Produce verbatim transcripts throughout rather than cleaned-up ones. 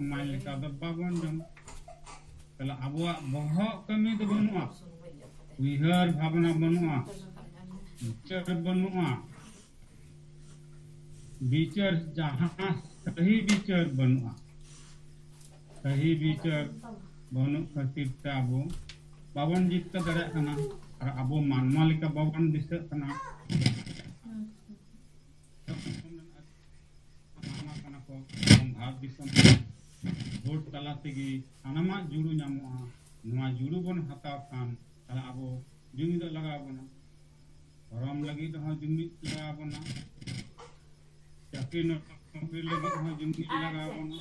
ᱥᱚᱢᱟᱡᱽ ᱞᱮᱠᱟ ᱫᱚ ᱵᱟᱵᱚᱱ ᱡᱚᱢ᱾ ᱛᱟᱦᱞᱮ ᱟᱵᱚᱣᱟᱜ ᱵᱚᱦᱚᱜ ᱠᱟᱹᱢᱤ ᱫᱚ ᱵᱟᱹᱱᱩᱜᱼᱟ, ᱩᱭᱦᱟᱹᱨ ᱵᱷᱟᱵᱽᱱᱟ ᱵᱟᱹᱱᱩᱜᱼᱟ, ᱵᱤᱪᱟᱹᱨ ᱵᱟᱹᱱᱩᱜᱼᱟ, ᱵᱤᱪᱟᱹᱨ ᱡᱟᱦᱟᱸ ᱥᱟᱹᱦᱤ ᱵᱤᱪᱟᱹᱨ ᱵᱟᱹᱱᱩᱜᱼᱟ᱾ ᱥᱟᱹᱦᱤ ᱵᱤᱪᱟᱹᱨ ᱵᱟᱹᱱᱩᱜ ᱠᱷᱟᱹᱛᱤᱨ ᱛᱮ ᱟᱵᱚ ᱵᱟᱵᱚᱱ ᱡᱤᱛᱠᱟᱹᱨ ᱫᱟᱲᱮᱭᱟᱜ ᱠᱟᱱᱟ, ᱟᱨ ᱟᱵᱚ ᱢᱟᱱᱣᱟ ᱞᱮᱠᱟ ᱵᱟᱵᱚᱱ ᱫᱤᱥᱟᱹᱜ ᱠᱟᱱᱟ᱾ ᱢᱟᱱᱣᱟ ᱠᱟᱱᱟ ᱠᱚ, ᱮᱵᱚᱝ ᱵᱷᱟᱨᱚᱛ ᱫᱤᱥᱚᱢ ᱨᱮ ᱵᱷᱳᱴ ᱛᱟᱞᱟ ᱛᱮᱜᱮ ᱥᱟᱱᱟᱢᱟᱜ ᱡᱩᱲᱩ ᱧᱟᱢᱚᱜᱼᱟ᱾ ᱱᱚᱣᱟ ᱡᱩᱲᱩ ᱵᱚᱱ ᱦᱟᱛᱟᱣ ᱠᱷᱟᱱ, ᱛᱟᱦᱞᱮ ᱟᱵᱚ ᱡᱩᱢᱤᱫᱚᱜ ᱞᱟᱜᱟᱣ ᱵᱚᱱᱟ᱾ ᱫᱷᱚᱨᱚᱢ ᱞᱟᱹᱜᱤᱫ ᱦᱚᱸ ᱡᱩᱢᱤᱫ ᱞᱟᱜᱟᱣ ᱵᱚᱱᱟ, ᱪᱟᱹᱠᱨᱤ ᱱᱚᱠᱨᱤ ᱞᱟᱹᱜᱤᱫ ᱦᱚᱸ ᱡᱩᱢᱤᱫ ᱞᱟᱜᱟᱣ ᱵᱚᱱᱟ,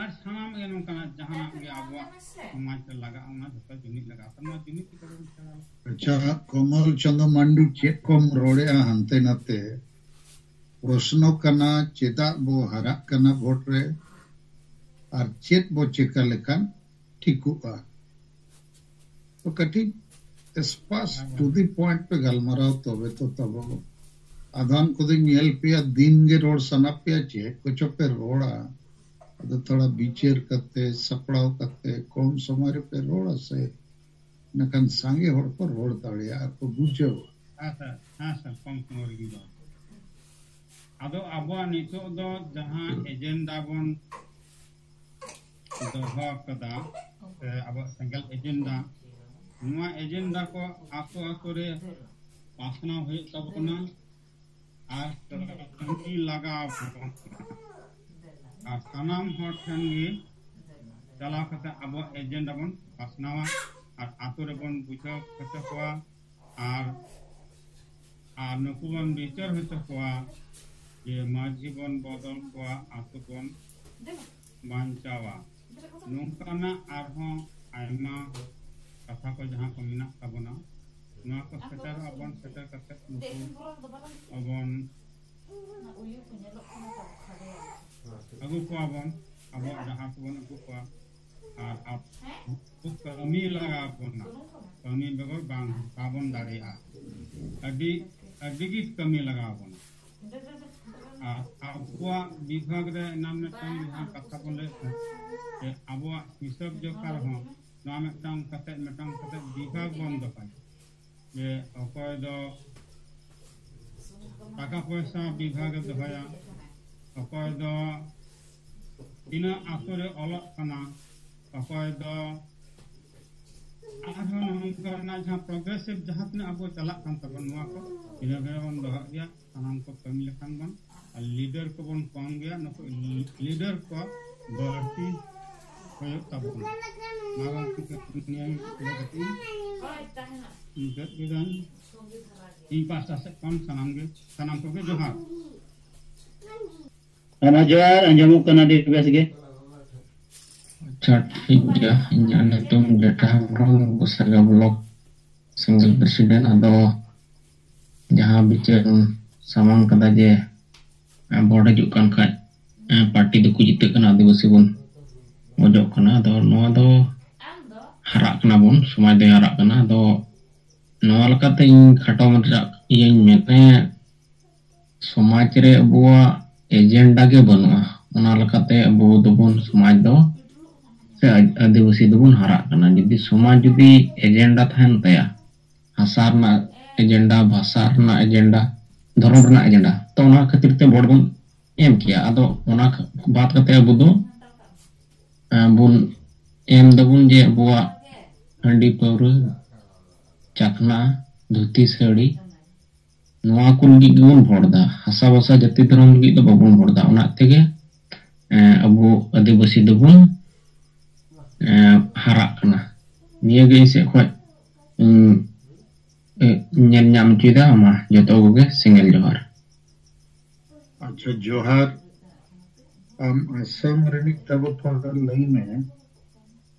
ᱟᱨ ᱥᱟᱱᱟᱢ ᱜᱮ ᱱᱚᱝᱠᱟᱱᱟᱜ ᱡᱟᱦᱟᱱᱟᱜ ᱜᱮ ᱟᱵᱚᱣᱟᱜ ᱥᱚᱢᱟᱡᱽ ᱨᱮ ᱞᱟᱜᱟᱜᱼᱟ, ᱚᱱᱟ ᱡᱚᱛᱚ ᱡᱩᱢᱤᱫ ᱞᱟᱜᱟᱣ ᱛᱟᱵᱚᱱᱟ, ᱡᱩᱢᱤᱫ ᱠᱟᱛᱮ ᱵᱚᱱ ᱪᱟᱞᱟᱣᱟ᱾ ᱟᱪᱪᱷᱟ, ᱠᱚᱢᱚᱞ ᱪᱚᱸᱫᱽ ᱢᱟᱱᱰᱤ, ᱪᱮᱫ ᱠᱚᱢ ᱨᱚᱲᱮᱜᱼᱟ ᱦᱟᱱᱛᱮ ᱱᱟᱛᱮ? ᱯᱨᱚᱥᱱᱚ ᱠᱟᱱᱟ, ᱪᱮᱫᱟᱜ ᱵᱚ ᱦᱟᱨᱟᱜ ᱠᱟᱱᱟ ᱵᱷᱳᱴ ᱨᱮ, ᱟᱨ ᱪᱮᱫ ᱵᱚ ᱪᱮᱠᱟ ᱞᱮᱠᱷᱟᱱ ᱴᱷᱤᱠᱚᱜᱼᱟ? ᱛᱚ ᱠᱟᱹᱴᱤᱡ ᱥᱯᱟᱥ ᱴᱩ ᱫᱤ ᱯᱚᱭᱮᱱᱴ ᱯᱮ ᱜᱟᱞᱢᱟᱨᱟᱣ, ᱛᱚᱵᱮ ᱛᱚ ᱛᱟᱵᱚ᱾ ᱟᱫᱷᱟᱱ ᱠᱚᱫᱚᱧ ᱧᱮᱞ ᱯᱮᱭᱟ, ᱫᱤᱱ ᱜᱮ ᱨᱚᱲ ᱥᱟᱱᱟ ᱯᱮᱭᱟ, ᱪᱮᱫ ᱠᱚᱪᱚ ᱯᱮ ᱨᱚᱲᱟ᱾ ᱟᱫᱚ ᱛᱷᱚᱲᱟ ᱵᱤᱪᱟᱹᱨ ᱠᱟᱛᱮ, ᱥᱟᱯᱲᱟᱣ ᱠᱟᱛᱮ, ᱠᱚᱢ ᱥᱚᱢᱚᱭ ᱨᱮᱯᱮ ᱨᱚᱲᱟ ᱥᱮ, ᱤᱱᱟᱹᱠᱷᱟᱱ ᱥᱟᱸᱜᱮ ᱦᱚᱲ ᱠᱚ ᱨᱚᱲ ᱫᱟᱲᱮᱭᱟᱜᱼᱟ ᱟᱨ ᱠᱚ ᱵᱩᱡᱷᱟᱹᱣᱟ᱾ ᱦᱮᱸ ᱥᱟᱨ, ᱦᱮᱸ ᱥᱟᱨ, ᱠᱚᱢ ᱥᱚᱢᱚᱭ ᱨᱮᱜᱮ ᱨᱚᱲ᱾ ᱟᱫᱚ ᱟᱵᱚᱣᱟᱜ ᱱᱤᱛᱚᱜ ᱫᱚ ᱡᱟᱦᱟᱸ ᱮᱡᱮᱱᱰᱟ ᱵᱚᱱ ᱫᱚᱦᱚ ᱟᱠᱟᱫᱟ, ᱥᱮ ᱟᱵᱚᱣᱟᱜ ᱥᱮᱸᱜᱮᱞ ᱮᱡᱮᱱᱰᱟ, ᱱᱚᱣᱟ ᱮᱡᱮᱱᱰᱟ ᱠᱚ ᱟᱛᱳ ᱟᱛᱳ ᱨᱮ ᱯᱟᱥᱱᱟᱣ ᱦᱩᱭᱩᱜ ᱛᱟᱵᱚᱱᱟ ᱟᱨ ᱠᱟᱹᱢᱤ ᱞᱟᱜᱟᱣ ᱟᱵᱚᱱ ᱠᱟᱱᱟ᱾ ᱟᱨ ᱥᱟᱱᱟᱢ ᱦᱚᱲ ᱴᱷᱮᱱ ᱜᱮ ᱪᱟᱞᱟᱣ ᱠᱟᱛᱮ ᱟᱵᱚᱣᱟᱜ ᱮᱡᱮᱱᱰᱟ ᱵᱚᱱ ᱯᱟᱥᱱᱟᱣᱟ ᱟᱨ ᱟᱛᱳ ᱨᱮᱵᱚᱱ ᱵᱩᱡᱷᱟᱹᱣ ᱦᱚᱪᱚ ᱠᱚᱣᱟ᱾ ᱟᱨ, ᱟᱨ ᱱᱩᱠᱩ ᱵᱚᱱ ᱵᱤᱪᱟᱹᱨ ᱦᱚᱪᱚ ᱠᱚᱣᱟ ᱡᱮ ᱢᱟᱹᱡᱷᱤ ᱵᱚᱱ ᱵᱚᱫᱚᱞ ᱠᱚᱣᱟ, ᱟᱛᱳ ᱵᱚᱱ ᱵᱟᱧᱪᱟᱣᱟ᱾ ᱱᱚᱝᱠᱟᱱᱟᱜ ᱟᱨᱦᱚᱸ ᱟᱭᱢᱟ ᱠᱟᱛᱷᱟ ᱠᱚ ᱡᱟᱦᱟᱸ ᱠᱚ ᱢᱮᱱᱟᱜ ᱛᱟᱵᱚᱱᱟ, ᱱᱚᱣᱟ ᱠᱚ ᱥᱮᱴᱮᱨᱚᱜᱼᱟ ᱵᱚᱱ, ᱥᱮᱴᱮᱨ ᱠᱟᱛᱮ ᱱᱩᱠᱩ ᱵᱚᱱ ᱟᱹᱜᱩ ᱠᱚᱣᱟ ᱵᱚᱱ, ᱟᱵᱚᱣᱟᱜ ᱡᱟᱦᱟᱸ ᱠᱚᱵᱚᱱ ᱟᱹᱜᱩ ᱠᱚᱣᱟ, ᱟᱨ ᱟᱵᱚ ᱠᱟᱹᱢᱤ ᱞᱟᱜᱟᱣ ᱵᱚᱱᱟ᱾ ᱠᱟᱹᱢᱤ ᱵᱮᱜᱚᱨ ᱵᱟᱝ, ᱵᱟᱵᱚᱱ ᱫᱟᱲᱮᱭᱟᱜᱼᱟ᱾ ᱟᱹᱰᱤ, ᱟᱹᱰᱤ ᱜᱮ ᱠᱟᱹᱢᱤ ᱞᱟᱜᱟᱣ ᱵᱚᱱᱟ᱾ ᱟᱨ ᱟᱵᱚᱣᱟᱜ ᱵᱤᱵᱷᱟᱜᱽ ᱨᱮ ᱮᱱᱟᱝ ᱢᱤᱫᱴᱟᱝ ᱡᱟᱦᱟᱸ ᱠᱟᱛᱷᱟ ᱵᱚᱱ ᱞᱟᱹᱭᱮᱫ ᱛᱟᱦᱮᱸᱫ, ᱡᱮ ᱟᱵᱚᱣᱟᱜ ᱦᱤᱥᱟᱹᱵ ᱡᱚᱠᱷᱟ ᱨᱮᱦᱚᱸ ᱱᱚᱣᱟ ᱢᱤᱫᱴᱟᱝ ᱠᱟᱛᱮ ᱢᱤᱫᱴᱟᱝ ᱠᱟᱛᱮ ᱵᱤᱵᱷᱟᱜᱽ ᱵᱚᱱ ᱫᱚᱦᱚᱭᱟ᱾ ᱡᱮ ᱚᱠᱚᱭ ᱫᱚ ᱴᱟᱠᱟ ᱯᱚᱭᱥᱟ ᱵᱤᱵᱷᱟᱜᱽ ᱮ ᱫᱚᱦᱚᱭᱟ, ᱚᱠᱚᱭ ᱫᱚ ᱛᱤᱱᱟᱹᱜ ᱟᱛᱳ ᱨᱮ ᱚᱞᱚᱜ ᱠᱟᱱᱟ, ᱚᱠᱚᱭ ᱫᱚ ᱟᱨᱦᱚᱸ ᱱᱚᱝᱠᱟ ᱨᱮᱱᱟᱜ ᱡᱟᱦᱟᱸ ᱯᱨᱚᱜᱨᱮᱥᱤᱵᱷ ᱡᱟᱦᱟᱸ ᱛᱤᱱᱟᱹᱜ ᱟᱵᱚ ᱪᱟᱞᱟᱜ ᱠᱟᱱ ᱛᱟᱵᱚᱱ, ᱱᱚᱣᱟ ᱠᱚ ᱵᱷᱤᱱᱟᱹ ᱵᱷᱤᱱᱟᱹ ᱵᱚᱱ ᱫᱚᱦᱚ ᱤᱫᱤᱭᱟ᱾ ᱥᱟᱱᱟᱢ ᱠᱚ ᱠᱟᱹᱢᱤ ᱞᱮᱠᱷᱟᱱ ᱵᱚᱱ, ᱟᱨ ᱞᱤᱰᱟᱨ ᱠᱚᱵᱚᱱ ᱠᱚᱢ ᱜᱮᱭᱟ, ᱱᱩᱠᱩ ᱞᱤᱰᱟᱨ ᱠᱚ ᱵᱟᱹᱲᱛᱤ ᱦᱩᱭᱩᱜ ᱛᱟᱵᱚᱱᱟ᱾ ᱢᱟ ᱜᱚᱢᱠᱮ, ᱱᱤᱭᱟᱹ ᱜᱮ ᱠᱟᱹᱴᱤᱡ ᱢᱩᱪᱟᱹᱫ ᱠᱮᱫᱟᱹᱧ᱾ ᱤᱧ ᱯᱟᱦᱴᱟ ᱥᱮᱫ ᱠᱷᱚᱱ ᱥᱟᱱᱟᱢ ᱜᱮ, ᱥᱟᱱᱟᱢ ᱠᱚᱜᱮ ᱡᱚᱦᱟᱨ᱾ ᱦᱮᱸ, ᱢᱟ ᱡᱚᱦᱟᱨ, ᱟᱸᱡᱚᱢᱚᱜ ᱠᱟᱱᱟ ᱟᱹᱰᱤ ᱵᱮᱥ ᱜᱮ᱾ ᱟᱪᱪᱷᱟ, ᱴᱷᱤᱠ ᱜᱮᱭᱟ᱾ ᱤᱧᱟᱹᱜ ᱧᱩᱛᱩᱢ ᱰᱮᱴᱟ ᱦᱮᱢᱵᱨᱚᱢ, ᱜᱳᱥᱟᱜᱟ ᱵᱞᱚᱠ ᱥᱤᱝᱜᱮᱞ ᱯᱨᱮᱥᱤᱰᱮᱱᱴ᱾ ᱟᱫᱚ ᱡᱟᱦᱟᱸ ᱵᱤᱪᱟᱹᱨ ᱥᱟᱢᱟᱝ ᱠᱟᱫᱟ ᱡᱮ ᱮ, ᱵᱷᱳᱴ ᱦᱤᱡᱩᱜ ᱠᱟᱱ ᱠᱷᱟᱡ, ᱮ, ᱯᱟᱨᱴᱤ ᱫᱚᱠᱚ ᱡᱤᱛᱟᱹᱜ ᱠᱟᱱᱟ, ᱟᱹᱫᱤᱵᱟᱹᱥᱤ ᱵᱚᱱ ᱜᱚᱡᱚᱜ ᱠᱟᱱᱟ᱾ ᱟᱫᱚ ᱱᱚᱣᱟ ᱫᱚ ᱦᱟᱨᱟᱜ ᱠᱟᱱᱟ ᱵᱚᱱ, ᱥᱚᱢᱟᱡᱽ ᱫᱚᱭ ᱦᱟᱨᱟᱜ ᱠᱟᱱᱟ᱾ ᱟᱫᱚ ᱱᱚᱣᱟ ᱞᱮᱠᱟᱛᱮ ᱤᱧ ᱠᱷᱟᱴᱚ ᱢᱟᱪᱷᱟ ᱤᱭᱟᱹᱧ ᱢᱮᱱᱟ, ᱥᱚᱢᱟᱡᱽ ᱨᱮ ᱟᱵᱚᱣᱟᱜ ᱮᱡᱮᱱᱰᱟ ᱜᱮ ᱵᱟᱹᱱᱩᱜᱼᱟ᱾ ᱚᱱᱟ ᱞᱮᱠᱟᱛᱮ ᱟᱵᱚ ᱫᱚᱵᱚᱱ, ᱥᱚᱢᱟᱡᱽ ᱫᱚ ᱥᱮ ᱟᱹᱫᱤᱵᱟᱹᱥᱤ ᱫᱚᱵᱚᱱ ᱦᱟᱨᱟᱜ ᱠᱟᱱᱟ᱾ ᱡᱩᱫᱤ ᱥᱚᱢᱟᱡᱽ ᱡᱩᱫᱤ ᱮᱡᱮᱱᱰᱟ ᱛᱟᱦᱮᱱ ᱛᱟᱭᱟ, ᱦᱟᱥᱟ ᱨᱮᱱᱟᱜ ᱮᱡᱮᱱᱰᱟ, ᱵᱷᱟᱥᱟ ᱨᱮᱱᱟᱜ ᱮᱡᱮᱱᱰᱟ, ᱫᱷᱚᱨᱚᱢ ᱨᱮᱱᱟᱜ ᱮᱡᱮᱱᱰᱟ, ᱛᱚ ᱚᱱᱟ ᱠᱷᱟᱹᱛᱤᱨ ᱛᱮ ᱵᱷᱳᱴ ᱵᱚᱱ ᱮᱢ ᱠᱮᱭᱟ᱾ ᱟᱫᱚ ᱚᱱᱟ ᱵᱟᱫ ᱠᱟᱛᱮ ᱟᱵᱚ ᱫᱚ, ᱮ, ᱵᱚᱱ ᱮᱢ ᱫᱟᱵᱚᱱ ᱡᱮ ᱟᱵᱚᱣᱟᱜ ᱦᱟᱺᱰᱤ ᱯᱟᱹᱣᱨᱟᱹ, ᱪᱟᱠᱷᱱᱟ, ᱫᱷᱩᱛᱤ ᱥᱟᱹᱲᱤ, ᱱᱚᱣᱟ ᱠᱚ ᱞᱟᱹᱜᱤᱫ ᱜᱮᱵᱚᱱ ᱵᱷᱳᱴ ᱫᱟ᱾ ᱦᱟᱥᱟ ᱵᱷᱟᱥᱟ ᱡᱟᱹᱛᱤ ᱫᱷᱚᱨᱚᱢ ᱞᱟᱹᱜᱤᱫ ᱫᱚ ᱵᱟᱵᱚᱱ ᱵᱷᱳᱴ ᱫᱟ᱾ ᱚᱱᱟ ᱛᱮᱜᱮ, ᱮ, ᱟᱵᱚ ᱟᱹᱫᱤᱵᱟᱹᱥᱤ ᱫᱚᱵᱚᱱ, ᱮ, ᱦᱟᱨᱟᱜ ᱠᱟᱱᱟ᱾ ᱱᱤᱭᱟᱹ ᱜᱮ ᱤᱧ ᱥᱮᱫ ᱠᱷᱚᱱ ᱤᱧ, ᱮ, ᱧᱮᱞ ᱧᱟᱢ ᱦᱚᱪᱚᱭᱮᱫᱟ᱾ ᱢᱟ ᱡᱚᱛᱚ ᱠᱚᱜᱮ ᱥᱮᱸᱜᱮᱞ ᱡᱚᱦᱟᱨ᱾ ᱟᱪᱪᱷᱟ, ᱡᱚᱦᱟᱨ᱾ ᱟᱢ ᱟᱥᱟᱢ ᱨᱤᱱᱤᱡ ᱛᱟᱵᱚ ᱛᱷᱚᱲᱟ ᱞᱟᱹᱭ ᱢᱮ᱾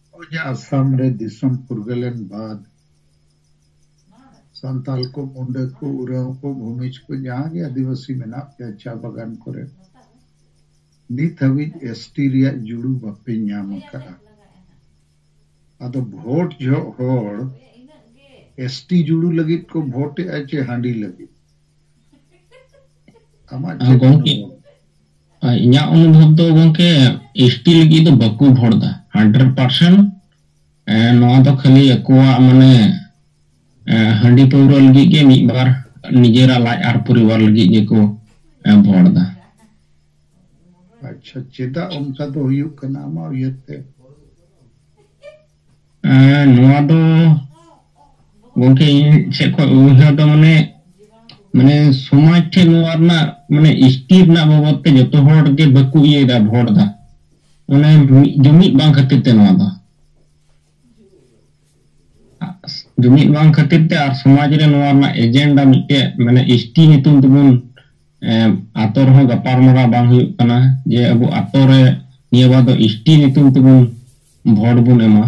ᱱᱚᱜᱼᱚᱭ ᱡᱮ ᱟᱥᱟᱢ ᱨᱮ ᱫᱤᱥᱚᱢ ᱯᱷᱩᱨᱜᱟᱹᱞᱮᱱ ᱵᱟᱫ ᱥᱟᱱᱛᱟᱞ ᱠᱚ, ᱢᱩᱸᱰᱟᱹ ᱠᱚ, ᱩᱨᱟᱣ ᱠᱚ, ᱵᱷᱩᱢᱤᱡᱽ ᱠᱚ, ᱡᱟᱦᱟᱸ ᱜᱮ ᱟᱹᱫᱤᱵᱟᱹᱥᱤ ᱢᱮᱱᱟᱜ ᱯᱮᱭᱟ ᱪᱟ ᱵᱟᱜᱟᱱ ᱠᱚᱨᱮ, ᱱᱤᱛ ᱦᱟᱹᱵᱤᱡ ᱮᱥᱴᱤ ᱨᱮᱭᱟᱜ ᱡᱩᱲᱩ ᱵᱟᱯᱮ ᱧᱟᱢ ᱟᱠᱟᱫᱼᱟ᱾ ᱟᱫᱚ ᱵᱷᱳᱴ ᱡᱚᱦᱚᱜ ᱦᱚᱲ ᱮᱥᱴᱤ ᱡᱩᱲᱩ ᱞᱟᱹᱜᱤᱫ ᱠᱚ ᱵᱷᱳᱴᱮᱜᱼᱟ ᱪᱮ ᱦᱟᱺᱰᱤ ᱞᱟᱹᱜᱤᱫ? ᱟᱢᱟᱜ ᱟᱨ ᱪᱮᱫ ᱜᱚᱢᱠᱮ, ᱚᱱᱩᱵᱷᱚᱵ? ᱟᱨ ᱤᱧᱟᱹᱜ ᱚᱱᱩᱵᱷᱚᱵ ᱫᱚ ᱜᱚᱢᱠᱮ, ᱮᱥ ᱴᱤ ᱞᱟᱹᱜᱤᱫ ᱫᱚ ᱵᱟᱠᱚ ᱵᱷᱳᱴ ᱫᱟ ᱦᱟᱱᱰᱨᱮᱰ ᱯᱟᱨᱥᱮᱱᱴ᱾ ᱮᱸ, ᱱᱚᱣᱟ ᱫᱚ ᱠᱷᱟᱹᱞᱤ ᱟᱠᱚᱣᱟᱜ ᱢᱟᱱᱮ, ᱮᱸ, ᱦᱟᱺᱰᱤ ᱯᱟᱹᱣᱨᱟᱹ ᱞᱟᱹᱜᱤᱫ ᱜᱮ ᱢᱤᱫ ᱵᱟᱨ ᱱᱤᱡᱮᱨᱟᱜ ᱞᱟᱡ ᱟᱨ ᱯᱚᱨᱤᱵᱟᱨ ᱞᱟᱹᱜᱤᱫ ᱜᱮᱠᱚ, ᱮᱸ, ᱵᱷᱳᱴ ᱫᱟ᱾ ᱟᱪᱪᱷᱟ, ᱪᱮᱫᱟᱜ ᱚᱱᱠᱟ ᱫᱚ ᱦᱩᱭᱩᱜ ᱠᱟᱱᱟ ᱟᱢᱟᱜ ᱩᱭᱦᱟᱹᱨ ᱛᱮ? ᱮᱸ, ᱱᱚᱣᱟ ᱫᱚ ᱜᱚᱢᱠᱮ, ᱤᱧ ᱥᱮᱫ ᱠᱷᱚᱱ ᱩᱭᱦᱟᱹᱨ ᱫᱚ ᱢᱟᱱᱮ, ᱢᱟᱱᱮ ᱥᱚᱢᱟᱡᱽ ᱴᱷᱮᱱ ᱱᱚᱣᱟ ᱨᱮᱱᱟᱜ, ᱢᱟᱱᱮ ᱮᱥ ᱴᱤ ᱨᱮᱱᱟᱜ ᱵᱟᱵᱚᱫ ᱛᱮ ᱡᱚᱛᱚ ᱦᱚᱲ ᱜᱮ ᱵᱟᱠᱚ ᱤᱭᱟᱹᱭᱮᱫᱟ, ᱵᱷᱳᱴ ᱫᱟ᱾ ᱢᱟᱱᱮ ᱢᱤᱫ ᱡᱩᱢᱤᱫ ᱵᱟᱝ ᱠᱷᱟᱹᱛᱤᱨ ᱛᱮ ᱱᱚᱣᱟ ᱫᱚ᱾ ᱡᱩᱢᱤᱫ ᱵᱟᱝ ᱠᱷᱟᱹᱛᱤᱨ ᱛᱮ ᱟᱨ ᱥᱚᱢᱟᱡᱽ ᱨᱮ ᱱᱚᱣᱟ ᱨᱮᱱᱟᱜ ᱮᱡᱮᱱᱰᱟ ᱢᱤᱫᱴᱮᱡ, ᱢᱟᱱᱮ ᱮᱥ ᱴᱤ ᱧᱩᱛᱩᱢ ᱛᱮᱵᱚᱱ, ᱮᱸ, ᱟᱛᱳ ᱨᱮᱦᱚᱸ ᱜᱟᱯᱟᱞᱢᱟᱨᱟᱣ ᱵᱟᱝ ᱦᱩᱭᱩᱜ ᱠᱟᱱᱟ ᱡᱮ ᱟᱵᱚ ᱟᱛᱳ ᱨᱮ ᱱᱤᱭᱟᱹ ᱵᱟᱨ ᱫᱚ ᱮᱥ ᱴᱤ ᱧᱩᱛᱩᱢ ᱛᱮᱵᱚᱱ ᱵᱷᱳᱴ ᱵᱚᱱ ᱮᱢᱟ᱾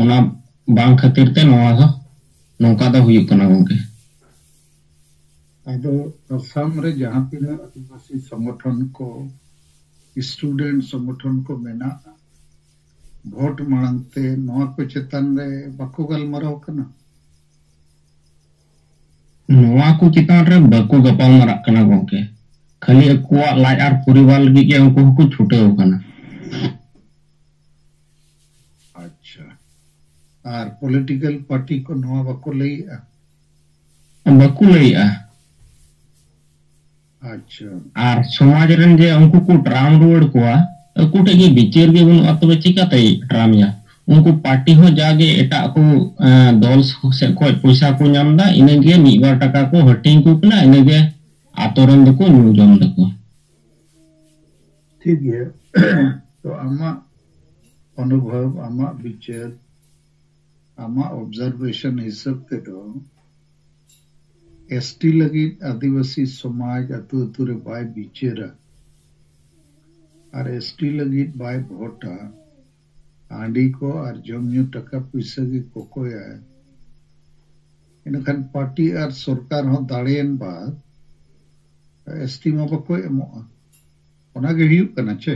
ᱚᱱᱟ ᱵᱟᱝ ᱠᱷᱟᱹᱛᱤᱨ ᱛᱮ ᱱᱚᱣᱟ ᱫᱚ ᱱᱚᱝᱠᱟ ᱫᱚ ᱦᱩᱭᱩᱜ ᱠᱟᱱᱟ ᱜᱚᱢᱠᱮ᱾ ᱟᱫᱚ ᱟᱥᱟᱢ ᱨᱮ ᱡᱟᱦᱟᱸ ᱛᱤᱱᱟᱹᱜ ᱟᱹᱫᱤᱵᱟᱹᱥᱤ ᱥᱚᱝᱜᱚᱴᱷᱚᱱ ᱠᱚ, ᱥᱴᱩᱰᱮᱱᱴ ᱥᱚᱝᱜᱚᱴᱷᱚᱱ ᱠᱚ ᱢᱮᱱᱟᱜᱼᱟ, ᱵᱷᱳᱴ ᱢᱟᱲᱟᱝ ᱛᱮ ᱱᱚᱣᱟ ᱠᱚ ᱪᱮᱛᱟᱱ ᱨᱮ ᱵᱟᱠᱚ ᱜᱟᱞᱢᱟᱨᱟᱣ ᱠᱟᱱᱟ? ᱱᱚᱣᱟ ᱠᱚ ᱪᱮᱛᱟᱱ ᱨᱮ ᱵᱟᱠᱚ ᱜᱟᱯᱟᱞ ᱢᱟᱨᱟᱜ ᱠᱟᱱᱟ ᱜᱚᱢᱠᱮ᱾ ᱠᱷᱟᱹᱞᱤ ᱟᱠᱚᱣᱟᱜ ᱞᱟᱡ ᱟᱨ ᱯᱚᱨᱤᱵᱟᱨ ᱞᱟᱹᱜᱤᱫ ᱜᱮ ᱩᱱᱠᱩ ᱦᱚᱸᱠᱚ ᱪᱷᱩᱴᱟᱹᱣ ᱟᱠᱟᱱᱟ᱾ ᱟᱪᱪᱷᱟ, ᱟᱨ ᱯᱚᱞᱤᱴᱤᱠᱮᱞ ᱯᱟᱨᱴᱤ ᱠᱚ ᱱᱚᱣᱟ ᱵᱟᱠᱚ ᱞᱟᱹᱭᱮᱜᱼᱟ? ᱵᱟᱠᱚ ᱞᱟᱹᱭᱮᱜᱼᱟ᱾ ᱟᱪᱪᱷᱟ᱾ ᱟᱨ ᱥᱚᱢᱟᱡᱽ ᱨᱮᱱ ᱡᱮ ᱩᱱᱠᱩ ᱠᱚ ᱴᱨᱟᱢ ᱨᱩᱣᱟᱹᱲ ᱠᱚᱣᱟ, ᱟᱠᱚ ᱴᱷᱮᱡ ᱜᱮ ᱵᱤᱪᱟᱹᱨ ᱜᱮ ᱵᱟᱹᱱᱩᱜᱼᱟ, ᱛᱚᱵᱮ ᱪᱤᱠᱟᱛᱮᱭ ᱴᱨᱟᱢᱮᱭᱟ? ᱩᱱᱠᱩ ᱯᱟᱨᱴᱤ ᱦᱚᱸ ᱡᱟᱜᱮ ᱮᱴᱟᱜ ᱠᱚ, ᱮᱸ, ᱫᱚᱞ ᱥᱮᱫ ᱠᱷᱚᱡ ᱯᱚᱭᱥᱟ ᱠᱚ ᱧᱟᱢ ᱮᱫᱟ, ᱤᱱᱟᱹᱜᱮ ᱢᱤᱫ ᱵᱟᱨ ᱴᱟᱠᱟ ᱠᱚ ᱦᱟᱹᱴᱤᱧ ᱠᱚ ᱠᱟᱱᱟ, ᱤᱱᱟᱹᱜᱮ ᱟᱛᱳ ᱨᱮᱱ ᱫᱚᱠᱚ ᱧᱩ ᱡᱚᱢ ᱫᱟᱠᱚ᱾ ᱴᱷᱤᱠ ᱜᱮᱭᱟ᱾ ᱛᱚ ᱟᱢᱟᱜ ᱚᱱᱩᱵᱷᱚᱵ, ᱟᱢᱟᱜ ᱵᱤᱪᱟᱹᱨ, ᱟᱢᱟᱜ ᱚᱵᱡᱟᱨᱵᱷᱮᱥᱚᱱ ᱦᱤᱥᱟᱹᱵ ᱛᱮᱫᱚ ᱮᱥ ᱴᱤ ᱞᱟᱹᱜᱤᱫ ᱟᱹᱫᱤᱵᱟᱹᱥᱤ ᱥᱚᱢᱟᱡᱽ ᱟᱹᱛᱩ ᱟᱹᱛᱩ ᱨᱮ ᱵᱟᱭ ᱵᱤᱪᱟᱹᱨᱟ ᱟᱨ ᱮᱥ ᱴᱤ ᱞᱟᱹᱜᱤᱫ ᱵᱟᱭ ᱵᱷᱳᱴᱟ, ᱦᱟᱺᱰᱤ ᱠᱚ ᱟᱨ ᱡᱚᱢ ᱧᱩ ᱴᱟᱠᱟ ᱯᱩᱭᱥᱟᱹ ᱜᱮ ᱠᱚᱠᱚᱭᱟᱭ, ᱤᱱᱟᱹᱠᱷᱟᱱ ᱯᱟᱨᱴᱤ ᱟᱨ ᱥᱚᱨᱠᱟᱨ ᱦᱚᱸ ᱫᱟᱲᱮᱭᱮᱱ ᱵᱟᱫ ᱮᱥ ᱴᱤ ᱢᱟ ᱵᱟᱠᱚ ᱮᱢᱚᱜᱼᱟ᱾ ᱚᱱᱟ ᱜᱮ ᱦᱩᱭᱩᱜ ᱠᱟᱱᱟ ᱪᱮ?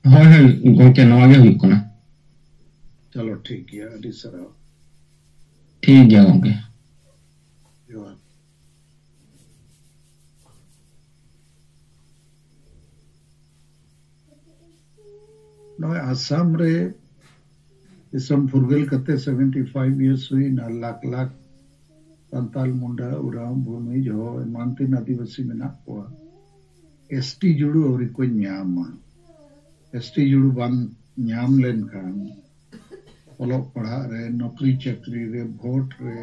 ᱦᱳᱭ, ᱦᱳᱭ, ᱜᱚᱢᱠᱮ, ᱱᱚᱣᱟ ᱜᱮ ᱦᱩᱭᱩᱜ ᱠᱟᱱᱟ᱾ ᱪᱚᱞᱚ, ᱴᱷᱤᱠ ᱜᱮᱭᱟ, ᱟᱹᱰᱤ ᱥᱟᱨᱦᱟᱣ᱾ ᱴᱷᱤᱠ ᱜᱮᱭᱟ ᱜᱚᱢᱠᱮ᱾ ᱡᱚᱦᱟᱨ᱾ ᱱᱚᱜᱼᱚᱭ ᱟᱥᱟᱢ ᱨᱮ ᱫᱤᱥᱚᱢ ᱯᱷᱩᱨᱜᱟᱹᱞ ᱠᱟᱛᱮ ᱥᱮᱵᱷᱮᱱᱴᱤ ᱯᱷᱟᱭᱤᱵᱷ ᱤᱭᱟᱨᱥ ᱦᱩᱭᱱᱟ, ᱞᱟᱠᱷ ᱞᱟᱠᱷ ᱥᱟᱱᱛᱟᱞ, ᱢᱩᱱᱰᱟ, ᱩᱨᱟᱣ, ᱵᱷᱩᱢᱤᱡᱽ, ᱦᱚ ᱮᱢᱟᱱ ᱛᱮᱱ ᱟᱹᱫᱤᱵᱟᱹᱥᱤ ᱢᱮᱱᱟᱜ ᱠᱚᱣᱟ, ᱮᱥᱴᱤ ᱡᱩᱲᱩ ᱟᱹᱣᱨᱤ ᱠᱚ ᱧᱟᱢᱟ᱾ ᱮᱥᱴᱤ ᱡᱩᱲᱩ ᱵᱟᱝ ᱧᱟᱢ ᱞᱮᱱᱠᱷᱟᱱ ᱚᱞᱚᱜ ᱯᱟᱲᱦᱟᱜ ᱨᱮ, ᱱᱚᱠᱨᱤ ᱪᱟᱹᱠᱨᱤ ᱨᱮ, ᱵᱷᱳᱴ ᱨᱮ,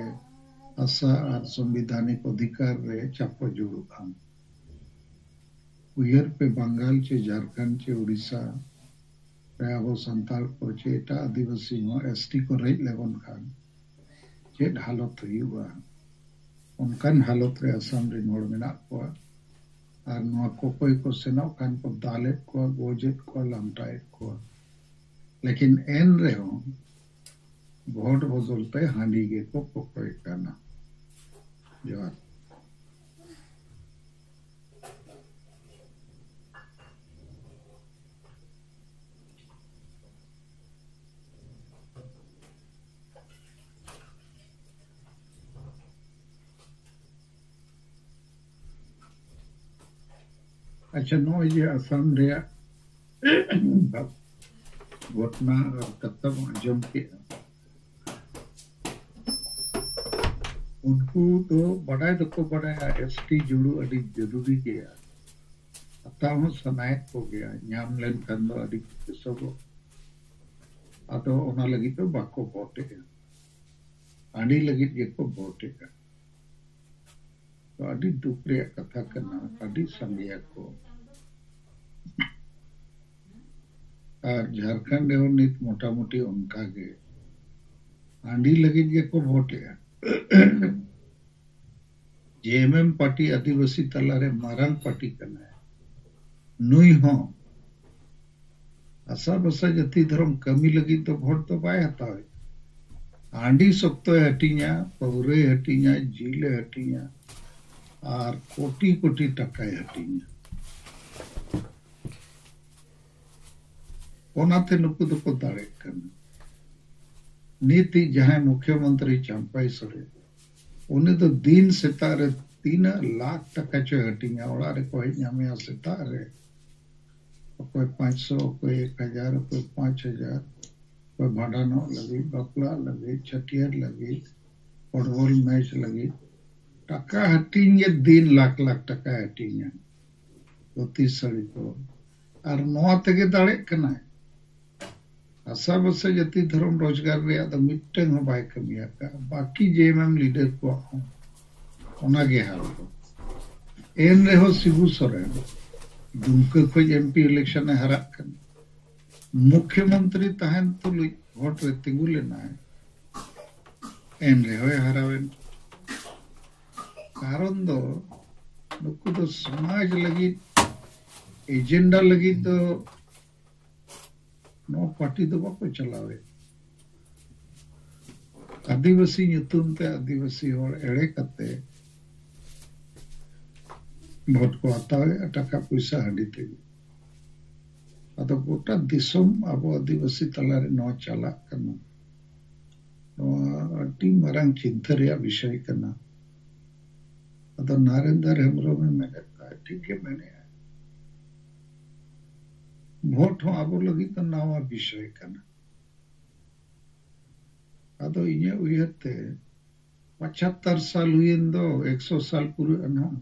ᱟᱥᱟ ᱟᱨ ᱥᱚᱝᱵᱤᱫᱷᱟᱱᱤᱠ ᱚᱫᱷᱤᱠᱟᱨ ᱨᱮ ᱪᱟᱯᱚ ᱡᱩᱲᱩᱜᱼᱟ᱾ ᱩᱭᱦᱟᱹᱨ ᱯᱮ, ᱵᱟᱝᱜᱟᱞ ᱪᱮ ᱡᱷᱟᱨᱠᱷᱚᱸᱰ ᱪᱮ ᱩᱲᱤᱥᱥᱟ ᱨᱮ ᱟᱵᱚ ᱥᱟᱱᱛᱟᱲ ᱠᱚ ᱪᱮ ᱮᱴᱟᱜ ᱟᱹᱫᱤᱵᱟᱹᱥᱤ ᱦᱚᱸ ᱮᱥᱴᱤ ᱠᱚ ᱨᱮᱡ ᱞᱮᱵᱚᱱ ᱠᱷᱟᱱ ᱪᱮᱫ ᱦᱟᱞᱚᱛ ᱦᱩᱭᱩᱜᱼᱟ? ᱚᱱᱠᱟᱱ ᱦᱟᱞᱚᱛ ᱨᱮ ᱟᱥᱟᱢ ᱨᱮᱱ ᱦᱚᱲ ᱢᱮᱱᱟᱜ ᱠᱚᱣᱟ᱾ ᱟᱨ ᱱᱚᱣᱟ ᱠᱚᱠᱚᱭ ᱠᱚ ᱥᱮᱱᱚᱜ ᱠᱷᱟᱱ ᱠᱚ ᱫᱟᱞᱮᱫ ᱠᱚᱣᱟ, ᱜᱚᱡᱮᱫ ᱠᱚᱣᱟ, ᱞᱟᱢᱴᱟᱭᱮᱫ ᱠᱚᱣᱟ᱾ ᱞᱮᱠᱤᱱ ᱮᱱ ᱨᱮᱦᱚᱸ ᱵᱷᱳᱴ ᱵᱚᱫᱚᱞ ᱛᱮ ᱦᱟᱺᱰᱤ ᱜᱮᱠᱚ ᱠᱚᱠᱚᱭ ᱠᱟᱱᱟ᱾ ᱡᱚᱦᱟᱨ᱾ ᱟᱪᱪᱷᱟ, ᱱᱚᱜᱼᱚᱭ ᱡᱮ ᱟᱥᱟᱢ ᱨᱮᱭᱟᱜ ᱜᱷᱚᱴᱱᱟ ᱟᱨ ᱠᱟᱛᱷᱟ ᱵᱚᱱ ᱟᱸᱡᱚᱢ ᱠᱮᱫᱼᱟ, ᱩᱱᱠᱩ ᱫᱚ ᱵᱟᱰᱟᱭ ᱫᱚᱠᱚ ᱵᱟᱰᱟᱭᱟ ᱮᱥᱴᱤ ᱡᱩᱲᱩ ᱟᱹᱰᱤ ᱡᱚᱨᱩᱨᱤ ᱜᱮᱭᱟ, ᱦᱟᱛᱟᱣ ᱦᱚᱸ ᱥᱟᱱᱟᱭᱮᱫ ᱠᱚᱜᱮᱭᱟ, ᱧᱟᱢ ᱞᱮᱱᱠᱷᱟᱱ ᱫᱚ ᱟᱹᱰᱤ ᱵᱮᱥᱚᱜᱚᱜ᱾ ᱟᱫᱚ ᱚᱱᱟ ᱞᱟᱹᱜᱤᱫ ᱫᱚ ᱵᱟᱠᱚ ᱵᱷᱳᱴᱮᱜᱼᱟ, ᱦᱟᱺᱰᱤ ᱞᱟᱹᱜᱤᱫ ᱜᱮᱠᱚ ᱵᱷᱳᱴᱮᱜᱼᱟ᱾ ᱛᱚ ᱟᱹᱰᱤ ᱫᱩᱠ ᱨᱮᱭᱟᱜ ᱠᱟᱛᱷᱟ ᱠᱟᱱᱟ, ᱟᱹᱰᱤ ᱥᱟᱸᱜᱮᱭᱟᱠᱚ᱾ ᱟᱨ ᱡᱷᱟᱲᱠᱷᱚᱸᱰ ᱨᱮᱦᱚᱸ ᱱᱤᱛ ᱢᱚᱴᱟᱢᱩᱴᱤ ᱚᱱᱠᱟ ᱜᱮ ᱦᱟᱺᱰᱤ ᱞᱟᱹᱜᱤᱫ ᱜᱮᱠᱚ ᱵᱷᱳᱴᱮᱜᱼᱟ᱾ ᱡᱮ ᱮᱢ ᱮᱢ ᱯᱟᱨᱴᱤ ᱟᱹᱫᱤᱵᱟᱹᱥᱤ ᱛᱟᱞᱟᱨᱮ ᱢᱟᱨᱟᱝ ᱯᱟᱨᱴᱤ ᱠᱟᱱᱟᱭ, ᱱᱩᱭ ᱦᱚᱸ ᱟᱥᱟ ᱵᱷᱟᱥᱟ ᱡᱟᱹᱛᱤ ᱫᱷᱚᱨᱚᱢ ᱠᱟᱹᱢᱤ ᱞᱟᱹᱜᱤᱫ ᱫᱚ ᱵᱷᱳᱴ ᱫᱚ ᱵᱟᱭ ᱦᱟᱛᱟᱣᱮᱫ᱾ ᱦᱟᱺᱰᱤ ᱥᱚᱠᱛᱚᱭ ᱦᱟᱹᱴᱤᱧᱟ, ᱯᱟᱹᱣᱨᱟᱹᱭ ᱦᱟᱹᱴᱤᱧᱟ, ᱡᱤᱞᱮ ᱦᱟᱹᱴᱤᱧᱟ, ᱟᱨ ᱠᱳᱴᱤ ᱠᱳᱴᱤ ᱴᱟᱠᱟᱭ ᱦᱟᱹᱴᱤᱧᱟ᱾ ᱚᱱᱟᱛᱮ ᱱᱩᱠᱩ ᱫᱚᱠᱚ ᱫᱟᱲᱮᱜ ᱠᱟᱱᱟ᱾ ᱱᱤᱛᱤᱡ ᱡᱟᱦᱟᱸᱭ ᱢᱩᱠᱷᱭᱚᱢᱚᱱᱛᱨᱤ ᱪᱟᱢᱯᱟᱭ ᱥᱚᱨᱮᱱ, ᱩᱱᱤ ᱫᱚ ᱫᱤᱱ ᱥᱮᱛᱟᱜ ᱨᱮ ᱛᱤᱱᱟᱹᱜ ᱞᱟᱠᱷ ᱴᱟᱠᱟ ᱪᱚᱭ ᱦᱟᱹᱴᱤᱧᱟ, ᱚᱲᱟᱜ ᱨᱮᱠᱚ ᱦᱮᱡ ᱧᱟᱢᱮᱭᱟ ᱥᱮᱛᱟᱜ ᱨᱮ᱾ ᱚᱠᱚᱭ ᱯᱟᱸᱪᱥᱚ, ᱚᱠᱚᱭ ᱮᱠ ᱦᱟᱡᱟᱨ, ᱚᱠᱚᱭ ᱯᱟᱸᱪ ᱦᱟᱡᱟᱨ, ᱚᱠᱚᱭ ᱵᱷᱟᱸᱰᱟᱱᱚᱜ ᱞᱟᱹᱜᱤᱫ, ᱵᱟᱯᱞᱟᱜ ᱞᱟᱹᱜᱤᱫ, ᱪᱷᱟᱹᱴᱭᱟᱹᱨ ᱞᱟᱹᱜᱤᱫ, ᱯᱷᱩᱴᱵᱚᱞ ᱢᱮᱪ ᱞᱟᱹᱜᱤᱫ᱾ ᱴᱟᱠᱟ ᱦᱟᱹᱴᱤᱧ ᱜᱮ ᱫᱤᱱ ᱞᱟᱠᱷ ᱞᱟᱠᱷ ᱴᱟᱠᱟᱭ ᱦᱟᱹᱴᱤᱧᱟ ᱫᱷᱩᱛᱤ ᱥᱟᱹᱲᱤ ᱠᱚ᱾ ᱟᱨ ᱱᱚᱣᱟ ᱛᱮᱜᱮ ᱫᱟᱲᱮᱜ ᱠᱟᱱᱟᱭ᱾ ᱦᱟᱥᱟ ᱵᱷᱟᱥᱟ ᱡᱟᱹᱛᱤ ᱫᱷᱚᱨᱚᱢ ᱨᱳᱡᱽᱜᱟᱨ ᱨᱮᱭᱟᱜ ᱫᱚ ᱢᱤᱫᱴᱟᱝ ᱦᱚᱸ ᱵᱟᱭ ᱠᱟᱹᱢᱤ ᱟᱠᱟᱫᱼᱟ᱾ ᱵᱟᱹᱠᱤ ᱡᱮ ᱮᱢ ᱮᱢ ᱞᱤᱰᱟᱨ ᱠᱚᱣᱟᱜ ᱦᱚᱸ ᱚᱱᱟᱜᱮ ᱦᱟᱞ ᱫᱚ᱾ ᱮᱱ ᱨᱮᱦᱚᱸ ᱥᱤᱵᱩ ᱥᱚᱨᱮᱱ ᱫᱩᱢᱠᱟᱹ ᱠᱷᱚᱱ ᱮᱢ ᱯᱤ ᱤᱞᱮᱠᱥᱚᱱ ᱮ ᱦᱟᱨᱟᱜ ᱠᱟᱱᱟ᱾ ᱢᱩᱠᱷᱭᱚᱢᱚᱱᱛᱨᱤ ᱛᱟᱦᱮᱱ ᱛᱩᱞᱩᱡ ᱵᱷᱳᱴ ᱨᱮ ᱛᱤᱸᱜᱩ ᱞᱮᱱᱟᱭ, ᱮᱱ ᱨᱮᱦᱚᱸᱭ ᱦᱟᱨᱟᱣᱮᱱ᱾ ᱠᱟᱨᱚᱱ ᱫᱚ ᱱᱩᱠᱩ ᱫᱚ ᱥᱚᱢᱟᱡᱽ ᱞᱟᱹᱜᱤᱫ, ᱮᱡᱮᱱᱰᱟ ᱞᱟᱹᱜᱤᱫ ᱫᱚ ᱱᱚᱣᱟ ᱯᱟᱨᱴᱤ ᱫᱚ ᱵᱟᱠᱚ ᱪᱟᱞᱟᱣᱮᱫ᱾ ᱟᱹᱫᱤᱵᱟᱹᱥᱤ ᱧᱩᱛᱩᱢ ᱛᱮ ᱟᱹᱫᱤᱵᱟᱹᱥᱤ ᱦᱚᱲ ᱮᱲᱮ ᱠᱟᱛᱮ ᱵᱷᱳᱴ ᱠᱚ ᱦᱟᱛᱟᱣᱮᱫᱼᱟ, ᱴᱟᱠᱟ ᱯᱚᱭᱥᱟ ᱦᱟᱺᱰᱤ ᱛᱮᱜᱮ᱾ ᱟᱫᱚ ᱜᱚᱴᱟ ᱫᱤᱥᱚᱢ ᱟᱵᱚ ᱟᱹᱫᱤᱵᱟᱹᱥᱤ ᱛᱟᱞᱟᱨᱮ ᱱᱚᱣᱟ ᱪᱟᱞᱟᱜ ᱠᱟᱱᱟ᱾ ᱱᱚᱣᱟ ᱟᱹᱰᱤ ᱢᱟᱨᱟᱝ ᱪᱤᱱᱛᱟᱹ ᱨᱮᱭᱟᱜ ᱵᱤᱥᱚᱭ ᱠᱟᱱᱟ᱾ ᱟᱫᱚ ᱱᱟᱨᱮᱱᱫᱚᱨ ᱦᱮᱢᱵᱨᱚᱢᱮ ᱢᱮᱱᱮᱫ ᱛᱟᱦᱮᱸᱫ, ᱴᱷᱤᱠ ᱜᱮ ᱢᱮᱱᱮᱫᱼᱟ, ᱵᱷᱳᱴ ᱦᱚᱸ ᱟᱵᱚ ᱞᱟᱹᱜᱤᱫ ᱫᱚ ᱱᱟᱣᱟ ᱵᱤᱥᱚᱭ ᱠᱟᱱᱟ᱾ ᱟᱫᱚ ᱤᱧᱟᱹᱜ ᱩᱭᱦᱟᱹᱨ ᱛᱮ ᱯᱚᱸᱪᱟᱛᱛᱚᱨ ᱥᱟᱞ ᱦᱩᱭᱮᱱ ᱫᱚ, ᱮᱠᱥᱚ ᱥᱟᱞ ᱯᱩᱨᱟᱹᱜᱼᱟ ᱱᱟᱦᱟᱜ᱾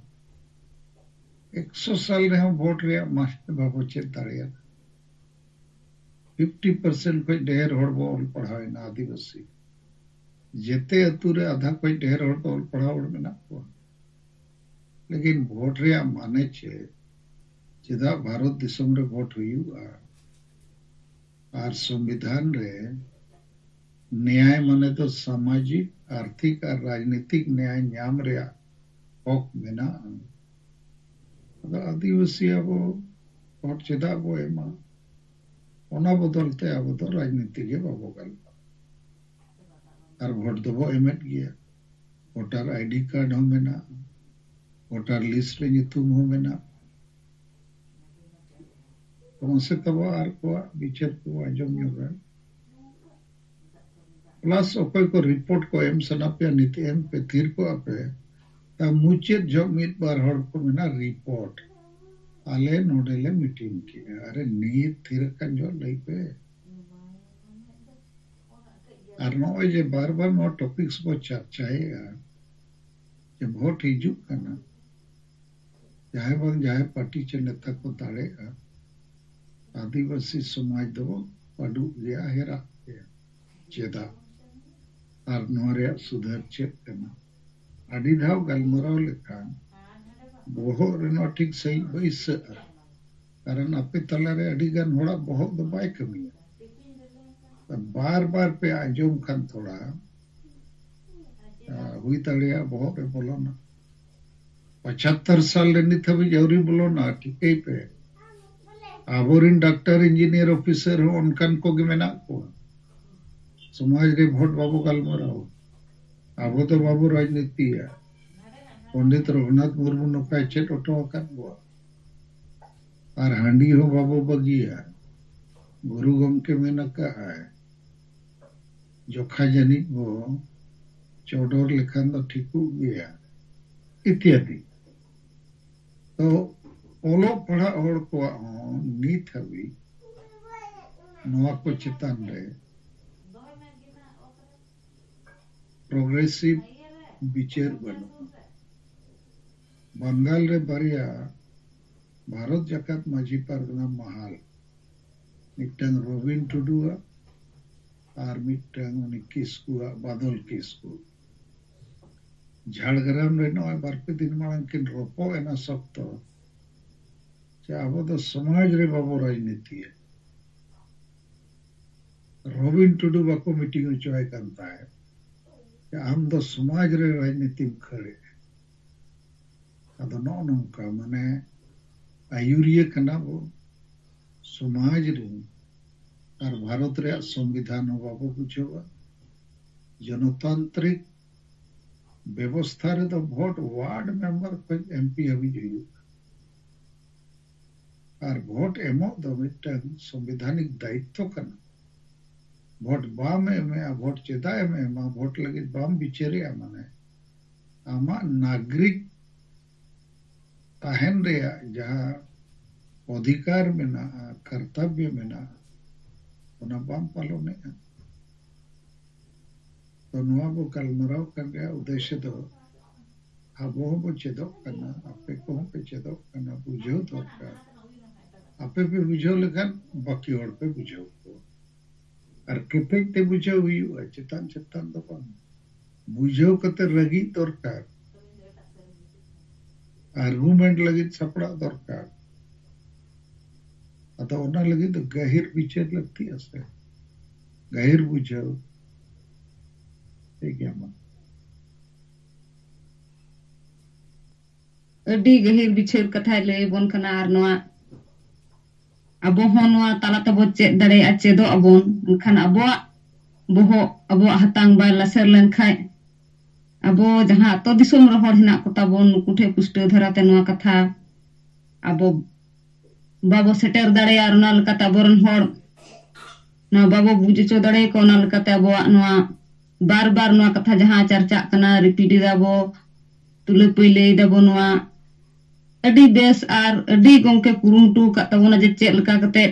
ᱮᱠᱥᱚ ᱥᱟᱞ ᱨᱮᱦᱚᱸ ᱵᱷᱳᱴ ᱨᱮᱭᱟᱜ ᱢᱟᱱᱮ ᱵᱟᱵᱚ ᱪᱮᱫ ᱫᱟᱲᱮᱭᱟᱜᱼᱟ᱾ ᱯᱷᱤᱯᱴᱤ ᱯᱟᱨᱥᱮᱱᱴ ᱠᱷᱚᱱ ᱰᱷᱮᱨ ᱦᱚᱲ ᱵᱚ ᱚᱞ ᱯᱟᱲᱦᱟᱣ ᱮᱱᱟ ᱟᱹᱫᱤᱵᱟᱹᱥᱤ᱾ ᱡᱮᱛᱮ ᱟᱹᱛᱩ ᱨᱮ ᱟᱫᱷᱟ ᱠᱷᱚᱱ ᱰᱷᱮᱨ ᱦᱚᱲ ᱫᱚ ᱚᱞ ᱯᱟᱲᱦᱟᱣ ᱦᱚᱲ ᱢᱮᱱᱟᱜ ᱠᱚᱣᱟ᱾ ᱞᱮᱠᱤᱱ ᱵᱷᱳᱴ ᱨᱮᱭᱟᱜ ᱢᱟᱱᱮ ᱪᱮᱫ? ᱪᱮᱫᱟᱜ ᱵᱷᱟᱨᱚᱛ ᱫᱤᱥᱚᱢ ᱨᱮ ᱵᱷᱳᱴ ᱦᱩᱭᱩᱜᱼᱟ? ᱟᱨ ᱥᱚᱝᱵᱤᱫᱷᱟᱱ ᱨᱮ ᱱᱮᱭᱟᱭ ᱢᱟᱱᱮ ᱫᱚ ᱥᱟᱢᱟᱡᱤᱠ, ᱟᱨᱛᱷᱤᱠ ᱟᱨ ᱨᱟᱡᱽᱱᱤᱛᱤᱠ ᱱᱮᱭᱟᱭ ᱧᱟᱢ ᱨᱮᱭᱟᱜ ᱦᱚᱠ ᱢᱮᱱᱟᱜᱼᱟ᱾ ᱟᱫᱚ ᱟᱹᱫᱤᱵᱟᱹᱥᱤ ᱟᱵᱚ ᱵᱷᱳᱴ ᱪᱮᱫᱟᱜ ᱵᱚ ᱮᱢᱟ? ᱚᱱᱟ ᱵᱚᱫᱚᱞ ᱛᱮ ᱟᱵᱚ ᱫᱚ ᱨᱟᱡᱽᱱᱤᱛᱤ ᱜᱮ ᱵᱟᱵᱚ ᱜᱟᱞᱚᱪᱟ᱾ ᱟᱨ ᱵᱷᱳᱴ ᱫᱚᱵᱚ ᱮᱢᱮᱫ ᱜᱮᱭᱟ᱾ ᱵᱷᱳᱴᱟᱨ ᱟᱭᱰᱤ ᱠᱟᱨᱰ ᱦᱚᱸ ᱢᱮᱱᱟᱜᱼᱟ, ᱵᱷᱳᱴᱟᱨ ᱞᱤᱥᱴ ᱨᱮ ᱧᱩᱛᱩᱢ ᱦᱚᱸ ᱢᱮᱱᱟᱜᱼᱟ᱾ ᱛᱚ ᱢᱟᱥᱮ ᱛᱟᱵᱚ ᱟᱨ ᱠᱚᱣᱟᱜ ᱵᱤᱪᱟᱹᱨ ᱠᱚ ᱟᱸᱡᱚᱢ ᱧᱚᱜᱟ᱾ ᱯᱞᱟᱥ ᱚᱠᱚᱭ ᱠᱚ ᱨᱤᱯᱳᱨᱴ ᱠᱚ ᱮᱢ ᱥᱟᱱᱟ ᱯᱮᱭᱟ, ᱱᱤᱛ ᱮᱢ ᱯᱮ, ᱛᱷᱤᱨ ᱠᱚᱜᱼᱟ ᱯᱮ᱾ ᱛᱟ ᱢᱩᱪᱟᱹᱫ ᱡᱚᱦᱚᱜ ᱢᱤᱫ ᱵᱟᱨ ᱦᱚᱲ ᱠᱚ ᱢᱮᱱᱟ ᱨᱤᱯᱳᱨᱴ᱾ ᱟᱞᱮ ᱱᱚᱰᱮ ᱞᱮ ᱢᱤᱴᱤᱝ ᱠᱮᱜᱼᱟ᱾ ᱟᱨᱮ, ᱱᱤᱛ ᱛᱷᱤᱨ ᱟᱠᱟᱱ ᱡᱚᱦᱚᱜ ᱞᱟᱹᱭ ᱯᱮ᱾ ᱟᱨ ᱱᱚᱜᱼᱚᱭ ᱡᱮ ᱵᱟᱨ ᱵᱟᱨ ᱱᱚᱣᱟ ᱴᱚᱯᱤᱠᱥ ᱵᱚ ᱪᱟᱨᱪᱟᱭᱮᱜᱼᱟ, ᱡᱮ ᱵᱷᱳᱴ ᱦᱤᱡᱩᱜ ᱠᱟᱱᱟ, ᱡᱟᱦᱟᱸᱭ ᱵᱟᱝ ᱡᱟᱦᱟᱸᱭ ᱯᱟᱨᱴᱤ ᱪᱮ ᱱᱮᱛᱟ ᱠᱚ ᱫᱟᱲᱮᱜᱼᱟ, ᱟᱹᱫᱤᱵᱟᱹᱥᱤ ᱥᱚᱢᱟᱡᱽ ᱫᱚ ᱯᱟᱹᱰᱩᱜ ᱜᱮᱭᱟ, ᱦᱮᱨᱟᱜ ᱜᱮᱭᱟ᱾ ᱪᱮᱫᱟᱜ? ᱟᱨ ᱱᱚᱣᱟ ᱨᱮᱭᱟᱜ ᱥᱩᱫᱷᱟᱹᱨ ᱪᱮᱫ ᱠᱟᱱᱟ? ᱟᱹᱰᱤ ᱫᱷᱟᱣ ᱜᱟᱞᱢᱟᱨᱟᱣ ᱞᱮᱠᱷᱟᱱ ᱵᱚᱦᱚᱜ ᱨᱮ ᱱᱚᱣᱟ ᱴᱷᱤᱠ ᱥᱟᱺᱦᱤᱡ ᱵᱟᱹᱭᱥᱟᱹᱜᱼᱟ, ᱠᱟᱨᱚᱱ ᱟᱯᱮ ᱛᱟᱞᱟᱨᱮ ᱟᱹᱰᱤ ᱜᱟᱱ ᱦᱚᱲᱟᱜ ᱵᱚᱦᱚᱜ ᱫᱚ ᱵᱟᱭ ᱠᱟᱹᱢᱤᱭᱟ᱾ ᱵᱟᱨ ᱵᱟᱨ ᱯᱮ ᱟᱸᱡᱚᱢ ᱠᱷᱟᱱ ᱛᱷᱚᱲᱟ, ᱟ, ᱦᱩᱭ ᱫᱟᱲᱮᱭᱟᱜᱼᱟ ᱵᱚᱦᱚᱜ ᱨᱮ ᱵᱚᱞᱚᱱᱟ᱾ ᱯᱚᱸᱪᱟᱛᱛᱚᱨ ᱥᱟᱞ ᱨᱮ ᱱᱤᱛ ᱦᱟᱹᱵᱤᱡ ᱟᱹᱣᱨᱤ ᱵᱚᱞᱚᱱᱟ, ᱴᱷᱤᱠᱟᱹᱭ ᱯᱮ᱾ ᱟᱵᱚᱨᱮᱱ ᱰᱟᱠᱛᱟᱨ, ᱤᱧᱡᱤᱱᱤᱭᱟᱨ, ᱚᱯᱷᱤᱥᱟᱨ ᱦᱚᱸ ᱚᱱᱠᱟᱱ ᱠᱚᱜᱮ ᱢᱮᱱᱟᱜ ᱠᱚᱣᱟ᱾ ᱥᱚᱢᱟᱡᱽ ᱨᱮ ᱵᱷᱳᱴ ᱵᱟᱵᱚ ᱜᱟᱞᱢᱟᱨᱟᱣᱟ, ᱟᱵᱚ ᱫᱚ ᱵᱟᱵᱚ ᱨᱟᱡᱽᱱᱤᱛᱤᱭᱟ᱾ ᱯᱚᱱᱰᱤᱛ ᱨᱚᱜᱷᱩᱱᱟᱛᱷ ᱢᱩᱨᱢᱩ ᱱᱚᱝᱠᱟᱭ ᱪᱮᱫ ᱦᱚᱴᱚ ᱟᱠᱟᱫ ᱵᱚᱣᱟ᱾ ᱟᱨ ᱦᱟᱺᱰᱤ ᱦᱚᱸ ᱵᱟᱵᱚ ᱵᱟᱹᱜᱤᱭᱟ᱾ ᱜᱩᱨᱩ ᱜᱚᱢᱠᱮ ᱢᱮᱱ ᱟᱠᱟᱫᱼᱟᱭ, ᱡᱚᱠᱷᱟ ᱡᱟᱹᱱᱤᱡ ᱵᱚ ᱪᱚᱰᱚᱨ ᱞᱮᱠᱷᱟᱱ ᱫᱚ ᱴᱷᱤᱠᱚᱜ ᱜᱮᱭᱟ, ᱤᱛᱭᱟᱫᱤ᱾ ᱛᱚ ᱚᱞᱚᱜ ᱯᱟᱲᱦᱟᱜ ᱦᱚᱲ ᱠᱚᱣᱟᱜ ᱦᱚᱸ ᱱᱤᱛ ᱦᱟᱹᱵᱤᱡ ᱱᱚᱣᱟ ᱠᱚ ᱪᱮᱛᱟᱱ ᱨᱮ ᱯᱨᱚᱜᱨᱮᱥᱤᱵᱷ ᱵᱤᱪᱟᱹᱨ ᱵᱟᱹᱱᱩᱜᱼᱟ᱾ ᱵᱟᱝᱜᱟᱞ ᱨᱮ ᱵᱟᱨᱭᱟ ᱵᱷᱟᱨᱚᱛ ᱡᱟᱠᱟᱛ ᱢᱟᱹᱡᱷᱤ ᱯᱟᱨᱜᱟᱱᱟ ᱢᱟᱦᱟᱞ, ᱢᱤᱫᱴᱟᱝ ᱨᱚᱵᱤᱱ ᱴᱩᱰᱩᱣᱟᱜ ᱟᱨ ᱢᱤᱫᱴᱟᱝ ᱩᱱᱤ ᱠᱤᱥᱠᱩᱣᱟᱜ, ᱵᱟᱫᱚᱞ ᱠᱤᱥᱠᱩ᱾ ᱡᱷᱟᱲᱜᱨᱟᱢ ᱨᱮ ᱱᱚᱜᱼᱚᱭ ᱵᱟᱨ ᱯᱮ ᱫᱤᱱ ᱢᱟᱲᱟᱝ ᱠᱤᱱ ᱨᱚᱯᱚᱜ ᱮᱱᱟ ᱥᱚᱠᱛᱚ, ᱡᱮ ᱟᱵᱚ ᱫᱚ ᱥᱚᱢᱟᱡᱽ ᱨᱮ ᱵᱟᱵᱚ ᱨᱟᱡᱽᱱᱤᱛᱤᱭᱟ᱾ ᱨᱚᱵᱤᱱ ᱴᱩᱰᱩ ᱵᱟᱠᱚ ᱢᱤᱴᱤᱝ ᱦᱚᱪᱚᱣᱟᱭ ᱠᱟᱱ ᱛᱟᱦᱮᱸᱫ, ᱡᱮ ᱟᱢ ᱫᱚ ᱥᱚᱢᱟᱡᱽ ᱨᱮ ᱨᱟᱡᱽᱱᱤᱛᱤᱢ ᱠᱷᱟᱹᱲᱮᱫᱼᱟ᱾ ᱟᱫᱚ ᱱᱚᱜᱼᱚ ᱱᱚᱝᱠᱟ, ᱢᱟᱱᱮ, ᱟᱹᱭᱩᱨᱤᱭᱟᱹ ᱠᱟᱱᱟ ᱵᱚ ᱥᱚᱢᱟᱡᱽ ᱨᱮᱱ, ᱟᱨ ᱵᱷᱟᱨᱚᱛ ᱨᱮᱭᱟᱜ ᱥᱚᱝᱵᱤᱫᱷᱟᱱ ᱦᱚᱸ ᱵᱟᱵᱚ ᱵᱩᱡᱷᱟᱹᱣᱟ᱾ ᱡᱚᱱᱚᱛᱟᱱᱛᱨᱤᱠ ᱵᱮᱵᱚᱥᱛᱷᱟ ᱨᱮᱫᱚ ᱵᱷᱳᱴ ᱣᱟᱨᱰ ᱢᱮᱢᱵᱟᱨ ᱠᱷᱚᱱ ᱮᱢᱯᱤ ᱦᱟᱹᱵᱤᱡ ᱦᱩᱭᱩᱜᱼᱟ᱾ ᱟᱨ ᱵᱷᱳᱴ ᱮᱢᱚᱜ ᱫᱚ ᱢᱤᱫᱴᱟᱝ ᱥᱚᱝᱵᱤᱫᱷᱟᱱᱤᱠ ᱫᱟᱭᱤᱛᱛᱚ ᱠᱟᱱᱟ᱾ ᱵᱷᱳᱴ ᱵᱟᱢ ᱮᱢᱮᱜᱼᱟ, ᱵᱷᱳᱴ ᱪᱮᱫᱟᱜ ᱮᱢ ᱮᱢᱟ, ᱵᱷᱳᱴ ᱞᱟᱹᱜᱤᱫ ᱵᱟᱢ ᱵᱤᱪᱟᱹᱨᱮᱜᱼᱟ, ᱢᱟᱱᱮ ᱟᱢᱟᱜ ᱱᱟᱜᱽᱨᱤᱠ ᱛᱟᱦᱮᱱ ᱨᱮᱭᱟᱜ ᱡᱟᱦᱟᱸ ᱚᱫᱷᱤᱠᱟᱨ ᱢᱮᱱᱟᱜᱼᱟ, ᱠᱚᱨᱛᱚᱵᱵᱚ ᱢᱮᱱᱟᱜᱼᱟ, ᱚᱱᱟ ᱵᱟᱢ ᱯᱟᱞᱚᱱᱮᱜᱼᱟ᱾ ᱛᱚ ᱱᱚᱣᱟ ᱵᱚ ᱜᱟᱞᱢᱟᱨᱟᱣ ᱠᱟᱱ ᱨᱮᱭᱟᱜ ᱩᱫᱽᱫᱮᱥᱭᱚ ᱫᱚ, ᱟᱵᱚ ᱦᱚᱸᱵᱚ ᱪᱮᱫᱚᱜ ᱠᱟᱱᱟ, ᱟᱯᱮ ᱠᱚᱦᱚᱸ ᱯᱮ ᱪᱮᱫᱚᱜ ᱠᱟᱱᱟ, ᱵᱩᱡᱷᱟᱹᱣ ᱫᱚᱨᱠᱟᱨ᱾ ᱟᱯᱮ ᱯᱮ ᱵᱩᱡᱷᱟᱹᱣ ᱞᱮᱠᱷᱟᱱ ᱵᱟᱹᱠᱤ ᱦᱚᱲ ᱯᱮ ᱵᱩᱡᱷᱟᱹᱣ ᱠᱚᱣᱟ᱾ ᱟᱨ ᱠᱮᱴᱮᱡ ᱛᱮ ᱵᱩᱡᱷᱟᱹᱣ ᱦᱩᱭᱩᱜᱼᱟ, ᱪᱮᱛᱟᱱ ᱪᱮᱛᱟᱱ ᱫᱚ ᱵᱟᱝ᱾ ᱵᱩᱡᱷᱟᱹᱣ ᱠᱟᱛᱮ ᱞᱟᱹᱜᱤᱫ ᱫᱚᱨᱠᱟᱨ, ᱟᱨᱜᱩᱢᱮᱱᱴ ᱞᱟᱹᱜᱤᱫ ᱥᱟᱯᱲᱟᱜ ᱫᱚᱨᱠᱟᱨ᱾ ᱟᱫᱚ ᱚᱱᱟ ᱞᱟᱹᱜᱤᱫ ᱫᱚ ᱜᱟᱹᱦᱤᱨ ᱵᱤᱪᱟᱹᱨ ᱞᱟᱹᱠᱛᱤᱜᱼᱟ ᱥᱮ, ᱜᱟᱹᱦᱤᱨ ᱵᱩᱡᱷᱟᱹᱣ᱾ ᱴᱷᱤᱠ ᱜᱮᱭᱟ, ᱢᱟ᱾ ᱟᱹᱰᱤ ᱜᱟᱹᱦᱤᱨ ᱵᱤᱪᱟᱹᱨ ᱠᱟᱛᱷᱟᱭ ᱞᱟᱹᱭ ᱟᱵᱚᱱ ᱠᱟᱱᱟ᱾ ᱟᱨ ᱱᱚᱣᱟ ᱟᱵᱚ ᱦᱚᱸ ᱱᱚᱣᱟ ᱛᱟᱞᱟ ᱛᱮᱵᱚ ᱪᱮᱫ ᱫᱟᱲᱮᱭᱟᱜᱼᱟ, ᱪᱮᱫᱚᱜ ᱟᱵᱚᱱ᱾ ᱢᱮᱱᱠᱷᱟᱱ ᱟᱵᱚᱣᱟᱜ ᱵᱚᱦᱚᱜ, ᱟᱵᱚᱣᱟᱜ ᱦᱟᱛᱟᱝ ᱵᱟᱭ ᱞᱟᱥᱮᱨ ᱞᱮᱱᱠᱷᱟᱡ, ᱟᱵᱚ ᱡᱟᱦᱟᱸ ᱟᱛᱳ ᱫᱤᱥᱚᱢ ᱨᱮ ᱦᱚᱲ ᱦᱮᱱᱟᱜ ᱠᱚᱛᱟ ᱵᱚᱱ, ᱱᱩᱠᱩ ᱴᱷᱮᱱ ᱯᱩᱥᱴᱟᱹᱣ ᱫᱷᱟᱨᱟᱛᱮ ᱱᱚᱣᱟ ᱠᱟᱛᱷᱟ ᱟᱵᱚ ᱵᱟᱵᱚ ᱥᱮᱴᱮᱨ ᱫᱟᱲᱮᱭᱟᱜᱼᱟ᱾ ᱟᱨ ᱚᱱᱟ ᱞᱮᱠᱟᱛᱮ ᱟᱵᱚᱨᱮᱱ ᱦᱚᱲ ᱱᱚᱣᱟ ᱵᱟᱵᱚ ᱵᱩᱡᱽ ᱦᱚᱪᱚ ᱫᱟᱲᱮᱭᱟᱠᱚᱣᱟ᱾ ᱚᱱᱟ ᱞᱮᱠᱟᱛᱮ ᱟᱵᱚᱣᱟᱜ ᱱᱚᱣᱟ ᱵᱟᱨ ᱵᱟᱨ ᱱᱚᱣᱟ ᱠᱟᱛᱷᱟ ᱡᱟᱦᱟᱸ ᱪᱟᱨᱪᱟᱜ ᱠᱟᱱᱟ, ᱨᱤᱯᱤᱴ ᱮᱫᱟ ᱵᱚ, ᱛᱩᱞᱟᱹ ᱯᱟᱹᱭᱞᱟᱹᱭ ᱫᱟᱵᱚ, ᱱᱚᱣᱟ ᱟᱹᱰᱤ ᱵᱮᱥ ᱟᱨ ᱟᱹᱰᱤ ᱜᱚᱝᱠᱮ ᱠᱩᱨᱩᱢᱩᱴᱩ ᱟᱠᱟᱫ ᱛᱟᱵᱚᱱᱟ ᱡᱮ ᱪᱮᱫ ᱞᱮᱠᱟ ᱠᱟᱛᱮ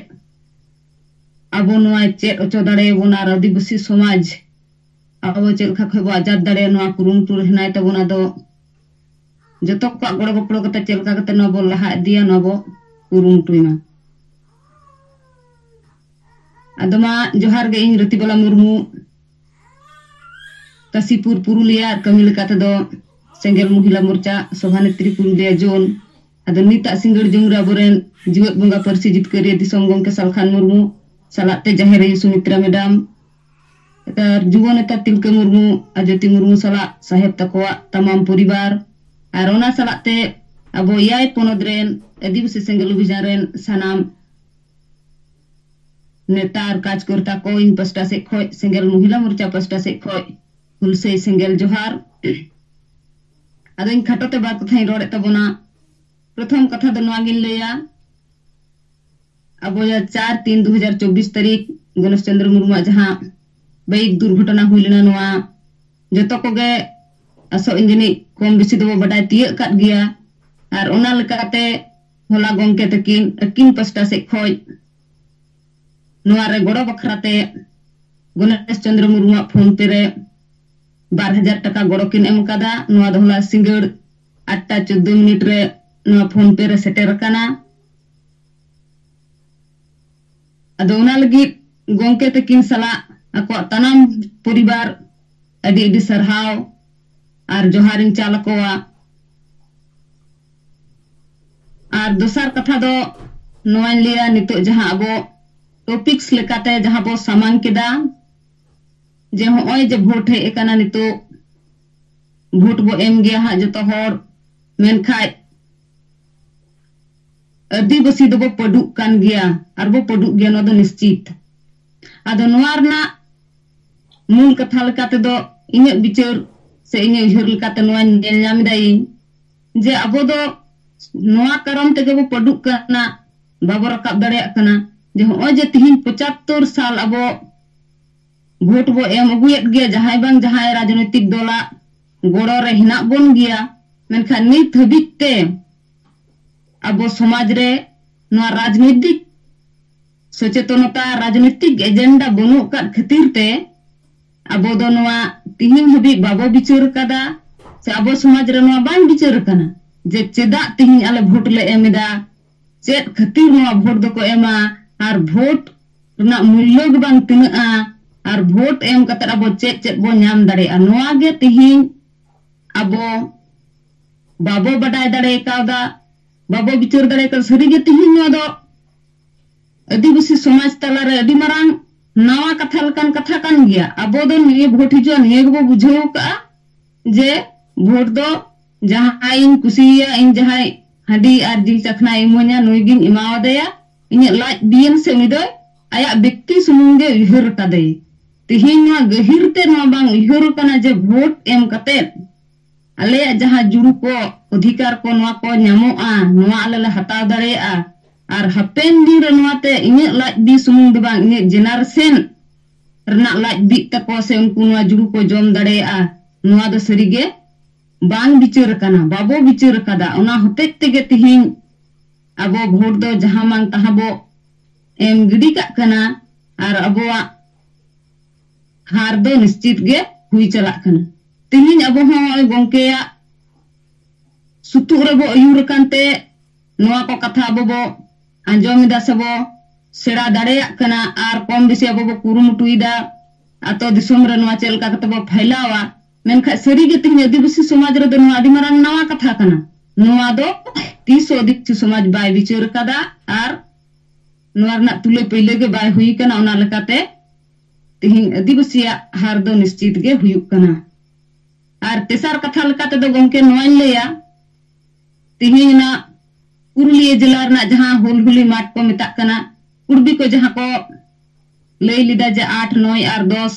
ᱟᱵᱚ ᱱᱚᱣᱟ ᱪᱮᱫ ᱦᱚᱪᱚ ᱫᱟᱲᱮᱭᱟᱵᱚᱱᱟ ᱟᱨ ᱟᱹᱫᱤᱵᱟᱹᱥᱤ ᱥᱚᱢᱟᱡᱽ ᱟᱵᱚ ᱪᱮᱫ ᱞᱮᱠᱟ ᱠᱷᱚᱡ ᱵᱚ ᱟᱡᱟᱫ ᱫᱟᱲᱮᱭᱟᱜᱼᱟ, ᱱᱚᱣᱟ ᱠᱩᱨᱩᱢᱩᱴᱩ ᱨᱮ ᱦᱮᱱᱟᱭ ᱛᱟᱵᱚᱱᱟ᱾ ᱟᱫᱚ ᱡᱚᱛᱚ ᱠᱚᱣᱟᱜ ᱜᱚᱲᱚ ᱜᱚᱯᱚᱲᱚ ᱠᱟᱛᱮ ᱪᱮᱫ ᱞᱮᱠᱟ ᱠᱟᱛᱮ ᱱᱚᱣᱟ ᱵᱚ ᱞᱟᱦᱟ ᱤᱫᱤᱭᱟ, ᱱᱚᱣᱟ ᱵᱚ ᱠᱩᱨᱩᱢᱩᱴᱩᱭ ᱢᱟ᱾ ᱟᱫᱚ ᱢᱟ ᱡᱚᱦᱟᱨ ᱜᱮ, ᱤᱧ ᱨᱚᱛᱤᱵᱟᱞᱟ ᱢᱩᱨᱢᱩ, ᱠᱟᱥᱤᱯᱩᱨ ᱯᱩᱨᱩᱞᱤᱭᱟ, ᱟᱨ ᱠᱟᱹᱢᱤ ᱞᱮᱠᱟ ᱛᱮᱫᱚ ᱥᱮᱸᱜᱮᱞ ᱢᱚᱦᱤᱞᱟ ᱢᱳᱨᱪᱟ ᱥᱚᱵᱷᱟᱱᱮᱛᱨᱤ ᱯᱩᱨᱩᱞᱤᱭᱟ ᱡᱳᱱ᱾ ᱟᱫᱚ ᱱᱤᱛᱟᱜ ᱥᱤᱸᱜᱟᱹᱲ ᱡᱩᱢ ᱨᱮ ᱟᱵᱚᱨᱮᱱ ᱡᱤᱣᱮᱫ ᱵᱚᱸᱜᱟ ᱯᱟᱹᱨᱥᱤ ᱡᱤᱛᱠᱟᱹᱨᱤᱭᱟᱹ ᱫᱤᱥᱚᱢ ᱜᱚᱢᱠᱮ ᱥᱟᱞᱠᱷᱟᱱ ᱢᱩᱨᱢᱩ ᱥᱟᱞᱟᱜ ᱛᱮ ᱡᱟᱦᱮᱨ ᱟᱭᱳ ᱥᱩᱢᱤᱛᱨᱟ ᱢᱮᱰᱟᱢ, ᱟᱨ ᱡᱩᱵᱚ ᱱᱮᱛᱟ ᱛᱤᱞᱠᱟᱹ ᱢᱩᱨᱢᱩ ᱟᱨ ᱡᱳᱛᱤ ᱢᱩᱨᱢᱩ ᱥᱟᱞᱟᱜ ᱥᱟᱦᱮᱵ ᱛᱟᱠᱚᱣᱟᱜ ᱛᱟᱢᱟᱢ ᱯᱚᱨᱤᱵᱟᱨ, ᱟᱨ ᱚᱱᱟ ᱥᱟᱞᱟᱜ ᱛᱮ ᱟᱵᱚ ᱮᱭᱟᱭ ᱯᱚᱱᱚᱛ ᱨᱮᱱ ᱟᱹᱫᱤᱵᱟᱹᱥᱤ ᱥᱮᱸᱜᱮᱞ ᱚᱵᱷᱤᱡᱟᱱ ᱨᱮᱱ ᱥᱟᱱᱟᱢ ᱱᱮᱛᱟ ᱟᱨ ᱠᱟᱡᱽᱠᱚᱨᱛᱟ ᱠᱚ ᱤᱧ ᱯᱟᱥᱴᱟ ᱥᱮᱫ ᱠᱷᱚᱡ, ᱥᱮᱸᱜᱮᱞ ᱢᱚᱦᱤᱞᱟ ᱢᱳᱨᱪᱟ ᱯᱟᱥᱴᱟ ᱥᱮᱫ ᱠᱷᱚᱡ ᱦᱩᱞᱥᱟᱹᱭ ᱥᱮᱸᱜᱮᱞ ᱡᱚᱦᱟᱨ᱾ ᱟᱫᱚ ᱤᱧ ᱠᱷᱟᱴᱚ ᱛᱮ ᱵᱟᱨ ᱠᱟᱛᱷᱟᱧ ᱨᱚᱲᱮᱫ ᱛᱟᱵᱚᱱᱟ᱾ ᱯᱨᱚᱛᱷᱚᱢ ᱠᱟᱛᱷᱟ ᱫᱚ ᱱᱚᱣᱟ ᱜᱤᱧ ᱞᱟᱹᱭᱟ, ᱟᱵᱚ ᱡᱟᱦᱟᱸ ᱪᱟᱨ ᱛᱤᱱ ᱫᱩ ᱦᱟᱡᱟᱨ ᱪᱚᱵᱵᱤᱥ ᱛᱟᱹᱨᱤᱠᱷ ᱜᱚᱱᱮᱥ ᱪᱚᱸᱫᱽᱨᱚ ᱢᱩᱨᱢᱩᱣᱟᱜ ᱡᱟᱦᱟᱸ ᱵᱟᱭᱤᱠ ᱫᱩᱨᱜᱷᱚᱴᱚᱱᱟ ᱦᱩᱭ ᱞᱮᱱᱟ, ᱱᱚᱣᱟ ᱡᱚᱛᱚ ᱠᱚᱜᱮ ᱟᱥᱚᱜ ᱤᱧ ᱡᱟᱹᱱᱤᱡ ᱠᱚᱢ ᱵᱮᱥᱤ ᱫᱚᱵᱚ ᱵᱟᱰᱟᱭ ᱛᱤᱭᱟᱹᱜ ᱠᱟᱫ ᱜᱮᱭᱟ᱾ ᱟᱨ ᱚᱱᱟ ᱞᱮᱠᱟᱛᱮ ᱦᱚᱞᱟ ᱜᱚᱢᱠᱮ ᱛᱟᱹᱠᱤᱱ ᱟᱹᱠᱤᱱ ᱯᱟᱥᱴᱟ ᱥᱮᱫ ᱠᱷᱚᱱ ᱱᱚᱣᱟ ᱨᱮ ᱜᱚᱲᱚ ᱵᱟᱠᱷᱨᱟ ᱛᱮ ᱜᱚᱱᱮᱥ ᱪᱚᱸᱫᱽᱨᱚ ᱢᱩᱨᱢᱩᱣᱟᱜ PhonePe ᱨᱮ ᱵᱟᱨ ᱦᱟᱡᱟᱨ ᱴᱟᱠᱟ ᱜᱚᱲᱚ ᱠᱤᱱ ᱮᱢ ᱟᱠᱟᱫᱟ᱾ ᱱᱚᱣᱟ ᱫᱚ ᱦᱚᱞᱟ ᱥᱤᱸᱜᱟᱹᱲ ᱟᱴ ᱴᱟ ᱪᱳᱫᱽᱫᱳ ᱢᱤᱱᱤᱴ ᱨᱮ ᱱᱚᱣᱟ PhonePe ᱨᱮ ᱥᱮᱴᱮᱨ ᱟᱠᱟᱱᱟ᱾ ᱟᱫᱚ ᱚᱱᱟ ᱞᱟᱹᱜᱤᱫ ᱜᱚᱢᱠᱮ ᱛᱟᱹᱠᱤᱱ ᱥᱟᱞᱟᱜ ᱟᱠᱚᱣᱟᱜ ᱥᱟᱱᱟᱢ ᱯᱚᱨᱤᱵᱟᱨ ᱟᱹᱰᱤ ᱟᱹᱰᱤ ᱥᱟᱨᱦᱟᱣ ᱟᱨ ᱡᱚᱦᱟᱨᱤᱧ ᱪᱟᱞ ᱟᱠᱚᱣᱟ᱾ ᱟᱨ ᱫᱚᱥᱟᱨ ᱠᱟᱛᱷᱟ ᱫᱚ ᱱᱚᱣᱟᱧ ᱞᱟᱹᱭᱟ, ᱱᱤᱛᱚᱜ ᱡᱟᱦᱟᱸ ᱟᱵᱚ topics ᱞᱮᱠᱟᱛᱮ ᱡᱟᱦᱟᱸ ᱵᱚ ᱥᱟᱢᱟᱝ ᱠᱮᱫᱟ, ᱡᱮ ᱦᱚᱸᱜᱼᱚᱭ ᱡᱮ ᱵᱷᱳᱴ ᱦᱮᱡ ᱟᱠᱟᱱᱟ, ᱱᱤᱛᱚᱜ ᱵᱷᱳᱴ ᱵᱚ ᱮᱢ ᱜᱮᱭᱟ ᱦᱟᱸᱜ ᱡᱚᱛᱚ ᱦᱚᱲ, ᱢᱮᱱᱠᱷᱟᱡ ᱟᱹᱫᱤᱵᱟᱹᱥᱤ ᱫᱚᱵᱚ ᱯᱟᱹᱰᱩᱜ ᱠᱟᱱ ᱜᱮᱭᱟ ᱟᱨ ᱵᱚ ᱯᱟᱹᱰᱩᱜ ᱜᱮᱭᱟ, ᱱᱚᱣᱟ ᱫᱚ ᱱᱤᱥᱪᱤᱛ᱾ ᱟᱫᱚ ᱱᱚᱣᱟ ᱨᱮᱱᱟᱜ ᱢᱩᱞ ᱠᱟᱛᱷᱟ ᱞᱮᱠᱟ ᱛᱮᱫᱚ ᱤᱧᱟᱹᱜ ᱵᱤᱪᱟᱹᱨ ᱥᱮ ᱤᱧᱟᱹᱜ ᱩᱭᱦᱟᱹᱨ ᱞᱮᱠᱟᱛᱮ ᱱᱚᱣᱟᱧ ᱧᱮᱞ ᱧᱟᱢ ᱮᱫᱟ ᱤᱧ, ᱡᱮ ᱟᱵᱚ ᱫᱚ ᱱᱚᱣᱟ ᱠᱟᱨᱚᱱ ᱛᱮᱜᱮ ᱵᱚ ᱯᱟᱹᱰᱩᱜ ᱠᱟᱱᱟ, ᱵᱟᱵᱚ ᱨᱟᱠᱟᱵ ᱫᱟᱲᱮᱭᱟᱜ ᱠᱟᱱᱟ, ᱡᱮ ᱦᱚᱸᱜᱼᱚᱭ ᱡᱮ ᱛᱤᱦᱤᱧ ᱯᱚᱸᱪᱟᱛᱛᱳᱨ ᱥᱟᱞ ᱟᱵᱚ ᱵᱷᱳᱴ ᱵᱚ ᱮᱢ ᱟᱹᱜᱩᱭᱮᱫ ᱜᱮᱭᱟ, ᱡᱟᱦᱟᱸᱭ ᱵᱟᱝ ᱡᱟᱦᱟᱸᱭ ᱨᱟᱡᱽᱱᱳᱭᱛᱤᱠ ᱫᱚᱞᱟᱜ ᱜᱚᱲᱚ ᱨᱮ ᱦᱮᱱᱟᱜ ᱵᱚᱱ ᱜᱮᱭᱟ, ᱢᱮᱱᱠᱷᱟᱱ ᱱᱤᱛ ᱦᱟᱹᱵᱤᱡ ᱛᱮ ᱟᱵᱚ ᱥᱚᱢᱟᱡᱽ ᱨᱮ ᱱᱚᱣᱟ ᱨᱟᱡᱽᱱᱳᱭᱛᱤᱠ ᱥᱚᱪᱮᱛᱚᱱᱚᱛᱟ, ᱨᱟᱡᱽᱱᱳᱭᱛᱤᱠ ᱮᱡᱮᱱᱰᱟ ᱵᱟᱹᱱᱩᱜ ᱟᱠᱟᱫ ᱠᱷᱟᱹᱛᱤᱨ ᱛᱮ ᱟᱵᱚ ᱫᱚ ᱱᱚᱣᱟ ᱛᱤᱦᱤᱧ ᱦᱟᱹᱵᱤᱡ ᱵᱟᱵᱚ ᱵᱤᱪᱟᱹᱨ ᱟᱠᱟᱫᱟ, ᱥᱮ ᱟᱵᱚ ᱥᱚᱢᱟᱡᱽ ᱨᱮ ᱱᱚᱣᱟ ᱵᱟᱝ ᱵᱤᱪᱟᱹᱨ ᱟᱠᱟᱱᱟ ᱡᱮ ᱪᱮᱫᱟᱜ ᱛᱤᱦᱤᱧ ᱟᱞᱮ ᱵᱷᱳᱴ ᱞᱮ ᱮᱢ ᱮᱫᱟ, ᱪᱮᱫ ᱠᱷᱟᱹᱛᱤᱨ ᱱᱚᱣᱟ ᱵᱷᱳᱴ ᱫᱚᱠᱚ ᱮᱢᱟ, ᱟᱨ ᱵᱷᱳᱴ ᱨᱮᱱᱟᱜ ᱢᱩᱞᱞᱚ ᱜᱮ ᱵᱟᱝ ᱛᱤᱱᱟᱹᱜᱼᱟ, ᱟᱨ ᱵᱷᱳᱴ ᱮᱢ ᱠᱟᱛᱮ ᱟᱵᱚ ᱪᱮᱫ ᱪᱮᱫ ᱵᱚ ᱧᱟᱢ ᱫᱟᱲᱮᱭᱟᱜᱼᱟ, ᱱᱚᱣᱟ ᱜᱮ ᱛᱤᱦᱤᱧ ᱟᱵᱚ ᱵᱟᱵᱚ ᱵᱟᱰᱟᱭ ᱫᱟᱲᱮ ᱠᱟᱣᱫᱟ, ᱵᱟᱵᱚ ᱵᱤᱪᱟᱹᱨ ᱫᱟᱲᱮ ᱠᱟᱣᱫᱟ᱾ ᱥᱟᱹᱨᱤᱜᱮ ᱛᱤᱦᱤᱧ ᱱᱚᱣᱟ ᱫᱚ ᱟᱹᱫᱤᱵᱟᱹᱥᱤ ᱥᱚᱢᱟᱡᱽ ᱛᱟᱞᱟᱨᱮ ᱟᱹᱰᱤ ᱢᱟᱨᱟᱝ ᱱᱟᱣᱟ ᱠᱟᱛᱷᱟ ᱞᱮᱠᱟᱱ ᱠᱟᱛᱷᱟ ᱠᱟᱱ ᱜᱮᱭᱟ᱾ ᱟᱵᱚ ᱫᱚ ᱱᱤᱭᱟᱹ ᱵᱷᱳᱴ ᱦᱤᱡᱩᱜᱼᱟ, ᱱᱤᱭᱟᱹ ᱜᱮᱵᱚ ᱵᱩᱡᱷᱟᱹᱣ ᱠᱟᱜᱼᱟ ᱡᱮ ᱵᱷᱳᱴ ᱫᱚ ᱡᱟᱦᱟᱸᱭ ᱤᱧ ᱠᱩᱥᱤᱭᱟᱭᱟ, ᱤᱧ ᱡᱟᱦᱟᱸᱭ ᱦᱟᱺᱰᱤ ᱟᱨ ᱡᱤᱞ ᱪᱟᱠᱷᱱᱟᱭ ᱤᱢᱟᱹᱧᱟ, ᱱᱩᱭ ᱜᱤᱧ ᱮᱢᱟᱣᱟᱫᱮᱭᱟ, ᱤᱧᱟᱹᱜ ᱞᱟᱡ ᱵᱤᱭᱮᱱ ᱥᱮ ᱩᱱᱤ ᱫᱚ ᱟᱭᱟᱜ ᱵᱮᱠᱛᱤ ᱥᱩᱢᱩᱝ ᱜᱮ ᱩᱭᱦᱟᱹᱨ ᱠᱟᱫᱮ᱾ ᱛᱤᱦᱤᱧ ᱱᱚᱣᱟ ᱜᱟᱹᱦᱤᱨ ᱛᱮ ᱱᱚᱣᱟ ᱵᱟᱝ ᱩᱭᱦᱟᱹᱨ ᱠᱟᱱᱟ ᱡᱮ ᱵᱷᱳᱴ ᱮᱢ ᱠᱟᱛᱮ ᱟᱞᱮᱭᱟᱜ ᱡᱟᱦᱟᱸ ᱡᱩᱲᱩ ᱠᱚ, ᱚᱫᱷᱤᱠᱟᱨ ᱠᱚ, ᱱᱚᱣᱟ ᱠᱚ ᱧᱟᱢᱚᱜᱼᱟ, ᱱᱚᱣᱟ ᱟᱞᱮ ᱞᱮ ᱦᱟᱛᱟᱣ ᱫᱟᱲᱮᱭᱟᱜᱼᱟ᱾ ᱟᱨ ᱦᱟᱯᱮᱱ ᱫᱤᱱ ᱨᱮ ᱱᱚᱣᱟᱛᱮ ᱤᱧᱟᱹᱜ ᱞᱟᱡ ᱵᱤ ᱥᱩᱢᱩᱝ ᱫᱚ ᱵᱟᱝ, ᱤᱧᱟᱹᱜ ᱡᱮᱱᱟᱨᱮᱥᱚᱱ ᱨᱮᱱᱟᱜ ᱞᱟᱡ ᱵᱤᱜ ᱛᱟᱠᱚᱣᱟ ᱥᱮ ᱩᱱᱠᱩ ᱱᱚᱣᱟ ᱡᱩᱲᱩ ᱠᱚ ᱡᱚᱢ ᱫᱟᱲᱮᱭᱟᱜᱼᱟ, ᱱᱚᱣᱟ ᱫᱚ ᱥᱟᱹᱨᱤᱜᱮ ᱵᱟᱝ ᱵᱤᱪᱟᱹᱨ ᱟᱠᱟᱱᱟ, ᱵᱟᱵᱚ ᱵᱤᱪᱟᱹᱨ ᱟᱠᱟᱫᱟ᱾ ᱚᱱᱟ ᱦᱚᱛᱮᱡ ᱛᱮᱜᱮ ᱛᱤᱦᱤᱧ ᱟᱵᱚ ᱵᱷᱳᱴ ᱫᱚ ᱡᱟᱦᱟᱸ ᱢᱟᱱ ᱛᱟᱦᱟᱸ ᱵᱚ ᱮᱢ ᱜᱤᱰᱤ ᱠᱟᱜ ᱠᱟᱱᱟ ᱟᱨ ᱟᱵᱚᱣᱟᱜ ᱦᱟᱨ ᱫᱚ ᱱᱤᱥᱪᱤᱛ ᱜᱮ ᱦᱩᱭ ᱪᱟᱞᱟᱜ ᱠᱟᱱᱟ᱾ ᱛᱮᱦᱮᱧ ᱟᱵᱚ ᱦᱚᱸ ᱱᱚᱜᱼᱚᱭ ᱜᱚᱢᱠᱮᱭᱟᱜ ᱥᱩᱛᱩᱜ ᱨᱮᱵᱚ ᱟᱹᱭᱩᱨ ᱟᱠᱟᱱ ᱛᱮ ᱱᱚᱣᱟ ᱠᱚ ᱠᱟᱛᱷᱟ ᱟᱵᱚ ᱵᱚ ᱟᱸᱡᱚᱢ ᱮᱫᱟ ᱥᱮ ᱵᱚ ᱥᱮᱬᱟ ᱫᱟᱲᱮᱭᱟᱜ ᱠᱟᱱᱟ ᱟᱨ ᱠᱚᱢ ᱵᱮᱥᱤ ᱟᱵᱚ ᱵᱚ ᱠᱩᱨᱩᱢᱩᱴᱩᱭᱮᱫᱟ ᱟᱛᱳ ᱫᱤᱥᱚᱢ ᱨᱮ ᱱᱚᱣᱟ ᱪᱮᱫ ᱞᱮᱠᱟ ᱠᱟᱛᱮ ᱵᱚ ᱯᱷᱟᱭᱞᱟᱣᱟ᱾ ᱢᱮᱱᱠᱷᱟᱱ ᱥᱟᱹᱨᱤᱜᱮ ᱛᱮᱦᱮᱧ ᱟᱹᱫᱤᱵᱟᱹᱥᱤ ᱥᱚᱢᱟᱡᱽ ᱨᱮᱫᱚ ᱱᱚᱣᱟ ᱟᱹᱰᱤ ᱢᱟᱨᱟᱝ ᱱᱟᱣᱟ ᱠᱟᱛᱷᱟ ᱠᱟᱱᱟ᱾ ᱱᱚᱣᱟ ᱫᱚ ᱛᱤᱥ ᱦᱚᱸ ᱟᱹᱫᱤᱵᱟᱹᱥᱤ ᱥᱚᱢᱟᱡᱽ ᱵᱟᱭ ᱵᱤᱪᱟᱹᱨ ᱟᱠᱟᱫᱟ ᱟᱨ ᱱᱚᱣᱟ ᱨᱮᱱᱟᱜ ᱛᱩᱞᱟᱹ ᱯᱟᱹᱭᱞᱟᱹ ᱜᱮ ᱵᱟᱭ ᱦᱩᱭ ᱟᱠᱟᱱᱟ᱾ ᱚᱱᱟ ᱞᱮᱠᱟᱛᱮ ᱛᱮᱦᱮᱧ ᱟᱹᱫᱤᱵᱟᱹᱥᱤᱭᱟᱜ ᱦᱟᱨ ᱫᱚ ᱱᱤᱥᱪᱤᱛ ᱜᱮ ᱦᱩᱭᱩᱜ ᱠᱟᱱᱟ᱾ ᱟᱨ ᱛᱮᱥᱟᱨ ᱠᱟᱛᱷᱟ ᱞᱮᱠᱟ ᱛᱮᱫᱚ ᱜᱚᱢᱠᱮ ᱱᱚᱣᱟᱧ ᱞᱟᱹᱭᱟ, ᱛᱮᱦᱮᱧ ᱚᱱᱟ ᱯᱩᱨᱩᱞᱤᱭᱟᱹ ᱡᱮᱞᱟ ᱨᱮᱱᱟᱜ ᱡᱟᱦᱟᱸ ᱦᱩᱞᱦᱩᱞᱤ ᱢᱟᱴᱷ ᱠᱚ ᱢᱮᱛᱟᱜ ᱠᱟᱱᱟ, ᱠᱩᱲᱵᱤ ᱠᱚ ᱡᱟᱦᱟᱸ ᱠᱚ ᱞᱟᱹᱭ ᱞᱮᱫᱟ ᱡᱮ ᱟᱴ, ᱱᱚᱭ ᱟᱨ ᱫᱚᱥ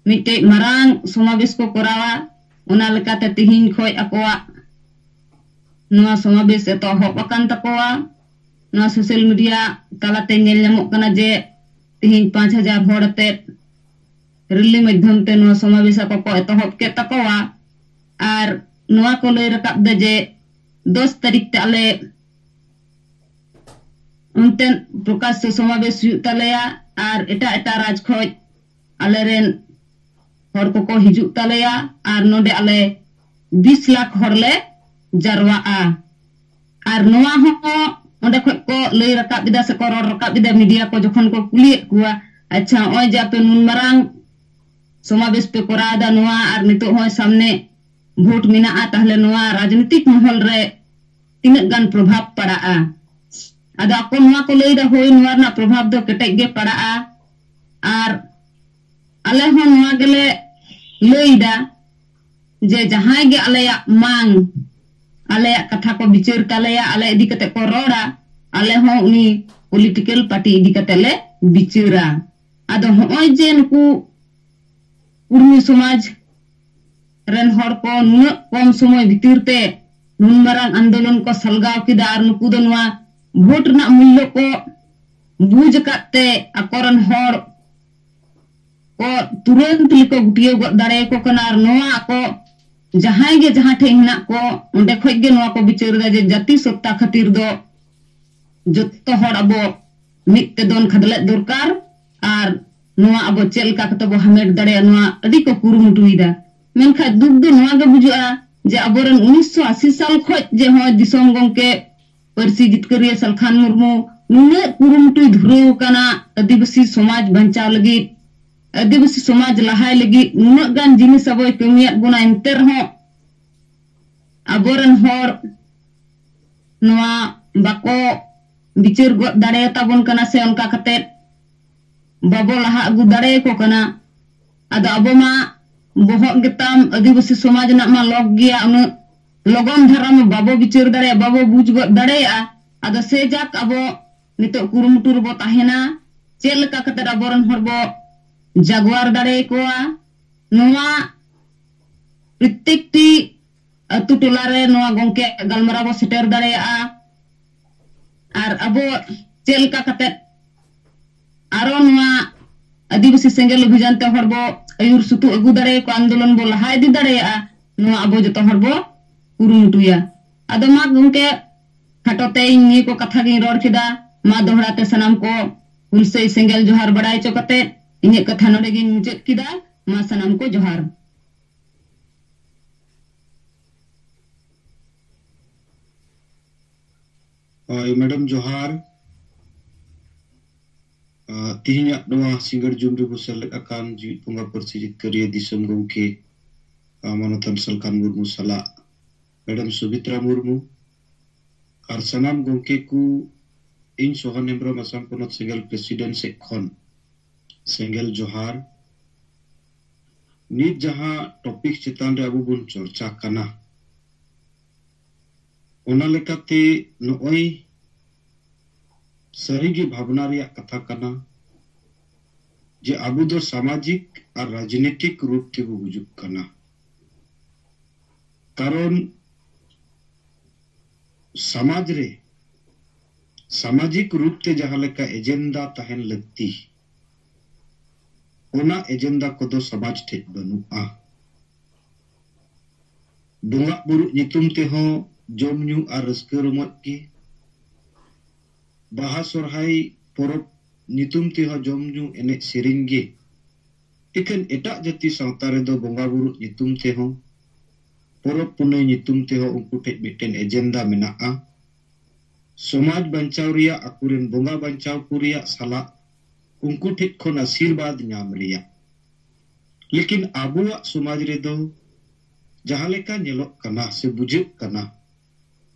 ᱢᱤᱫᱴᱮᱡ ᱢᱟᱨᱟᱝ ᱥᱚᱢᱟᱵᱮᱥ ᱠᱚ ᱠᱚᱨᱟᱣᱟ, ᱚᱱᱟ ᱞᱮᱠᱟᱛᱮ ᱛᱮᱦᱮᱧ ᱠᱷᱚᱡ ᱟᱠᱚᱣᱟᱜ ᱱᱚᱣᱟ ᱥᱚᱢᱟᱵᱮᱥ ᱮᱛᱚᱦᱚᱵ ᱟᱠᱟᱱ ᱛᱟᱠᱚᱣᱟ᱾ ᱱᱚᱣᱟ ᱥᱳᱥᱟᱞ ᱢᱤᱰᱤᱭᱟ ᱛᱟᱞᱟᱛᱮ ᱧᱮᱞ ᱧᱟᱢᱚᱜ ᱠᱟᱱᱟ ᱡᱮ ᱛᱮᱦᱮᱧ ᱯᱟᱸᱪ ᱦᱟᱡᱟᱨ ᱦᱚᱲ ᱟᱛᱮᱫ ᱨᱮᱞᱤ ᱢᱟᱫᱽᱫᱷᱚᱢ ᱛᱮ ᱱᱚᱣᱟ ᱥᱚᱢᱟᱵᱮᱥ ᱟᱠᱚ ᱠᱚ ᱮᱛᱚᱦᱚᱵ ᱠᱮᱫ ᱛᱟᱠᱚᱣᱟ᱾ ᱟᱨ ᱱᱚᱣᱟ ᱠᱚ ᱞᱟᱹᱭ ᱨᱟᱠᱟᱵ ᱫᱟ ᱡᱮ ᱫᱚᱥ ᱛᱟᱹᱨᱤᱠᱷ ᱛᱮ ᱟᱞᱮ ᱚᱱᱛᱮ ᱯᱨᱚᱠᱟᱥ ᱥᱮ ᱥᱚᱢᱟᱵᱮᱥ ᱦᱩᱭᱩᱜ ᱛᱟᱞᱮᱭᱟ ᱟᱨ ᱮᱴᱟᱜ ᱮᱴᱟᱜ ᱨᱟᱡᱽ ᱠᱷᱚᱡ ᱟᱞᱮᱨᱮᱱ ᱦᱚᱲ ᱠᱚᱠᱚ ᱦᱤᱡᱩᱜ ᱛᱟᱞᱮᱭᱟ ᱟᱨ ᱱᱚᱰᱮ ᱟᱞᱮ ᱵᱤᱥ ᱞᱟᱠᱷ ᱦᱚᱲ ᱞᱮ ᱡᱟᱨᱣᱟᱜᱼᱟ᱾ ᱟᱨ ᱱᱚᱣᱟ ᱦᱚᱸ ᱚᱸᱰᱮ ᱠᱷᱚᱡ ᱠᱚ ᱞᱟᱹᱭ ᱨᱟᱠᱟᱵ ᱮᱫᱟ ᱥᱮᱠᱚ ᱨᱚᱲ ᱨᱟᱠᱟᱵ ᱮᱫᱟ ᱢᱤᱰᱤᱭᱟ ᱠᱚ ᱡᱚᱠᱷᱚᱱ ᱠᱚ ᱠᱩᱞᱤᱭᱮᱫ ᱠᱚᱣᱟ, ᱟᱪᱪᱷᱟ, ᱱᱚᱜᱼᱚᱭ ᱡᱮ ᱟᱯᱮ ᱱᱩᱱ ᱢᱟᱨᱟᱝ ᱥᱚᱢᱟᱵᱮᱥ ᱯᱮ ᱠᱚᱨᱟᱣ ᱮᱫᱟ ᱱᱚᱣᱟ ᱟᱨ ᱱᱤᱛᱚᱜ ᱦᱚᱸ ᱥᱟᱢᱱᱮ ᱵᱷᱳᱴ ᱢᱮᱱᱟᱜᱼᱟ, ᱛᱟᱦᱞᱮ ᱱᱚᱣᱟ ᱨᱟᱡᱽᱱᱤᱛᱤᱠ ᱢᱚᱦᱚᱞ ᱨᱮ ᱛᱤᱱᱟᱹᱜ ᱜᱟᱱ ᱯᱨᱚᱵᱷᱟᱵᱽ ᱯᱟᱲᱟᱜᱼᱟ? ᱟᱫᱚ ᱟᱠᱚ ᱱᱚᱣᱟ ᱠᱚ ᱞᱟᱹᱭ ᱮᱫᱟ, ᱦᱳᱭ, ᱱᱚᱣᱟ ᱨᱮᱱᱟᱜ ᱯᱨᱚᱵᱷᱟᱵᱽ ᱫᱚ ᱠᱮᱴᱮᱡ ᱜᱮ ᱯᱟᱲᱟᱜᱼᱟ᱾ ᱟᱨ ᱟᱞᱮ ᱦᱚᱸ ᱱᱚᱣᱟ ᱜᱮᱞᱮ ᱞᱟᱹᱭ ᱮᱫᱟ ᱡᱮ ᱡᱟᱦᱟᱸᱭ ᱜᱮ ᱟᱞᱮᱭᱟᱜ ᱢᱟᱝ, ᱟᱞᱮᱭᱟᱜ ᱠᱟᱛᱷᱟ ᱠᱚ ᱵᱤᱪᱟᱹᱨ ᱛᱟᱞᱮᱭᱟ, ᱟᱞᱮ ᱤᱫᱤ ᱠᱟᱛᱮ ᱠᱚ ᱨᱚᱲᱟ, ᱟᱞᱮ ᱦᱚᱸ ᱩᱱᱤ ᱯᱚᱞᱤᱴᱤᱠᱮᱞ ᱯᱟᱨᱴᱤ ᱤᱫᱤ ᱠᱟᱛᱮ ᱞᱮ ᱵᱤᱪᱟᱹᱨᱟ᱾ ᱟᱫᱚ ᱦᱚᱸᱜᱼᱚᱭ ᱡᱮ ᱱᱩᱠᱩ ᱩᱨᱢᱤ ᱥᱚᱢᱟᱡᱽ ᱨᱮᱱ ᱦᱚᱲ ᱠᱚ ᱱᱩᱱᱟᱹᱜ ᱠᱚᱢ ᱥᱚᱢᱚᱭ ᱵᱷᱤᱛᱤᱨ ᱛᱮ ᱱᱩᱱ ᱢᱟᱨᱟᱝ ᱟᱱᱫᱳᱞᱚᱱ ᱠᱚ ᱥᱟᱞᱜᱟᱣ ᱠᱮᱫᱟ ᱟᱨ ᱱᱩᱠᱩ ᱫᱚ ᱱᱚᱣᱟ ᱵᱷᱳᱴ ᱨᱮᱱᱟᱜ ᱢᱩᱞᱞᱚ ᱠᱚ ᱵᱩᱡᱽ ᱟᱠᱟᱫ ᱛᱮ ᱟᱠᱚᱨᱮᱱ ᱦᱚᱲ ᱠᱚ ᱛᱩᱨᱟᱹᱱᱛ ᱜᱮᱠᱚ ᱜᱩᱴᱭᱟᱹᱣ ᱜᱚᱫ ᱫᱟᱲᱮᱭᱟᱠᱚ ᱠᱟᱱᱟ᱾ ᱟᱨ ᱱᱚᱣᱟ ᱟᱠᱚ ᱡᱟᱦᱟᱸᱭ ᱜᱮ ᱡᱟᱦᱟᱸ ᱴᱷᱮᱡ ᱦᱮᱱᱟᱜ ᱠᱚ ᱚᱸᱰᱮ ᱠᱷᱚᱡ ᱜᱮ ᱱᱚᱣᱟ ᱠᱚ ᱵᱤᱪᱟᱹᱨ ᱮᱫᱟ ᱡᱮ ᱡᱟᱹᱛᱤ ᱥᱚᱛᱛᱟ ᱠᱷᱟᱹᱛᱤᱨ ᱫᱚ ᱡᱚᱛᱚ ᱦᱚᱲ ᱟᱵᱚ ᱢᱤᱫ ᱛᱮ ᱫᱚᱱ ᱠᱷᱟᱫᱽᱞᱮᱜ ᱫᱚᱨᱠᱟᱨ᱾ ᱟᱨ ᱱᱚᱣᱟ ᱟᱵᱚ ᱪᱮᱫ ᱞᱮᱠᱟ ᱠᱟᱛᱮ ᱵᱚ ᱦᱟᱢᱮᱴ ᱫᱟᱲᱮᱭᱟᱜᱼᱟ, ᱱᱚᱣᱟ ᱟᱹᱰᱤ ᱠᱚ ᱠᱩᱨᱩᱢᱩᱴᱩᱭᱮᱫᱟ᱾ ᱢᱮᱱᱠᱷᱟᱱ ᱫᱩᱠ ᱫᱚ ᱱᱚᱣᱟ ᱜᱮ ᱵᱩᱡᱷᱟᱹᱜᱼᱟ ᱡᱮ ᱟᱵᱚᱨᱮᱱ ᱩᱱᱤᱥᱥᱚ ᱟᱥᱤ ᱥᱟᱞ ᱠᱷᱚᱱ ᱡᱮ ᱦᱚᱸᱜᱼᱚᱭ ᱫᱤᱥᱚᱢ ᱜᱚᱢᱠᱮ ᱯᱟᱹᱨᱥᱤ ᱡᱤᱛᱠᱟᱹᱨᱤᱭᱟᱹ ᱥᱟᱞᱠᱷᱟᱱ ᱢᱩᱨᱢᱩ ᱱᱩᱱᱟᱹᱜ ᱠᱩᱨᱩᱢᱩᱴᱩᱭ ᱫᱷᱩᱨᱟᱹᱣ ᱟᱠᱟᱱᱟ ᱟᱹᱫᱤᱵᱟᱹᱥᱤ ᱥᱚᱢᱟᱡᱽ ᱵᱟᱧᱪᱟᱣ ᱞᱟᱹᱜᱤᱫ, ᱟᱹᱫᱤᱵᱟᱹᱥᱤ ᱥᱚᱢᱟᱡᱽ ᱞᱟᱦᱟᱭ ᱞᱟᱹᱜᱤᱫ ᱱᱩᱱᱟᱹᱜ ᱜᱟᱱ ᱡᱤᱱᱤᱥ ᱟᱵᱚᱭ ᱠᱟᱹᱢᱤᱭᱟᱫ ᱵᱚᱱᱟ, ᱮᱱᱛᱮ ᱨᱮᱦᱚᱸ ᱟᱵᱚᱨᱮᱱ ᱦᱚᱲ ᱱᱚᱣᱟ ᱵᱟᱠᱚ ᱵᱤᱪᱟᱹᱨ ᱜᱚᱫ ᱫᱟᱲᱮᱭᱟᱛᱟᱵᱚᱱ ᱠᱟᱱᱟ, ᱥᱮ ᱚᱱᱠᱟ ᱠᱟᱛᱮ ᱵᱟᱵᱚ ᱞᱟᱦᱟ ᱟᱹᱜᱩ ᱫᱟᱲᱮᱭᱟᱠᱚ ᱠᱟᱱᱟ᱾ ᱟᱫᱚ ᱟᱵᱚ ᱢᱟ ᱵᱚᱦᱚᱜ ᱜᱮᱛᱟᱢ ᱟᱹᱫᱤᱵᱟᱹᱥᱤ ᱥᱚᱢᱟᱡᱽ ᱨᱮᱱᱟᱜ ᱢᱟ ᱞᱚᱠ ᱜᱮᱭᱟ, ᱩᱱᱟᱹᱜ ᱞᱚᱜᱚᱱ ᱫᱷᱟᱨᱟ ᱢᱟ ᱵᱟᱵᱚ ᱵᱤᱪᱟᱹᱨ ᱫᱟᱲᱮᱭᱟᱜᱼᱟ, ᱵᱟᱵᱚ ᱵᱩᱡᱽ ᱜᱚᱫ ᱫᱟᱲᱮᱭᱟᱜᱼᱟ᱾ ᱟᱫᱚ ᱥᱮ ᱡᱟᱠ ᱟᱵᱚ ᱱᱤᱛᱚᱜ ᱠᱩᱨᱩᱢᱩᱴᱩ ᱨᱮᱵᱚ ᱛᱟᱦᱮᱱᱟ, ᱪᱮᱫ ᱞᱮᱠᱟ ᱠᱟᱛᱮ ᱟᱵᱚᱨᱮᱱ ᱦᱚᱲ ᱵᱚ ᱡᱟᱜᱣᱟᱨ ᱫᱟᱲᱮᱭᱟᱠᱚᱣᱟ᱾ ᱱᱚᱣᱟ ᱯᱨᱚᱛᱮᱠᱴᱤ ᱟᱹᱛᱩ ᱴᱚᱞᱟ ᱨᱮ ᱱᱚᱣᱟ ᱜᱚᱢᱠᱮ ᱜᱟᱞᱢᱟᱨᱟᱣ ᱵᱚ ᱥᱮᱴᱮᱨ ᱫᱟᱲᱮᱭᱟᱜᱼᱟ᱾ ᱟᱨ ᱟᱵᱚ ᱪᱮᱫ ᱞᱮᱠᱟ ᱠᱟᱛᱮ ᱟᱨᱚ ᱱᱚᱣᱟ ᱟᱹᱫᱤᱵᱟᱹᱥᱤ ᱥᱮᱸᱜᱮᱞ ᱚᱵᱷᱤᱡᱟᱱ ᱛᱮ ᱦᱚᱲ ᱵᱚ ᱟᱹᱭᱩᱨ ᱥᱩᱛᱩᱜ ᱟᱹᱜᱩ ᱫᱟᱲᱮᱭᱟᱠᱚᱣᱟ, ᱟᱱᱫᱳᱞᱚᱱ ᱵᱚ ᱞᱟᱦᱟ ᱤᱫᱤ ᱫᱟᱲᱮᱭᱟᱜᱼᱟ, ᱱᱚᱣᱟ ᱟᱵᱚ ᱡᱚᱛᱚ ᱦᱚᱲ ᱵᱚ ᱠᱩᱨᱩᱢᱩᱴᱩᱭᱟ᱾ ᱟᱫᱚ ᱢᱟ ᱜᱚᱢᱠᱮ, ᱠᱷᱟᱴᱚ ᱛᱮ ᱤᱧ ᱱᱤᱭᱟᱹ ᱠᱚ ᱠᱟᱛᱷᱟ ᱜᱤᱧ ᱨᱚᱲ ᱠᱮᱫᱟ᱾ ᱢᱟ ᱫᱚᱦᱲᱟ ᱛᱮ ᱥᱟᱱᱟᱢ ᱠᱚ ᱦᱩᱞᱥᱟᱹᱭ ᱥᱮᱸᱜᱮᱞ ᱡᱚᱦᱟᱨ ᱵᱟᱲᱟᱭ ᱦᱚᱪᱚ ᱠᱟᱛᱮ ᱤᱧᱟᱹᱜ ᱠᱟᱛᱷᱟ ᱱᱚᱰᱮ ᱜᱤᱧ ᱢᱩᱪᱟᱹᱫ ᱠᱮᱫᱟ᱾ ᱢᱟ ᱥᱟᱱᱟᱢ ᱠᱚ ᱡᱚᱦᱟᱨ᱾ ᱦᱳᱭ, ᱢᱮᱰᱟᱢ, ᱡᱚᱦᱟᱨ᱾ ᱟᱸ, ᱛᱤᱦᱤᱧᱟᱜ ᱱᱚᱣᱟ ᱥᱤᱸᱜᱟᱹᱲ ᱡᱩᱢ ᱨᱮᱵᱚ ᱥᱮᱞᱮᱫ ᱟᱠᱟᱱ ᱡᱤᱣᱤᱫ ᱵᱚᱸᱜᱟ ᱯᱟᱹᱨᱥᱤ ᱡᱤᱛᱠᱟᱹᱨᱤᱭᱟᱹ ᱫᱤᱥᱚᱢ ᱜᱚᱢᱠᱮ, ᱟᱸ, ᱢᱟᱱᱚᱛᱟᱱ ᱥᱟᱞᱠᱷᱟᱱ ᱢᱩᱨᱢᱩ ᱥᱟᱞᱟᱜ ᱢᱮᱰᱟᱢ ᱥᱩᱵᱷᱤᱛᱨᱟ ᱢᱩᱨᱢᱩ ᱟᱨ ᱥᱟᱱᱟᱢ ᱜᱚᱢᱠᱮ ᱠᱚ, ᱤᱧ ᱥᱚᱦᱟᱱ ᱦᱮᱢᱵᱨᱚᱢ ᱟᱥᱟᱢ ᱯᱚᱱᱚᱛ ᱥᱮᱸᱜᱮᱞ ᱯᱨᱮᱥᱤᱰᱮᱱᱴ ᱥᱮᱫ ᱠᱷᱚᱱ ᱥᱮᱸᱜᱮᱞ ᱡᱚᱦᱟᱨ᱾ ᱱᱤᱛ ᱡᱟᱦᱟᱸ ᱴᱚᱯᱤᱠ ᱪᱮᱛᱟᱱ ᱨᱮ ᱟᱵᱚ ᱵᱚᱱ ᱪᱚᱨᱪᱟ ᱠᱟᱱᱟ, ᱚᱱᱟ ᱞᱮᱠᱟᱛᱮ ᱱᱚᱜᱼᱚᱭ ᱥᱟᱹᱨᱤᱜᱮ ᱵᱷᱟᱵᱽᱱᱟ ᱨᱮᱭᱟᱜ ᱠᱟᱛᱷᱟ ᱠᱟᱱᱟ ᱡᱮ ᱟᱵᱚ ᱫᱚ ᱥᱟᱢᱟᱡᱤᱠ ᱟᱨ ᱨᱟᱡᱽᱱᱤᱛᱤᱠ ᱨᱩᱯ ᱛᱮᱵᱚ ᱜᱩᱡᱩᱜ ᱠᱟᱱᱟ᱾ ᱠᱟᱨᱚᱱ ᱥᱚᱢᱟᱡᱽ ᱨᱮ ᱥᱟᱢᱟᱡᱤᱠ ᱨᱩᱯ ᱛᱮ ᱡᱟᱦᱟᱸ ᱞᱮᱠᱟ ᱮᱡᱮᱱᱰᱟ ᱛᱟᱦᱮᱱ ᱞᱟᱹᱠᱛᱤ, ᱚᱱᱟ ᱮᱡᱮᱱᱰᱟ ᱠᱚᱫᱚ ᱥᱚᱢᱟᱡᱽ ᱴᱷᱮᱡ ᱵᱟᱹᱱᱩᱜᱼᱟ᱾ ᱵᱚᱸᱜᱟ ᱵᱩᱨᱩ ᱧᱩᱛᱩᱢ ᱛᱮᱦᱚᱸ ᱡᱚᱢ ᱧᱩ ᱟᱨ ᱨᱟᱹᱥᱠᱟᱹ ᱨᱚᱢᱚᱡᱽ ᱜᱮ, ᱵᱟᱦᱟ ᱥᱚᱨᱦᱟᱭ ᱯᱚᱨᱚᱵᱽ ᱧᱩᱛᱩᱢ ᱛᱮᱦᱚᱸ ᱡᱚᱢ ᱧᱩ ᱮᱱᱮᱡ ᱥᱮᱨᱮᱧ ᱜᱮ᱾ ᱤᱠᱷᱟᱹᱱ ᱮᱴᱟᱜ ᱡᱟᱹᱛᱤ ᱥᱟᱶᱛᱟ ᱨᱮᱫᱚ ᱵᱚᱸᱜᱟ ᱵᱩᱨᱩ ᱧᱩᱛᱩᱢ ᱛᱮᱦᱚᱸ, ᱯᱚᱨᱚᱵᱽ ᱯᱩᱱᱟᱹᱭ ᱧᱩᱛᱩᱢ ᱛᱮᱦᱚᱸ ᱩᱱᱠᱩ ᱴᱷᱮᱱ ᱢᱤᱫᱴᱮᱱ ᱮᱡᱮᱱᱰᱟ ᱢᱮᱱᱟᱜᱼᱟ᱾ ᱥᱚᱢᱟᱡᱽ ᱵᱟᱧᱪᱟᱣ ᱨᱮᱭᱟᱜ, ᱟᱠᱚᱨᱮᱱ ᱵᱚᱸᱜᱟ ᱵᱟᱧᱪᱟᱣ ᱠᱚ ᱨᱮᱭᱟᱜ ᱥᱟᱞᱟᱜ ᱩᱱᱠᱩ ᱴᱷᱮᱱ ᱠᱷᱚᱱ ᱟᱥᱤᱨᱵᱟᱫᱽ ᱧᱟᱢ ᱨᱮᱭᱟᱜ᱾ ᱞᱮᱠᱤᱱ ᱟᱵᱚᱣᱟᱜ ᱥᱚᱢᱟᱡᱽ ᱨᱮᱫᱚ ᱡᱟᱦᱟᱸ ᱞᱮᱠᱟ ᱧᱮᱞᱚᱜ ᱠᱟᱱᱟ ᱥᱮ ᱵᱩᱡᱷᱟᱹᱜ ᱠᱟᱱᱟ,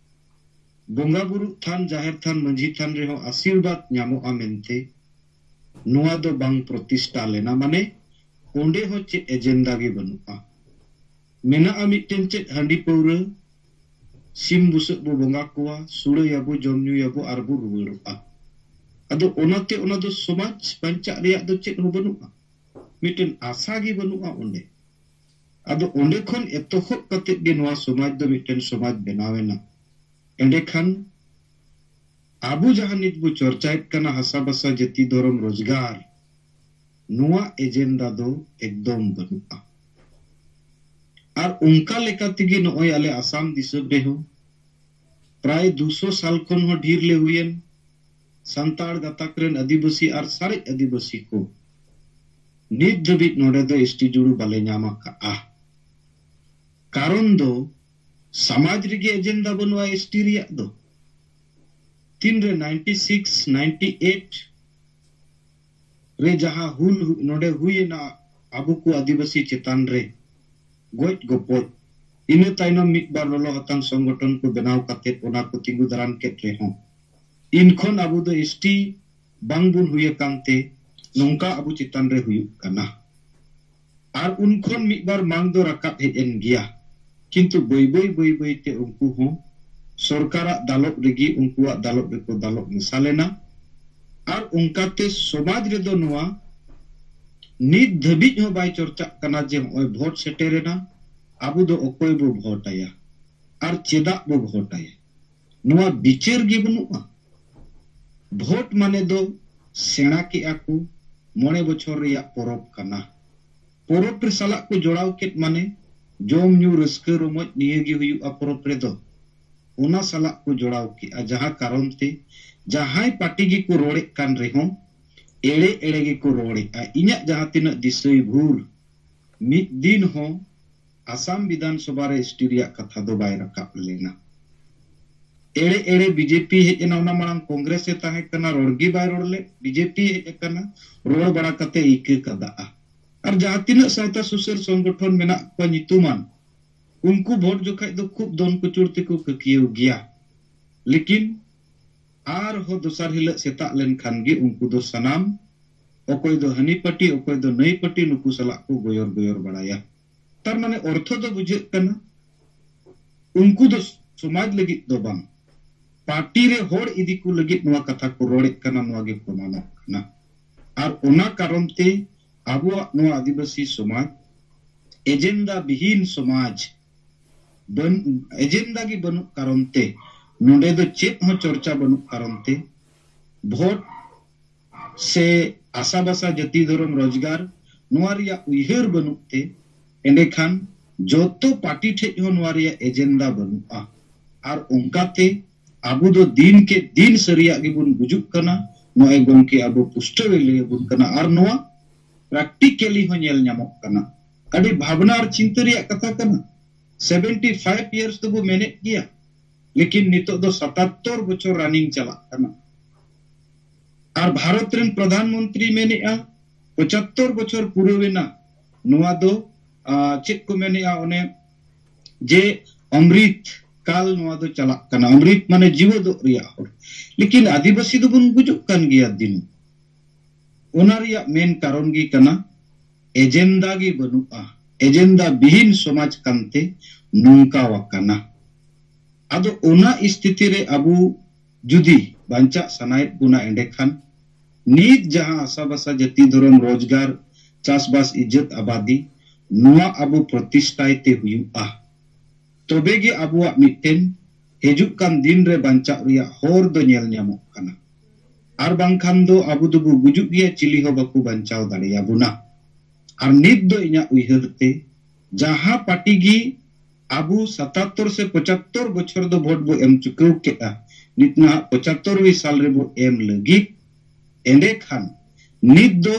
ᱵᱚᱸᱜᱟ ᱵᱩᱨᱩ ᱛᱷᱟᱱ, ᱡᱟᱦᱮᱨ ᱛᱷᱟᱱ, ᱢᱟᱹᱡᱷᱤ ᱛᱷᱟᱱ ᱨᱮᱦᱚᱸ ᱟᱥᱤᱨᱵᱟᱫᱽ ᱧᱟᱢᱚᱜᱼᱟ ᱢᱮᱱᱛᱮ ᱱᱚᱣᱟ ᱫᱚ ᱵᱟᱝ ᱯᱨᱚᱛᱤᱥᱴᱷᱟ ᱞᱮᱱᱟ᱾ ᱢᱟᱱᱮ ᱚᱸᱰᱮ ᱦᱚᱸ ᱪᱮᱫ ᱮᱡᱮᱱᱰᱟ ᱜᱮ ᱵᱟᱹᱱᱩᱜᱼᱟ᱾ ᱢᱮᱱᱟᱜᱼᱟ ᱢᱤᱫᱴᱮᱱ ᱪᱮᱫ ᱦᱟᱺᱰᱤ ᱯᱟᱹᱣᱨᱟᱹ, ᱥᱤᱢ ᱵᱩᱥᱟᱹᱜ ᱵᱚ ᱵᱚᱸᱜᱟ ᱠᱚᱣᱟ, ᱥᱩᱲᱟᱹᱭᱟᱵᱚ, ᱡᱚᱢ ᱧᱩᱭᱟᱵᱚ ᱟᱨ ᱵᱚ ᱨᱩᱣᱟᱹᱲᱚᱜᱼᱟ᱾ ᱟᱫᱚ ᱚᱱᱟᱛᱮ ᱚᱱᱟ ᱫᱚ ᱥᱚᱢᱟᱡᱽ ᱵᱟᱧᱪᱟᱜ ᱨᱮᱭᱟᱜ ᱫᱚ ᱪᱮᱫ ᱦᱚᱸ ᱵᱟᱹᱱᱩᱜᱼᱟ᱾ ᱢᱤᱫᱴᱮᱱ ᱟᱥᱟ ᱜᱮ ᱵᱟᱹᱱᱩᱜᱼᱟ ᱚᱸᱰᱮ᱾ ᱟᱫᱚ ᱚᱸᱰᱮ ᱠᱷᱚᱱ ᱮᱛᱚᱦᱚᱵ ᱠᱟᱛᱮᱫ ᱜᱮ ᱱᱚᱣᱟ ᱥᱚᱢᱟᱡᱽ ᱫᱚ ᱢᱤᱫᱴᱮᱱ ᱥᱚᱢᱟᱡᱽ ᱵᱮᱱᱟᱣ ᱮᱱᱟ᱾ ᱮᱸᱰᱮᱠᱷᱟᱱ ᱟᱵᱚ ᱡᱟᱦᱟᱸ ᱱᱤᱛ ᱵᱚ ᱪᱚᱨᱪᱟᱭᱮᱫ ᱠᱟᱱᱟ, ᱦᱟᱥᱟ ᱵᱷᱟᱥᱟ, ᱡᱟᱹᱛᱤ, ᱫᱷᱚᱨᱚᱢ, ᱨᱳᱡᱽᱜᱟᱨ, ᱱᱚᱣᱟ ᱮᱡᱮᱱᱰᱟ ᱫᱚ ᱮᱠᱫᱚᱢ ᱵᱟᱹᱱᱩᱜᱼᱟ᱾ ᱟᱨ ᱚᱱᱠᱟ ᱞᱮᱠᱟ ᱛᱮᱜᱮ ᱱᱚᱜᱼᱚᱭ ᱟᱞᱮ ᱟᱥᱟᱢ ᱫᱤᱥᱚᱢ ᱨᱮᱦᱚᱸ ᱯᱨᱟᱭ ᱫᱩᱥᱚ ᱥᱟᱞ ᱠᱷᱚᱱ ᱦᱚᱸ ᱰᱷᱮᱨ ᱞᱮ ᱦᱩᱭᱮᱱ ᱥᱟᱱᱛᱟᱲ ᱜᱟᱛᱟᱠ ᱨᱮᱱ ᱟᱹᱫᱤᱵᱟᱹᱥᱤ ᱟᱨ ᱥᱟᱨᱮᱡ ᱟᱹᱫᱤᱵᱟᱹᱥᱤ ᱠᱚ ᱱᱤᱛ ᱫᱷᱟᱹᱵᱤᱡ ᱱᱚᱰᱮ ᱫᱚ ᱮᱥᱴᱤ ᱡᱩᱲᱩ ᱵᱟᱞᱮ ᱧᱟᱢ ᱟᱠᱟᱫᱼᱟ᱾ ᱠᱟᱨᱚᱱ ᱫᱚ ᱥᱚᱢᱟᱡᱽ ᱨᱮᱜᱮ ᱮᱡᱮᱱᱰᱟ ᱵᱟᱹᱱᱩᱜᱼᱟ ᱮᱥᱴᱤ ᱨᱮᱭᱟᱜ ᱫᱚ᱾ ᱛᱤᱱᱨᱮ ᱱᱟᱭᱤᱱᱴᱤ ᱥᱤᱠᱥ, ᱱᱟᱭᱤᱱᱴᱤ ᱮᱭᱤᱴ ᱨᱮ ᱡᱟᱦᱟᱸ ᱦᱩᱞ ᱦᱩ-, ᱱᱚᱰᱮ ᱦᱩᱭᱮᱱᱟ ᱟᱵᱚ ᱠᱚ ᱟᱹᱫᱤᱵᱟᱹᱥᱤ ᱪᱮᱛᱟᱱ ᱨᱮ ᱜᱚᱡ ᱜᱚᱯᱚᱡ, ᱤᱱᱟᱹ ᱛᱟᱭᱱᱚᱢ ᱢᱤᱫ ᱵᱟᱨ ᱞᱚᱞᱚ ᱦᱟᱛᱟᱝ ᱥᱚᱝᱜᱚᱴᱷᱚᱱ ᱠᱚ ᱵᱮᱱᱟᱣ ᱠᱟᱛᱮ ᱚᱱᱟ ᱠᱚ ᱛᱤᱸᱜᱩ ᱫᱟᱨᱟᱢ ᱠᱮᱫ ᱨᱮᱦᱚᱸ, ᱤᱱᱠᱷᱚᱱ ᱟᱵᱚ ᱫᱚ ᱮᱥᱴᱤ ᱵᱟᱝ ᱵᱚᱱ ᱦᱩᱭ ᱟᱠᱟᱱ ᱛᱮ ᱱᱚᱝᱠᱟ ᱟᱵᱚ ᱪᱮᱛᱟᱱ ᱨᱮ ᱦᱩᱭᱩᱜ ᱠᱟᱱᱟ᱾ ᱟᱨ ᱩᱱ ᱠᱷᱚᱱ ᱢᱤᱫ ᱵᱟᱨ ᱢᱟᱝ ᱫᱚ ᱨᱟᱠᱟᱵ ᱦᱮᱡ ᱮᱱ ᱜᱮᱭᱟ, ᱠᱤᱱᱛᱩ ᱵᱟᱹᱭ ᱵᱟᱹᱭ ᱵᱟᱹᱭ ᱵᱟᱹᱭ ᱛᱮ ᱩᱱᱠᱩ ᱦᱚᱸ ᱥᱚᱨᱠᱟᱨᱟᱜ ᱫᱟᱞᱚᱵ ᱨᱮᱜᱮ, ᱩᱱᱠᱩᱣᱟᱜ ᱫᱟᱞᱚᱵ ᱨᱮᱠᱚ ᱫᱟᱞᱚᱵ ᱢᱮᱥᱟ ᱞᱮᱱᱟ᱾ ᱟᱨ ᱚᱱᱠᱟᱛᱮ ᱥᱚᱢᱟᱡᱽ ᱨᱮᱫᱚ ᱱᱚᱣᱟ ᱱᱤᱛ ᱫᱷᱟᱹᱵᱤᱡ ᱦᱚᱸ ᱵᱟᱭ ᱪᱚᱨᱪᱟᱜ ᱠᱟᱱᱟ ᱡᱮ ᱱᱚᱜᱼᱚᱭ ᱵᱷᱳᱴ ᱥᱮᱴᱮᱨᱮᱱᱟ, ᱟᱵᱚ ᱫᱚ ᱚᱠᱚᱭ ᱵᱚ ᱵᱷᱳᱴ ᱟᱭᱟ ᱟᱨ ᱪᱮᱫᱟᱜ ᱵᱚ ᱵᱷᱳᱴ ᱟᱭᱟ, ᱱᱚᱣᱟ ᱵᱤᱪᱟᱹᱨ ᱜᱮ ᱵᱟᱹᱱᱩᱜᱼᱟ᱾ ᱵᱷᱳᱴ ᱢᱟᱱᱮ ᱫᱚ ᱥᱮᱬᱟ ᱠᱮᱜᱼᱟ ᱠᱚ, ᱢᱚᱬᱮ ᱵᱚᱪᱷᱚᱨ ᱨᱮᱭᱟᱜ ᱯᱚᱨᱚᱵᱽ ᱠᱟᱱᱟ᱾ ᱯᱚᱨᱚᱵᱽ ᱨᱮ ᱥᱟᱞᱟᱜ ᱠᱚ ᱡᱚᱲᱟᱣ ᱠᱮᱫ ᱢᱟᱱᱮ ᱡᱚᱢ ᱧᱩ ᱨᱟᱹᱥᱠᱟᱹ ᱨᱚᱢᱚᱡᱽ ᱱᱤᱭᱟᱹ ᱜᱮ ᱦᱩᱭᱩᱜᱼᱟ ᱯᱚᱨᱚᱵᱽ ᱨᱮᱫᱚ᱾ ᱚᱱᱟ ᱥᱟᱞᱟᱜ ᱠᱚ ᱡᱚᱲᱟᱣ ᱠᱮᱜᱼᱟ, ᱡᱟᱦᱟᱸ ᱠᱟᱨᱚᱱ ᱛᱮ ᱡᱟᱦᱟᱸᱭ ᱯᱟᱨᱴᱤ ᱜᱮᱠᱚ ᱨᱚᱲᱮᱫ ᱠᱟᱱ ᱨᱮᱦᱚᱸ, ᱮᱲᱮ ᱮᱲᱮ ᱜᱮᱠᱚ ᱨᱚᱲᱮᱫᱼᱟ᱾ ᱤᱧᱟᱹᱜ ᱡᱟᱦᱟᱸ ᱛᱤᱱᱟᱹᱜ ᱫᱤᱥᱟᱹᱭ ᱵᱷᱳᱨ, ᱢᱤᱫ ᱫᱤᱱ ᱦᱚᱸ ᱟᱥᱟᱢ ᱵᱤᱫᱷᱟᱱ ᱥᱚᱵᱷᱟ ᱨᱮ ᱮᱥ ᱴᱤ ᱨᱮᱭᱟᱜ ᱠᱟᱛᱷᱟ ᱫᱚ ᱵᱟᱭ ᱨᱟᱠᱟᱵ ᱞᱮᱱᱟ᱾ ᱮᱲᱮ ᱮᱲᱮ ᱵᱤ ᱡᱮ ᱯᱤ ᱦᱮᱡ ᱮᱱᱟ, ᱚᱱᱟ ᱢᱟᱲᱟᱝ ᱠᱚᱝᱜᱨᱮᱥ ᱮ ᱛᱟᱦᱮᱸ ᱠᱟᱱᱟ, ᱨᱚᱲ ᱜᱮ ᱵᱟᱭ ᱨᱚᱲ ᱞᱮᱫ᱾ ᱵᱤ ᱡᱮ ᱯᱤ ᱦᱮᱡ ᱟᱠᱟᱱᱟ, ᱨᱚᱲ ᱵᱟᱲᱟ ᱠᱟᱛᱮ ᱤᱠᱟᱹ ᱠᱟᱫᱟᱜᱼᱟ᱾ ᱟᱨ ᱡᱟᱦᱟᱸ ᱛᱤᱱᱟᱹᱜ ᱥᱟᱶᱛᱟ ᱥᱩᱥᱟᱹᱨ ᱥᱚᱝᱜᱚᱴᱷᱚᱱ ᱢᱮᱱᱟᱜ ᱠᱚᱣᱟ ᱧᱩᱛᱩᱢᱟᱱ, ᱩᱱᱠᱩ ᱵᱷᱳᱴ ᱡᱚᱠᱷᱟᱡ ᱫᱚ ᱠᱷᱩᱵ ᱫᱚᱱ ᱠᱩᱪᱩᱲ ᱛᱮᱠᱚ ᱠᱟᱹᱠᱤᱭᱟᱹᱣ ᱜᱮᱭᱟ᱾ ᱞᱮᱠᱤᱱ ᱟᱨᱦᱚᱸ ᱫᱚᱥᱟᱨ ᱦᱤᱞᱳᱜ ᱥᱮᱛᱟᱜ ᱞᱮᱱᱠᱷᱟᱱ ᱜᱮ ᱩᱱᱠᱩ ᱫᱚ ᱥᱟᱱᱟᱢ, ᱚᱠᱚᱭ ᱫᱚ ᱦᱟᱹᱱᱤ ᱯᱟᱹᱴᱤ, ᱚᱠᱚᱭ ᱫᱚ ᱱᱟᱹᱭ ᱯᱟᱹᱴᱤ, ᱱᱩᱠᱩ ᱥᱟᱞᱟᱜ ᱠᱚ ᱜᱚᱭᱚᱨ ᱜᱚᱭᱚᱨ ᱵᱟᱲᱟᱭᱟ᱾ ᱛᱟᱨ ᱢᱟᱱᱮ ᱚᱨᱛᱷᱚ ᱫᱚ ᱵᱩᱡᱷᱟᱹᱜ ᱠᱟᱱᱟ, ᱩᱱᱠᱩ ᱫᱚ ᱥᱚᱢᱟᱡᱽ ᱞᱟᱹᱜᱤᱫ ᱫᱚ ᱵᱟᱝ, ᱯᱟᱨᱴᱤ ᱨᱮ ᱦᱚᱲ ᱤᱫᱤ ᱠᱚ ᱞᱟᱹᱜᱤᱫ ᱱᱚᱣᱟ ᱠᱟᱛᱷᱟ ᱠᱚ ᱨᱚᱲᱮᱫ ᱠᱟᱱᱟ, ᱱᱚᱣᱟ ᱜᱮ ᱯᱨᱚᱢᱟᱱᱚᱜ ᱠᱟᱱᱟ᱾ ᱟᱨ ᱚᱱᱟ ᱠᱟᱨᱚᱱ ᱛᱮ ᱟᱵᱚᱣᱟᱜ ᱱᱚᱣᱟ ᱟᱹᱫᱤᱵᱟᱹᱥᱤ ᱥᱚᱢᱟᱡᱽ ᱮᱡᱮᱱᱰᱟ ᱵᱤᱦᱤᱱ ᱥᱚᱢᱟᱡᱽ, ᱵᱟᱹᱱ-, ᱮᱡᱮᱱᱰᱟ ᱜᱮ ᱵᱟᱹᱱᱩᱜ ᱠᱟᱨᱚᱱ ᱛᱮ, ᱱᱚᱰᱮ ᱫᱚ ᱪᱮᱫ ᱦᱚᱸ ᱪᱚᱨᱪᱟ ᱵᱟᱹᱱᱩᱜ ᱠᱟᱨᱚᱱ ᱛᱮ, ᱵᱷᱳᱴ ᱥᱮ ᱟᱥᱟᱵᱟᱥᱟ ᱡᱟᱹᱛᱤ ᱫᱷᱚᱨᱚᱢ ᱨᱳᱡᱽᱜᱟᱨ ᱱᱚᱣᱟ ᱨᱮᱭᱟᱜ ᱩᱭᱦᱟᱹᱨ ᱵᱟᱹᱱᱩᱜ ᱛᱮ, ᱮᱸᱰᱮᱠᱷᱟᱱ ᱡᱚᱛᱚ ᱯᱟᱨᱴᱤ ᱴᱷᱮᱡ ᱦᱚᱸ ᱱᱚᱣᱟ ᱨᱮᱭᱟᱜ ᱮᱡᱮᱱᱰᱟ ᱵᱟᱹᱱᱩᱜᱼᱟ᱾ ᱟᱨ ᱚᱱᱠᱟᱛᱮ ᱟᱵᱚ ᱫᱚ ᱫᱤᱱ ᱠᱮ ᱫᱤᱱ ᱥᱟᱹᱨᱤᱭᱟᱜ ᱜᱮᱵᱚᱱ ᱜᱩᱡᱩᱜ ᱠᱟᱱᱟ᱾ ᱱᱚᱜᱼᱚᱭ ᱜᱚᱢᱠᱮ ᱟᱵᱚ ᱯᱩᱥᱴᱟᱹᱣ ᱮ ᱞᱟᱹᱭ ᱟᱵᱚᱱ ᱠᱟᱱᱟ᱾ ᱟᱨ ᱱᱚᱣᱟ ᱯᱨᱮᱠᱴᱤᱠᱮᱞᱤ ᱦᱚᱸ ᱧᱮᱞ ᱧᱟᱢᱚᱜ ᱠᱟᱱᱟ᱾ ᱟᱹᱰᱤ ᱵᱷᱟᱵᱽᱱᱟ ᱟᱨ ᱪᱤᱱᱛᱟᱹ ᱨᱮᱭᱟᱜ ᱠᱟᱛᱷᱟ ᱠᱟᱱᱟ᱾ ᱥᱮᱵᱷᱮᱱᱴᱤ ᱯᱷᱟᱭᱤᱵᱷ ᱤᱭᱟᱨᱥ ᱫᱚᱵᱚ ᱢᱮᱱᱮᱫ ᱜᱮᱭᱟ, ᱞᱮᱠᱤᱱ ᱱᱤᱛᱚᱜ ᱫᱚ ᱥᱟᱛᱟᱛᱛᱚᱨ ᱵᱚᱪᱷᱚᱨ ᱨᱟᱱᱤᱝ ᱪᱟᱞᱟᱜ ᱠᱟᱱᱟ᱾ ᱟᱨ ᱵᱷᱟᱨᱚᱛ ᱨᱮᱱ ᱯᱨᱚᱫᱷᱟᱱ ᱢᱚᱱᱛᱨᱤ ᱢᱮᱱᱮᱫᱼᱟ, ᱯᱚᱸᱪᱟᱛᱛᱚᱨ ᱵᱚᱪᱷᱚᱨ ᱯᱩᱨᱟᱹᱣ ᱮᱱᱟ᱾ ᱱᱚᱣᱟ ᱫᱚ, ᱟ, ᱪᱮᱫ ᱠᱚ ᱢᱮᱱᱮᱫᱼᱟ, ᱚᱱᱮ ᱡᱮ ᱚᱢᱨᱤᱛ ᱠᱟᱞ ᱱᱚᱣᱟ ᱫᱚ ᱪᱟᱞᱟᱜ ᱠᱟᱱᱟ᱾ ᱚᱢᱨᱤᱛ ᱢᱟᱱᱮ ᱡᱤᱣᱮᱫᱚᱜ ᱨᱮᱭᱟᱜ ᱦᱚᱨ᱾ ᱞᱮᱠᱤᱱ ᱟᱹᱫᱤᱵᱟᱹᱥᱤ ᱫᱚᱵᱚᱱ ᱜᱩᱡᱩᱜ ᱠᱟᱱ ᱜᱮᱭᱟ ᱫᱤᱱ᱾ ᱚᱱᱟ ᱨᱮᱭᱟᱜ ᱢᱮᱱ ᱠᱟᱨᱚᱱ ᱜᱮ ᱠᱟᱱᱟ, ᱮᱡᱮᱱᱰᱟ ᱜᱮ ᱵᱟᱹᱱᱩᱜᱼᱟ᱾ ᱮᱡᱮᱱᱰᱟ ᱵᱤᱦᱤᱱ ᱥᱚᱢᱟᱡᱽ ᱠᱟᱱᱛᱮ ᱱᱚᱝᱠᱟ ᱟᱠᱟᱱᱟ᱾ ᱟᱫᱚ ᱚᱱᱟ ᱥᱛᱷᱤᱛᱤ ᱨᱮ ᱟᱵᱚ ᱡᱩᱫᱤ ᱵᱟᱧᱪᱟᱜ ᱥᱟᱱᱟᱭᱮᱫ ᱵᱚᱱᱟ, ᱮᱸᱰᱮᱠᱷᱟᱱ ᱱᱤᱛ ᱡᱟᱦᱟᱸ ᱟᱥᱟᱵᱟᱥᱟ ᱡᱟᱹᱛᱤ ᱫᱷᱚᱨᱚᱢ ᱨᱳᱡᱽᱜᱟᱨ, ᱪᱟᱥᱵᱟᱥ, ᱤᱡᱽᱡᱚᱛ ᱟᱵᱟᱫᱤ, ᱱᱚᱣᱟ ᱟᱵᱚ ᱯᱨᱚᱛᱤᱥᱴᱷᱟᱭ ᱛᱮ ᱦᱩᱭᱩᱜᱼᱟ᱾ ᱛᱚᱵᱮ ᱜᱮ ᱟᱵᱚᱣᱟᱜ ᱢᱤᱫᱴᱮᱱ ᱦᱤᱡᱩᱜ ᱠᱟᱱ ᱫᱤᱱ ᱨᱮ ᱵᱟᱧᱪᱟᱜ ᱨᱮᱭᱟᱜ ᱦᱚᱨ ᱫᱚ ᱧᱮᱞ ᱧᱟᱢᱚᱜ ᱠᱟᱱᱟ᱾ ᱟᱨ ᱵᱟᱝᱠᱷᱟᱱ ᱫᱚ ᱟᱵᱚ ᱫᱚᱵᱚ ᱜᱩᱡᱩᱜ ᱜᱮᱭᱟ, ᱪᱤᱞᱤ ᱦᱚᱸ ᱵᱟᱠᱚ ᱵᱟᱧᱪᱟᱣ ᱫᱟᱲᱮᱭᱟᱵᱚᱱᱟ᱾ ᱟᱨ ᱱᱤᱛ ᱫᱚ ᱤᱧᱟᱹᱜ ᱩᱭᱦᱟᱹᱨ ᱛᱮ ᱡᱟᱦᱟᱸ ᱯᱟᱨᱴᱤ ᱜᱮ ᱟᱵᱚ ᱥᱟᱛᱟᱛᱛᱚᱨ ᱥᱮ ᱯᱚᱸᱪᱟᱛᱛᱚᱨ ᱵᱚᱪᱷᱚᱨ ᱫᱚ ᱵᱷᱳᱴ ᱵᱚ ᱮᱢ ᱪᱩᱠᱟᱹᱣ ᱠᱮᱫᱼᱟ, ᱱᱤᱛ ᱱᱟᱦᱟᱜ ᱯᱚᱸᱪᱟᱛᱛᱚᱨ ᱥᱟᱞ ᱨᱮᱵᱚ ᱮᱢ ᱞᱟᱹᱜᱤᱫ᱾ ᱮᱸᱰᱮᱠᱷᱟᱱ ᱱᱤᱛ ᱫᱚ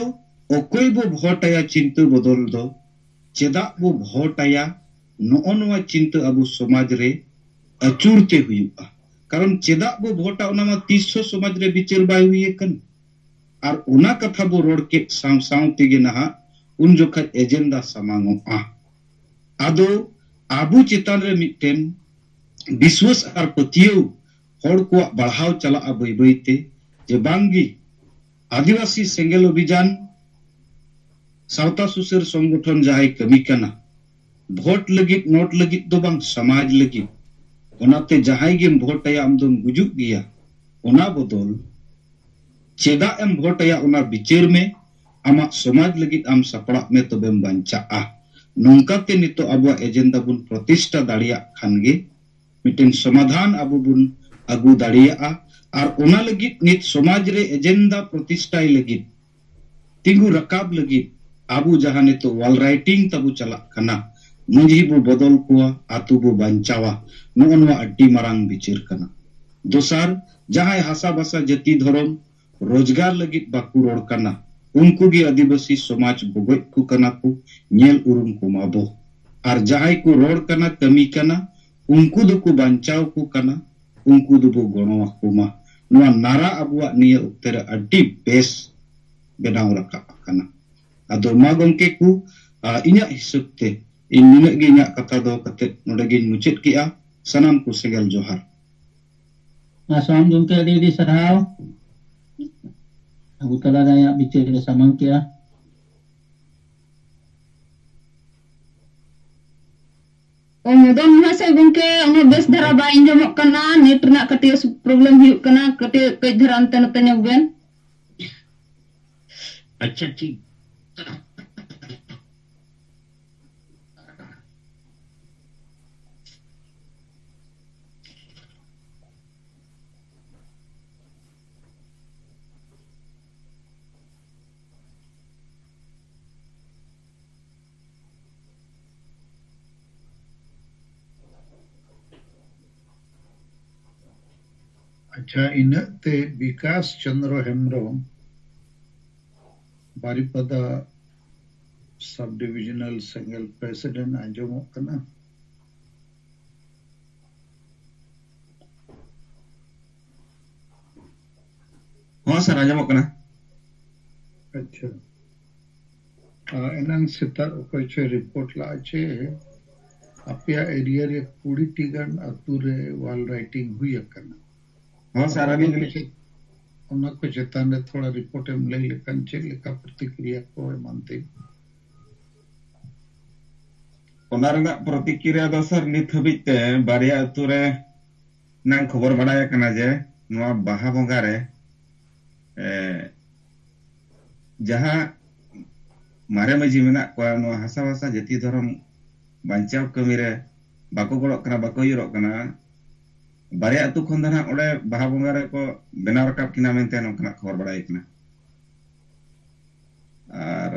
ᱚᱠᱚᱭ ᱵᱚ ᱵᱷᱳᱴ ᱟᱭᱟ ᱪᱤᱱᱛᱟᱹ ᱵᱚᱫᱚᱞ ᱫᱚ, ᱪᱮᱫᱟᱜ ᱵᱚ ᱵᱷᱳᱴ ᱟᱭᱟ, ᱱᱚᱜᱼᱚ ᱱᱚᱣᱟ ᱪᱤᱱᱛᱟᱹ ᱟᱵᱚ ᱥᱚᱢᱟᱡᱽ ᱨᱮ ᱟᱹᱪᱩᱨ ᱛᱮ ᱦᱩᱭᱩᱜᱼᱟ᱾ ᱠᱟᱨᱚᱱ ᱪᱮᱫᱟᱜ ᱵᱚ ᱵᱷᱳᱴᱟ, ᱚᱱᱟ ᱢᱟ ᱛᱤᱥ ᱦᱚᱸ ᱥᱚᱢᱟᱡᱽ ᱨᱮ ᱵᱤᱪᱟᱹᱨ ᱵᱟᱭ ᱦᱩᱭ ᱟᱠᱟᱱ᱾ ᱟᱨ ᱚᱱᱟ ᱠᱟᱛᱷᱟ ᱵᱚ ᱨᱚᱲ ᱠᱮᱫ ᱥᱟᱶ ᱥᱟᱶ ᱛᱮᱜᱮ ᱱᱟᱦᱟᱜ ᱩᱱ ᱡᱚᱠᱷᱟᱡ ᱮᱡᱮᱱᱰᱟ ᱥᱟᱢᱟᱝᱚᱜᱼᱟ᱾ ᱟᱫᱚ ᱟᱵᱚ ᱪᱮᱛᱟᱱ ᱨᱮ ᱢᱤᱫᱴᱮᱱ ᱵᱤᱥᱣᱟᱥ ᱟᱨ ᱯᱟᱹᱛᱭᱟᱹᱣ ᱦᱚᱲ ᱠᱚᱣᱟᱜ ᱵᱟᱲᱦᱟᱣ ᱪᱟᱞᱟᱜᱼᱟ ᱵᱟᱹᱭ ᱵᱟᱹᱭ ᱛᱮ, ᱡᱮ ᱵᱟᱝᱜᱮ ᱟᱹᱫᱤᱵᱟᱹᱥᱤ ᱥᱮᱸᱜᱮᱞ ᱚᱵᱷᱤᱡᱟᱱ ᱥᱟᱶᱛᱟ ᱥᱩᱥᱟᱹᱨ ᱥᱚᱝᱜᱚᱴᱷᱚᱱ ᱡᱟᱦᱟᱸᱭ ᱠᱟᱹᱢᱤ ᱠᱟᱱᱟ, ᱵᱷᱳᱴ ᱞᱟᱹᱜᱤᱫ, ᱱᱳᱴ ᱞᱟᱹᱜᱤᱫ ᱫᱚ ᱵᱟᱝ, ᱥᱚᱢᱟᱡᱽ ᱞᱟᱹᱜᱤᱫ᱾ ᱚᱱᱟᱛᱮ ᱡᱟᱦᱟᱸᱭ ᱜᱮᱢ ᱵᱷᱳᱴ ᱟᱭᱟ, ᱟᱢ ᱫᱚᱢ ᱜᱩᱡᱩᱜ ᱜᱮᱭᱟ᱾ ᱚᱱᱟ ᱵᱚᱫᱚᱞ ᱪᱮᱫᱟᱜ ᱮᱢ ᱵᱷᱳᱴ ᱟᱭᱟ, ᱚᱱᱟ ᱵᱤᱪᱟᱹᱨ ᱢᱮ᱾ ᱟᱢᱟᱜ ᱥᱚᱢᱟᱡᱽ ᱞᱟᱹᱜᱤᱫ ᱟᱢ ᱥᱟᱯᱲᱟᱜ ᱢᱮ, ᱛᱚᱵᱮᱢ ᱵᱟᱧᱪᱟᱜᱼᱟ᱾ ᱱᱚᱝᱠᱟᱛᱮ ᱱᱤᱛᱚᱜ ᱟᱵᱚᱣᱟᱜ ᱮᱡᱮᱱᱰᱟ ᱵᱚᱱ ᱯᱨᱚᱛᱤᱥᱴᱷᱟ ᱫᱟᱲᱮᱭᱟᱜ ᱠᱷᱟᱱ ᱜᱮ ᱢᱤᱫᱴᱮᱱ ᱥᱚᱢᱟᱫᱷᱟᱱ ᱟᱵᱚ ᱵᱚᱱ ᱟᱹᱜᱩ ᱫᱟᱲᱮᱭᱟᱜᱼᱟ᱾ ᱟᱨ ᱚᱱᱟ ᱞᱟᱹᱜᱤᱫ ᱱᱤᱛ ᱥᱚᱢᱟᱡᱽ ᱨᱮ ᱮᱡᱮᱱᱰᱟ ᱯᱨᱚᱛᱤᱥᱴᱷᱟᱭ ᱞᱟᱹᱜᱤᱫ, ᱛᱤᱸᱜᱩ ᱨᱟᱠᱟᱵ ᱞᱟᱹᱜᱤᱫ ᱟᱵᱚ ᱡᱟᱦᱟᱸ ᱱᱤᱛᱚᱜ wall writing ᱛᱟᱵᱚ ᱪᱟᱞᱟᱜ ᱠᱟᱱᱟ, ᱢᱟᱹᱡᱷᱤ ᱵᱚ ᱵᱚᱫᱚᱞ ᱠᱚᱣᱟ, ᱟᱛᱳ ᱵᱚ ᱵᱟᱧᱪᱟᱣᱟ, ᱱᱚᱜᱼᱚ ᱱᱚᱣᱟ ᱟᱹᱰᱤ ᱢᱟᱨᱟᱝ ᱵᱤᱪᱟᱹᱨ ᱠᱟᱱᱟ᱾ ᱫᱚᱥᱟᱨ, ᱡᱟᱦᱟᱸᱭ ᱦᱟᱥᱟ ᱵᱷᱟᱥᱟ ᱡᱟᱹᱛᱤ ᱫᱷᱚᱨᱚᱢ ᱨᱳᱡᱽᱜᱟᱨ ᱞᱟᱹᱜᱤᱫ ᱵᱟᱠᱚ ᱨᱚᱲ ᱠᱟᱱᱟ, ᱩᱱᱠᱩ ᱜᱮ ᱟᱹᱫᱤᱵᱟᱹᱥᱤ ᱥᱚᱢᱟᱡᱽ ᱵᱚᱜᱚᱡ ᱠᱚ ᱠᱟᱱᱟ ᱠᱚ, ᱧᱮᱞ ᱩᱨᱩᱢ ᱠᱚᱢᱟ ᱵᱚ᱾ ᱟᱨ ᱡᱟᱦᱟᱸᱭ ᱠᱚ ᱨᱚᱲ ᱠᱟᱱᱟ, ᱠᱟᱹᱢᱤ ᱠᱟᱱᱟ, ᱩᱱᱠᱩ ᱫᱚᱠᱚ ᱵᱟᱧᱪᱟᱣ ᱠᱚ ᱠᱟᱱᱟ, ᱩᱱᱠᱩ ᱫᱚᱵᱚ ᱜᱚᱲᱚ ᱟᱠᱚ ᱢᱟ᱾ ᱱᱚᱣᱟ ᱱᱟᱨᱟ ᱟᱵᱚᱣᱟᱜ ᱱᱤᱭᱟᱹ ᱚᱠᱛᱮ ᱨᱮ ᱟᱹᱰᱤ ᱵᱮᱥ ᱵᱮᱱᱟᱣ ᱨᱟᱠᱟᱵ ᱟᱠᱟᱱᱟ᱾ ᱟᱫᱚ ᱢᱟ ᱜᱚᱢᱠᱮ ᱠᱚ, ᱟ, ᱤᱧᱟᱹᱜ ᱦᱤᱥᱟᱹᱵ ᱛᱮ ᱤᱧ ᱱᱤᱱᱟᱹᱜ ᱜᱮ ᱤᱧᱟᱹᱜ ᱠᱟᱛᱷᱟ ᱫᱚ ᱠᱟᱛᱮ ᱱᱚᱰᱮ ᱜᱤᱧ ᱢᱩᱪᱟᱹᱫ ᱠᱮᱜᱼᱟ᱾ ᱥᱟᱱᱟᱢ ᱠᱚ ᱥᱮᱸᱜᱮᱞ ᱡᱚᱦᱟᱨ᱾ ᱟᱨ ᱥᱟᱱᱟᱢ ᱜᱚᱢᱠᱮ ᱟᱹᱰᱤ ᱟᱹᱰᱤ ᱥᱟᱨᱦᱟᱣ᱾ ᱟᱵᱚ ᱛᱟᱞᱟᱨᱮ ᱟᱭᱟᱜ ᱵᱤᱪᱟᱹᱨ ᱮ ᱥᱟᱢᱟᱝ ᱠᱮᱜᱼᱟ᱾ ᱚ, ᱢᱚᱫᱚᱱ ᱢᱚᱦᱟᱥᱚᱭ ᱜᱚᱢᱠᱮ, ᱩᱱᱟᱹᱜ ᱵᱮᱥ ᱫᱷᱟᱨᱟ ᱵᱟᱭ ᱟᱸᱡᱚᱢᱚᱜ ᱠᱟᱱᱟ, ᱱᱮᱴ ᱨᱮᱱᱟᱜ ᱠᱟᱹᱴᱤᱡ problem ᱦᱩᱭᱩᱜ ᱠᱟᱱᱟ, ᱠᱟᱹᱴᱤᱡ ᱠᱟᱹᱡ ᱫᱷᱟᱨᱟ ᱚᱱᱛᱮ ᱱᱚᱛᱮ ᱧᱚᱜ ᱵᱮᱱ᱾ ᱟᱪᱪᱷᱟ, ᱴᱷᱤᱠ᱾ ᱟᱪᱪᱷᱟ, ᱤᱱᱟᱹᱜ ᱛᱮ ᱵᱤᱠᱟᱥ ᱪᱚᱸᱫᱽᱨᱚ ᱦᱮᱢᱵᱨᱚᱢ, ᱵᱟᱨᱤᱯᱟᱫᱟ ᱥᱟᱵ ᱰᱤᱵᱤᱡᱚᱱᱟᱞ ᱥᱮᱸᱜᱮᱞ ᱯᱨᱮᱥᱤᱰᱮᱱᱴ ᱟᱸᱡᱚᱢᱚᱜ ᱠᱟᱱᱟ? ᱦᱚᱸ ᱥᱟᱨ, ᱟᱸᱡᱚᱢᱚᱜ ᱠᱟᱱᱟ᱾ ᱟᱪᱪᱷᱟ, ᱟᱨ ᱮᱱᱟᱝ ᱥᱮᱛᱟᱜ ᱚᱠᱚᱭ ᱪᱚᱭ ᱨᱤᱯᱳᱨᱴ ᱞᱟᱜᱼᱟ ᱪᱮ ᱟᱯᱮᱭᱟᱜ ᱮᱨᱤᱭᱟ ᱨᱮ ᱠᱩᱲᱤ ᱴᱤ ᱜᱟᱱ ᱟᱹᱛᱩ ᱨᱮ ᱣᱟᱞ ᱨᱟᱭᱴᱤᱝ ᱦᱩᱭ ᱟᱠᱟᱱᱟ? ᱦᱚᱸ ᱥᱟᱨ, ᱚᱱᱟ ᱟᱹᱞᱤᱧ ᱠᱚ ᱫᱚᱞᱤᱧ ᱪᱮ-, ᱚᱱᱟ ᱠᱚ ᱪᱮᱛᱟᱱ ᱨᱮ ᱛᱷᱚᱲᱟ ᱨᱤᱯᱳᱨᱴ ᱮᱢ ᱞᱟᱹᱭ ᱞᱮᱠᱷᱟᱱ ᱪᱮᱫ ᱞᱮᱠᱟ ᱯᱨᱚᱛᱤᱠᱨᱤᱭᱟ ᱠᱚ ᱮᱢᱟᱱ ᱛᱮ? ᱚᱱᱟ ᱨᱮᱱᱟᱜ ᱯᱨᱚᱛᱤᱠᱨᱤᱭᱟ ᱫᱚ ᱥᱟᱨ, ᱱᱤᱛ ᱦᱟᱹᱵᱤᱡ ᱛᱮ ᱵᱟᱨᱭᱟ ᱟᱹᱛᱩ ᱨᱮ ᱱᱟᱝ ᱠᱷᱚᱵᱚᱨ ᱵᱟᱲᱟᱭ ᱟᱠᱟᱱᱟ ᱡᱮ ᱱᱚᱣᱟ ᱵᱟᱦᱟ ᱵᱚᱸᱜᱟ ᱨᱮ, ᱮ, ᱡᱟᱦᱟᱸ ᱢᱟᱨᱮ ᱢᱟᱹᱡᱷᱤ ᱢᱮᱱᱟᱜ ᱠᱚᱣᱟ, ᱱᱚᱣᱟ ᱦᱟᱥᱟ ᱵᱷᱟᱥᱟ ᱡᱟᱹᱛᱤ ᱫᱷᱚᱨᱚᱢ ᱵᱟᱧᱪᱟᱣ ᱠᱟᱹᱢᱤ ᱨᱮ ᱵᱟᱠᱚ ᱜᱚᱲᱚᱜ ᱠᱟᱱᱟ, ᱵᱟᱠᱚ ᱟᱹᱭᱩᱨᱚᱜ ᱠᱟᱱᱟ᱾ ᱵᱟᱨᱭᱟ ᱟᱹᱛᱩ ᱠᱷᱚᱱ ᱫᱚ ᱱᱟᱦᱟᱜ ᱚᱸᱰᱮ ᱵᱟᱦᱟ ᱵᱚᱸᱜᱟ ᱨᱮᱠᱚ ᱵᱮᱱᱟᱣ ᱨᱟᱠᱟᱵ ᱠᱤᱱᱟ ᱢᱮᱱᱛᱮ ᱱᱚᱝᱠᱟᱱᱟᱜ ᱠᱷᱚᱵᱚᱨ ᱵᱟᱲᱟᱭ ᱠᱟᱱᱟ᱾ ᱟᱨ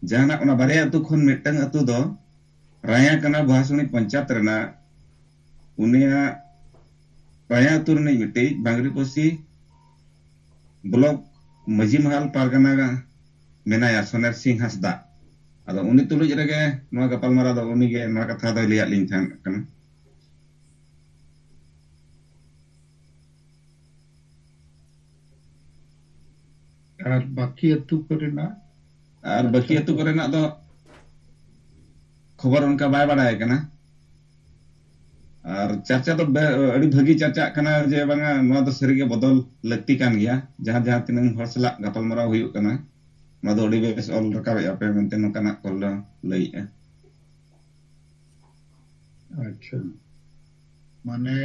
ᱡᱟᱦᱟᱱᱟᱜ ᱚᱱᱟ ᱵᱟᱨᱭᱟ ᱟᱹᱛᱩ ᱠᱷᱚᱱ ᱢᱤᱫᱴᱟᱝ ᱟᱹᱛᱩ ᱫᱚ ᱨᱟᱭᱟ ᱠᱟᱱᱟ ᱵᱚᱦᱟᱥᱩᱱᱤ ᱯᱚᱧᱪᱟᱭᱮᱛ ᱨᱮᱱᱟᱜ, ᱩᱱᱤᱭᱟᱜ ᱨᱟᱭᱟ ᱟᱹᱛᱩ ᱨᱤᱱᱤᱡ ᱢᱤᱫᱴᱤᱡ ᱵᱟᱝᱨᱤᱯᱚᱥᱤ ᱵᱞᱚᱠ ᱢᱟᱹᱡᱷᱤ ᱢᱟᱦᱟᱞ ᱯᱟᱨᱜᱟᱱᱟ ᱢᱮᱱᱟᱭᱟ, ᱥᱚᱱᱮᱨ ᱥᱤᱝ ᱦᱟᱸᱥᱫᱟ᱾ ᱟᱫᱚ ᱩᱱᱤ ᱛᱩᱞᱩᱡ ᱨᱮᱜᱮ ᱱᱚᱣᱟ ᱜᱟᱯᱟᱞᱢᱟᱨᱟᱣ ᱫᱚ ᱩᱱᱤᱜᱮ ᱱᱚᱣᱟ ᱠᱟᱛᱷᱟ ᱫᱚᱭ ᱞᱟᱹᱭᱟᱫ ᱞᱤᱧ ᱛᱟᱦᱮᱸᱫ ᱠᱟᱱᱟ᱾ ᱟᱨ ᱵᱟᱹᱠᱤ ᱟᱹᱛᱩ ᱠᱚᱨᱮᱱᱟᱜ? ᱟᱨ ᱵᱟᱹᱠᱤ ᱟᱹᱛᱩ ᱠᱚᱨᱮᱱᱟᱜ ᱫᱚ ᱠᱷᱚᱵᱚᱨ ᱚᱱᱠᱟ ᱵᱟᱭ ᱵᱟᱲᱟᱭ ᱠᱟᱱᱟ᱾ ᱟᱨ ᱪᱟᱨᱪᱟ ᱫᱚ ᱵᱮ-, ᱟᱹᱰᱤ ᱵᱷᱟᱹᱜᱤ ᱪᱟᱨᱪᱟᱜ ᱠᱟᱱᱟ ᱡᱮ ᱵᱟᱝᱟ, ᱱᱚᱣᱟ ᱫᱚ ᱥᱟᱹᱨᱤᱜᱮ ᱵᱚᱫᱚᱞ ᱞᱟᱹᱠᱛᱤ ᱠᱟᱱ ᱜᱮᱭᱟ᱾ ᱡᱟᱦᱟᱸ, ᱡᱟᱦᱟᱸ ᱛᱤᱱᱟᱹᱜ ᱦᱚᱲ ᱥᱟᱞᱟᱜ ᱜᱟᱯᱟᱞᱢᱟᱨᱟᱣ ᱦᱩᱭᱩᱜ ᱠᱟᱱᱟ, ᱱᱚᱣᱟ ᱫᱚ ᱟᱹᱰᱤ ᱵᱮᱥ ᱚᱞ ᱨᱟᱠᱟᱵᱮᱫᱼᱟ ᱯᱮ ᱢᱮᱱᱛᱮ ᱱᱚᱝᱠᱟᱱᱟᱜ ᱠᱚ ᱞᱟᱹᱭᱮᱫᱼᱟ᱾ ᱟᱪᱪᱷᱟ, ᱢᱟᱱᱮ,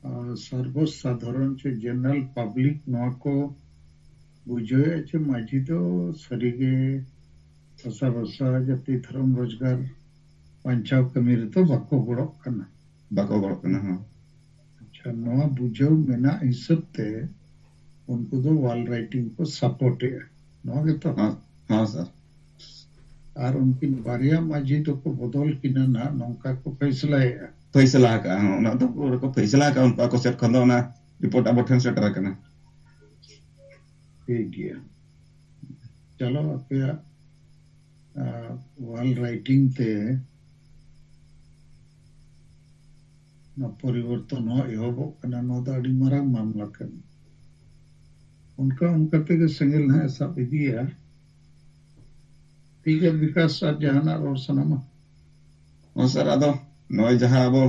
ᱟᱨ ᱥᱚᱨᱵᱚ ᱥᱟᱫᱷᱟᱨᱚᱱ ᱪᱮ ᱡᱮᱱᱟᱨᱮᱞ ᱯᱟᱵᱽᱞᱤᱠ ᱱᱚᱣᱟ ᱠᱚ ᱵᱩᱡᱷᱟᱹᱣᱮᱫᱼᱟ ᱪᱮ ᱢᱟᱹᱡᱷᱤ ᱫᱚ ᱥᱟᱹᱨᱤᱜᱮ ᱦᱟᱥᱟ ᱵᱷᱟᱥᱟ ᱡᱟᱹᱛᱤ ᱫᱷᱚᱨᱚᱢ ᱨᱳᱡᱽᱜᱟᱨ ᱵᱟᱧᱪᱟᱣ ᱠᱟᱹᱢᱤ ᱨᱮᱫᱚ ᱵᱟᱠᱚ ᱜᱚᱲᱚᱜ ᱠᱟᱱᱟ᱾ ᱵᱟᱠᱚ ᱜᱚᱲᱚᱜ ᱠᱟᱱᱟ, ᱦᱚᱸ᱾ ᱟᱪᱪᱷᱟ, ᱱᱚᱣᱟ ᱵᱩᱡᱷᱟᱹᱣ ᱢᱮᱱᱟᱜ ᱦᱤᱥᱟᱹᱵ ᱛᱮ ᱩᱱᱠᱩ ᱫᱚ ᱣᱟᱞ ᱨᱟᱭᱴᱤᱝ ᱠᱚ ᱥᱟᱯᱳᱨᱴ ᱮᱫᱼᱟ, ᱱᱚᱣᱟ ᱜᱮᱛᱚ? ᱦᱚᱸ, ᱦᱚᱸ ᱥᱟᱨ᱾ ᱟᱨ ᱩᱱᱠᱤᱱ ᱵᱟᱨᱭᱟ ᱢᱟᱹᱡᱷᱤ ᱫᱚᱠᱚ ᱵᱚᱫᱚᱞ ᱠᱤᱱᱟ ᱱᱟᱦᱟᱜ, ᱱᱚᱝᱠᱟ ᱠᱚ ᱯᱷᱟᱭᱥᱞᱟᱭᱮᱫᱼᱟ᱾ ᱯᱷᱟᱭᱥᱟᱞᱟ ᱟᱠᱟᱫᱼᱟ᱾ ᱦᱚᱸ, ᱚᱱᱟ ᱫᱚ ᱯᱩᱨᱟᱹ ᱠᱚ ᱯᱷᱟᱭᱥᱟᱞᱟ ᱟᱠᱟᱫᱼᱟ, ᱩᱱᱠᱩ ᱟᱠᱚ ᱥᱮᱫ ᱠᱷᱚᱱ ᱫᱚ ᱚᱱᱟ ᱨᱤᱯᱳᱨᱴ ᱟᱵᱚ ᱴᱷᱮᱱ ᱥᱮᱴᱮᱨ ᱟᱠᱟᱱᱟ᱾ ᱴᱷᱤᱠ ᱜᱮᱭᱟ, ᱪᱚᱞᱚ ᱟᱯᱮᱭᱟᱜ ᱚᱞ ᱨᱟᱭᱴᱤᱝ ᱛᱮ ᱱᱚᱣᱟ ᱯᱚᱨᱤᱵᱚᱨᱛᱚᱱ ᱦᱚᱸ ᱮᱦᱚᱵᱚᱜ ᱠᱟᱱᱟ᱾ ᱱᱚᱣᱟ ᱫᱚ ᱟᱹᱰᱤ ᱢᱟᱨᱟᱝ ᱢᱟᱢᱞᱟ ᱠᱟᱱᱟ᱾ ᱚᱱᱠᱟ ᱚᱱᱠᱟ ᱛᱮᱜᱮ ᱥᱮᱸᱜᱮᱞ ᱱᱟᱦᱟᱜ ᱮ ᱥᱟᱵ ᱤᱫᱤᱭᱟ᱾ ᱴᱷᱤᱠ ᱜᱮᱭᱟ ᱵᱤᱠᱟᱥ, ᱟᱨ ᱡᱟᱦᱟᱱᱟᱜ ᱨᱚᱲ ᱥᱟᱱᱟᱢᱟ? ᱦᱚᱸ ᱥᱟᱨ, ᱟᱫᱚ ᱱᱚᱜᱼᱚᱭ ᱡᱟᱦᱟᱸ ᱟᱵᱚ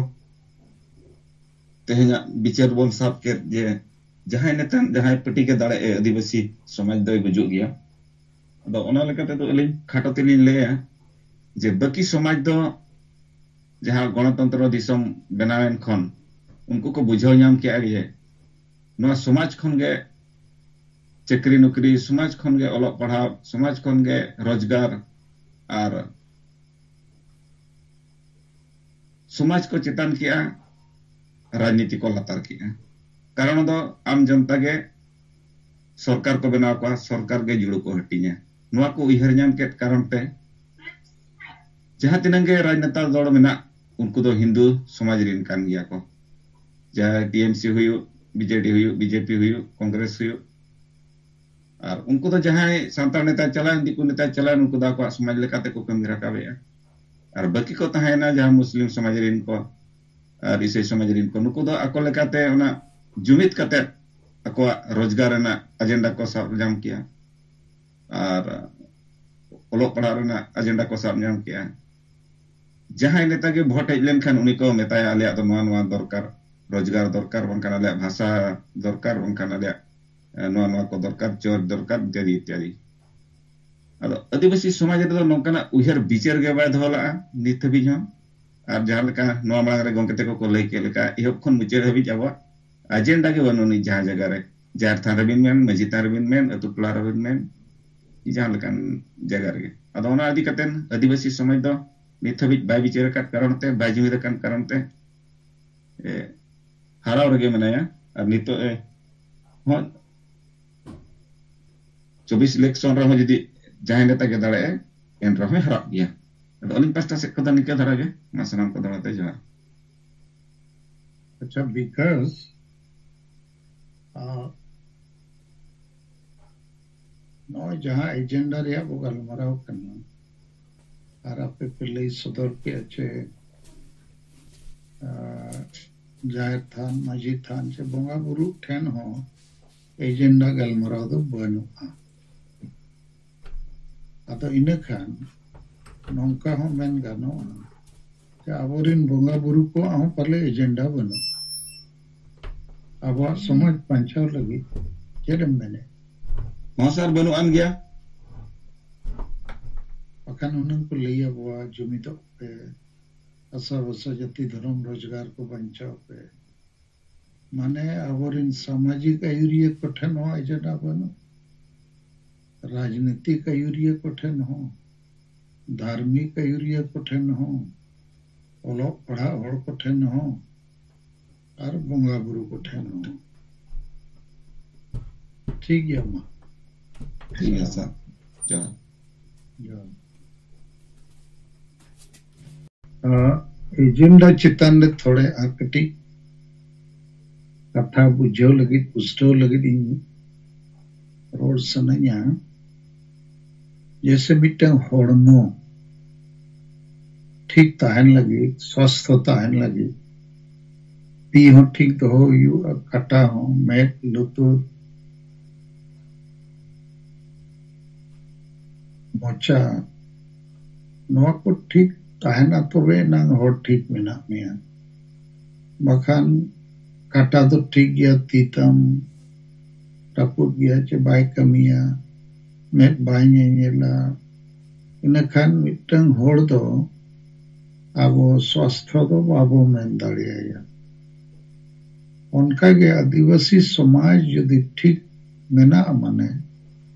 ᱛᱮᱦᱮᱧᱟᱜ ᱵᱤᱪᱟᱹᱨ ᱵᱚᱱ ᱥᱟᱵ ᱠᱮᱫ, ᱡᱮ ᱡᱟᱦᱟᱸᱭ ᱱᱮᱛᱟ, ᱡᱟᱦᱟᱸᱭ ᱯᱟᱹᱴᱤ ᱜᱮ ᱫᱟᱲᱮ ᱮ, ᱟᱹᱫᱤᱵᱟᱹᱥᱤ ᱥᱚᱢᱟᱡᱽ ᱫᱚᱭ ᱜᱩᱡᱩᱜ ᱜᱮᱭᱟ᱾ ᱟᱫᱚ ᱚᱱᱟ ᱞᱮᱠᱟ ᱛᱮᱫᱚ ᱟᱹᱞᱤᱧ ᱠᱷᱟᱴᱚ ᱛᱮᱞᱤᱧ ᱞᱟᱹᱭᱟ ᱡᱮ ᱵᱟᱹᱠᱤ ᱥᱚᱢᱟᱡᱽ ᱫᱚ ᱡᱟᱦᱟᱸ ᱜᱚᱱᱚᱛᱚᱱᱛᱨᱚ ᱫᱤᱥᱚᱢ ᱵᱮᱱᱟᱣᱮᱱ ᱠᱷᱚᱱ ᱩᱱᱠᱩ ᱠᱚ ᱵᱩᱡᱷᱟᱹᱣ ᱧᱟᱢ ᱠᱮᱜᱼᱟ ᱡᱮ ᱱᱚᱣᱟ ᱥᱚᱢᱟᱡᱽ ᱠᱷᱚᱱ ᱜᱮ ᱪᱟᱹᱠᱨᱤ ᱱᱚᱠᱨᱤ, ᱥᱚᱢᱟᱡᱽ ᱠᱷᱚᱱ ᱜᱮ ᱚᱞᱚᱜ ᱯᱟᱲᱦᱟᱣ, ᱥᱚᱢᱟᱡᱽ ᱠᱷᱚᱱ ᱜᱮ ᱨᱳᱡᱽᱜᱟᱨ, ᱟᱨ ᱥᱚᱢᱟᱡᱽ ᱠᱚ ᱪᱮᱛᱟᱱ ᱠᱮᱜᱼᱟ, ᱨᱟᱡᱽᱱᱤᱛᱤ ᱠᱚ ᱞᱟᱛᱟᱨ ᱠᱮᱜᱼᱟ᱾ ᱠᱟᱨᱚᱱ ᱫᱚ ᱟᱢ ᱡᱚᱱᱛᱟ ᱜᱮ ᱥᱚᱨᱠᱟᱨ ᱠᱚ ᱵᱮᱱᱟᱣ ᱠᱚᱣᱟ, ᱥᱚᱨᱠᱟᱨ ᱜᱮ ᱡᱩᱲᱩ ᱠᱚ ᱦᱟᱹᱴᱤᱧᱟ᱾ ᱱᱚᱣᱟ ᱠᱚ ᱩᱭᱦᱟᱹᱨ ᱧᱟᱢ ᱠᱮᱫ ᱠᱟᱨᱚᱱ ᱛᱮ ᱡᱟᱦᱟᱸ ᱛᱤᱱᱟᱹᱜ ᱜᱮ ᱨᱟᱡᱽᱱᱮᱛᱟ ᱫᱚᱞ ᱢᱮᱱᱟᱜ, ᱩᱱᱠᱩ ᱫᱚ ᱦᱤᱱᱫᱩ ᱥᱚᱢᱟᱡᱽ ᱨᱮᱱ ᱠᱟᱱ ᱜᱮᱭᱟ ᱠᱚ᱾ ᱪᱟᱦᱮ ᱴᱤ ᱮᱢ ᱥᱤ ᱦᱩᱭᱩᱜ, ᱵᱤ ᱡᱮ ᱰᱤ ᱦᱩᱭᱩᱜ, ᱵᱤ ᱡᱮ ᱯᱤ ᱦᱩᱭᱩᱜ, ᱠᱚᱝᱜᱨᱮᱥ ᱦᱩᱭᱩᱜ, ᱟᱨ ᱩᱱᱠᱩ ᱫᱚ ᱡᱟᱦᱟᱸᱭ ᱥᱟᱱᱛᱟᱲ ᱱᱮᱛᱟ ᱪᱟᱞᱟᱣᱮᱱ, ᱫᱤᱠᱩ ᱱᱮᱛᱟ ᱪᱟᱞᱟᱣᱮᱱ, ᱩᱱᱠᱩ ᱫᱚ ᱟᱠᱚᱣᱟᱜ ᱥᱚᱢᱟᱡᱽ ᱞᱮᱠᱟᱛᱮ ᱠᱚ ᱠᱟᱹᱢᱤ ᱨᱟᱠᱟᱵᱮᱜᱼᱟ᱾ ᱟᱨ ᱵᱟᱹᱠᱤ ᱠᱚ ᱛᱟᱦᱮᱸᱭᱮᱱᱟ ᱡᱟᱦᱟᱸ ᱢᱩᱥᱞᱤᱢ ᱥᱚᱢᱟᱡᱽ ᱨᱮᱱ ᱠᱚ ᱟᱨ ᱤᱥᱟᱹᱭ ᱥᱚᱢᱟᱡᱽ ᱨᱮᱱ ᱠᱚ, ᱱᱩᱠᱩ ᱫᱚ ᱟᱠᱚ ᱞᱮᱠᱟᱛᱮ ᱚᱱᱟ ᱡᱩᱢᱤᱫ ᱠᱟᱛᱮ ᱟᱠᱚᱣᱟᱜ ᱨᱳᱡᱽᱜᱟᱨ ᱨᱮᱱᱟᱜ ᱮᱡᱮᱱᱰᱟ ᱠᱚ ᱥᱟᱵ ᱧᱟᱢ ᱠᱮᱜᱼᱟ᱾ ᱟᱨ ᱚᱞᱚᱜ ᱯᱟᱲᱦᱟᱜ ᱨᱮᱱᱟᱜ ᱮᱡᱮᱱᱰᱟ ᱠᱚ ᱥᱟᱵ ᱧᱟᱢ ᱠᱮᱜᱼᱟ᱾ ᱡᱟᱦᱟᱸᱭ ᱱᱮᱛᱟ ᱜᱮ ᱵᱷᱳᱴ ᱦᱮᱡ ᱞᱮᱱᱠᱷᱟᱱ ᱩᱱᱤ ᱠᱚ ᱢᱮᱛᱟᱭᱟ, "ᱟᱞᱮᱭᱟᱜ ᱫᱚ ᱱᱚᱣᱟ, ᱱᱚᱣᱟ ᱫᱚᱨᱠᱟᱨ, ᱨᱳᱡᱽᱜᱟᱨ ᱫᱚᱨᱠᱟᱨ, ᱵᱟᱝᱠᱷᱟᱱ ᱟᱞᱮᱭᱟᱜ ᱵᱷᱟᱥᱟ ᱫᱚᱨᱠᱟᱨ, ᱵᱟᱝᱠᱷᱟᱱ ᱟᱞᱮᱭᱟᱜ, ᱮ, ᱱᱚᱣᱟ, ᱱᱚᱣᱟ ᱠᱚ ᱫᱚᱨᱠᱟᱨ, ᱪᱚᱨ ᱫᱚᱨᱠᱟᱨ", ᱤᱛᱭᱟᱫᱤ, ᱤᱛᱭᱟᱫᱤ᱾ ᱟᱫᱚ ᱟᱹᱫᱤᱵᱟᱹᱥᱤ ᱥᱚᱢᱟᱡᱽ ᱨᱮᱫᱚ ᱱᱚᱝᱠᱟᱱᱟᱜ ᱩᱭᱦᱟᱹᱨ ᱵᱤᱪᱟᱹᱨ ᱜᱮ ᱵᱟᱭ ᱫᱚᱦᱚ ᱞᱟᱜᱼᱟ ᱱᱤᱛ ᱦᱟᱹᱵᱤᱡ ᱦᱚᱸ᱾ ᱟᱨ ᱡᱟᱦᱟᱸ ᱞᱮᱠᱟ ᱱᱚᱣᱟ ᱢᱟᱲᱟᱝ ᱨᱮ ᱜᱚᱢᱠᱮ ᱛᱟᱠᱚ ᱠᱚ ᱞᱟᱹᱭ ᱠᱮᱫ ᱞᱮᱠᱟ, ᱮᱦᱚᱵ ᱠᱷᱚᱱ ᱢᱩᱪᱟᱹᱫ ᱦᱟᱹᱵᱤᱡ ᱟᱵᱚᱣᱟᱜ ᱮᱡᱮᱱᱰᱟ ᱜᱮ ᱵᱟᱹᱱᱩᱜ ᱟᱹᱱᱤᱡ᱾ ᱡᱟᱦᱟᱸ ᱡᱟᱭᱜᱟ ᱨᱮ, ᱡᱟᱦᱮᱨ ᱛᱷᱟᱱ ᱨᱮᱵᱤᱱ ᱢᱮᱱ, ᱢᱟᱹᱡᱷᱤ ᱛᱷᱟᱱ ᱨᱮᱵᱤᱱ ᱢᱮᱱ, ᱟᱹᱛᱩ ᱴᱚᱞᱟ ᱨᱮᱵᱤᱱ ᱢᱮᱱ, ᱡᱟᱦᱟᱸ ᱞᱮᱠᱟᱱ ᱡᱟᱭᱜᱟ ᱨᱮᱜᱮ᱾ ᱟᱫᱚ ᱚᱱᱟ ᱤᱫᱤ ᱠᱟᱛᱮ ᱟᱹᱫᱤᱵᱟᱹᱥᱤ ᱥᱚᱢᱟᱡᱽ ᱫᱚ ᱱᱤᱛ ᱦᱟᱹᱵᱤᱡ ᱵᱟᱭ ᱵᱤᱪᱟᱹᱨ ᱟᱠᱟᱫ ᱠᱟᱨᱚᱱ ᱛᱮ, ᱵᱟᱭ ᱡᱩᱢᱤᱫ ᱟᱠᱟᱱ ᱠᱟᱨᱚᱱ ᱛᱮ, ᱮ, ᱦᱟᱨᱟᱣ ᱨᱮᱜᱮ ᱢᱮᱱᱟᱭᱟ᱾ ᱟᱨ ᱱᱤᱛᱚᱜ ᱮ ᱦᱚᱸ ᱪᱚᱵᱵᱤᱥ ᱤᱞᱮᱠᱥᱚᱱ ᱨᱮᱦᱚᱸ ᱡᱩᱫᱤ ᱡᱟᱦᱟᱸᱭ ᱱᱮᱛᱟ ᱜᱮ ᱫᱟᱲᱮᱭᱟᱜᱼᱟᱭ, ᱮᱱ ᱨᱮᱦᱚᱸᱭ ᱦᱟᱨᱟᱜ ᱜᱮᱭᱟ᱾ ᱟᱫᱚ ᱟᱹᱞᱤᱧ ᱯᱟᱥᱴᱟ ᱥᱮᱫ ᱠᱷᱚᱱ ᱫᱚ ᱱᱤᱝᱠᱟᱹ ᱫᱷᱟᱨᱟ ᱜᱮ᱾ ᱢᱟ ᱥᱟᱱᱟᱢ ᱠᱚ ᱫᱚᱦᱲᱟ ᱛᱮ ᱡᱚᱦᱟᱨ᱾ ᱟᱪᱪᱷᱟ, because ᱟᱨ ᱱᱚᱜᱼᱚᱭ ᱡᱟᱦᱟᱸ ᱮᱡᱮᱱᱰᱟ ᱨᱮᱭᱟᱜ ᱵᱚ ᱜᱟᱞᱢᱟᱨᱟᱣ ᱠᱟᱱᱟ, ᱟᱨ ᱟᱯᱮ ᱯᱮ ᱞᱟᱹᱭ ᱥᱚᱫᱚᱨ ᱠᱮᱜᱼᱟ ᱪᱮ, ᱟᱨ ᱡᱟᱦᱮᱨ ᱛᱷᱟᱱ, ᱢᱟᱹᱡᱷᱤ ᱛᱷᱟᱱ ᱪᱮ ᱵᱚᱸᱜᱟ ᱵᱩᱨᱩ ᱴᱷᱮᱱ ᱦᱚᱸ ᱮᱡᱮᱱᱰᱟ ᱜᱟᱞᱢᱟᱨᱟᱣ ᱫᱚ ᱵᱟᱹᱱᱩᱜᱼᱟ᱾ ᱟᱫᱚ ᱤᱱᱟᱹ ᱠᱷᱟᱱ ᱱᱚᱝᱠᱟ ᱦᱚᱸ ᱢᱮᱱ ᱜᱟᱱᱚᱜᱼᱟ ᱡᱮ ᱟᱵᱚᱨᱮᱱ ᱵᱚᱸᱜᱟ ᱵᱩᱨᱩ ᱠᱚᱣᱟᱜ ᱦᱚᱸ ᱯᱟᱞᱮ ᱮᱡᱮᱱᱰᱟ ᱵᱟᱹᱱᱩᱜᱼᱟ᱾ ᱟᱵᱚᱣᱟᱜ ᱥᱚᱢᱟᱡᱽ ᱵᱟᱧᱪᱟᱣ ᱞᱟᱹᱜᱤᱫ ᱪᱮᱫ ᱮᱢ ᱢᱮᱱᱮᱫ? ᱦᱚᱸ ᱥᱟᱨ, ᱵᱟᱹᱱᱩᱜ ᱟᱱ ᱜᱮᱭᱟ᱾ ᱵᱟᱠᱷᱟᱱ ᱦᱩᱱᱟᱹᱝ ᱠᱚ ᱞᱟᱹᱭ ᱟᱵᱚᱣᱟ, ᱡᱩᱢᱤᱫᱚᱜ ᱯᱮ, ᱟᱥᱟ ᱵᱷᱟᱥᱟ ᱡᱟᱹᱛᱤ ᱫᱷᱚᱨᱚᱢ ᱨᱳᱡᱽᱜᱟᱨ ᱠᱚ ᱵᱟᱧᱪᱟᱣ ᱯᱮ᱾ ᱢᱟᱱᱮ ᱟᱵᱚᱨᱮᱱ ᱥᱟᱢᱟᱡᱤᱠ ᱟᱹᱭᱩᱨᱤᱭᱟᱹ ᱠᱚᱴᱷᱮᱱ ᱦᱚᱸ ᱮᱡᱮᱱᱰᱟ ᱵᱟᱹᱱᱩᱜ, ᱨᱟᱡᱽᱱᱤᱛᱤᱠ ᱟᱹᱭᱩᱨᱤᱭᱟᱹ ᱠᱚᱴᱷᱮᱱ ᱦᱚᱸ, ᱫᱷᱟᱨᱢᱤᱠ ᱟᱹᱭᱩᱨᱤᱭᱟᱹ ᱠᱚᱴᱷᱮᱱ ᱦᱚᱸ, ᱚᱞᱚᱜ ᱯᱟᱲᱦᱟᱜ ᱦᱚᱲ ᱠᱚᱴᱷᱮᱱ ᱦᱚᱸ, ᱟᱨ ᱵᱚᱸᱜᱟ ᱵᱩᱨᱩ ᱠᱚᱴᱷᱮᱱ ᱦᱚᱸ᱾ ᱴᱷᱤᱠ ᱜᱮᱭᱟ ᱢᱟ᱾ ᱴᱷᱤᱠ ᱜᱮᱭᱟ ᱥᱟᱨ, ᱡᱚᱦᱟᱨ᱾ ᱡᱚᱦᱟᱨ᱾ ᱟᱸ, ᱮᱡᱮᱱᱰᱟ ᱪᱮᱛᱟᱱ ᱨᱮ ᱛᱷᱚᱲᱮ ᱟᱨ ᱠᱟᱹᱴᱤᱡ ᱠᱟᱛᱷᱟ ᱵᱩᱡᱷᱟᱹᱣ ᱞᱟᱹᱜᱤᱫ, ᱯᱩᱥᱴᱟᱹᱣ ᱞᱟᱹᱜᱤᱫ ᱤᱧ ᱨᱚᱲ ᱥᱟᱱᱟᱧᱟ᱾ ᱡᱮᱭᱥᱮ ᱢᱤᱫᱴᱟᱝ ᱦᱚᱲᱢᱚ ᱴᱷᱤᱠ ᱛᱟᱦᱮᱱ ᱞᱟᱹᱜᱤᱫ, ᱥᱣᱟᱥᱛᱷᱚ ᱛᱟᱦᱮᱱ ᱞᱟᱹᱜᱤᱫ, ᱛᱤ ᱦᱚᱸ ᱴᱷᱤᱠ ᱫᱚᱦᱚ ᱦᱩᱭᱩᱜᱼᱟ, ᱠᱟᱴᱟ ᱦᱚᱸ, ᱢᱮᱫ, ᱞᱩᱛᱩᱨ, ᱢᱚᱪᱟ, ᱱᱚᱣᱟ ᱠᱚ ᱴᱷᱤᱠ ᱛᱟᱦᱮᱱᱟ, ᱛᱚᱵᱮ ᱮᱱᱟᱝ ᱦᱚᱲ ᱴᱷᱤᱠ ᱢᱮᱱᱟᱜ ᱢᱮᱭᱟ᱾ ᱵᱟᱠᱷᱟᱱ ᱠᱟᱴᱟ ᱫᱚ ᱴᱷᱤᱠ ᱜᱮᱭᱟ, ᱛᱤ ᱛᱟᱢ ᱨᱟᱹᱯᱩᱫ ᱜᱮᱭᱟ ᱪᱮ ᱵᱟᱭ ᱠᱟᱹᱢᱤᱭᱟ, ᱢᱮᱫ ᱵᱟᱭ ᱧᱮᱧᱮᱞᱟ, ᱤᱱᱟᱹᱠᱷᱟᱱ ᱢᱤᱫᱴᱟᱝ ᱦᱚᱲ ᱫᱚ ᱟᱵᱚ ᱥᱣᱟᱥᱛᱷᱚ ᱫᱚ ᱵᱟᱵᱚ ᱢᱮᱱ ᱫᱟᱲᱮᱭᱟᱭᱟ᱾ ᱚᱱᱠᱟᱜᱮ ᱟᱹᱫᱤᱵᱟᱹᱥᱤ ᱥᱚᱢᱟᱡᱽ ᱡᱩᱫᱤ ᱴᱷᱤᱠ ᱢᱮᱱᱟᱜᱼᱟ, ᱢᱟᱱᱮ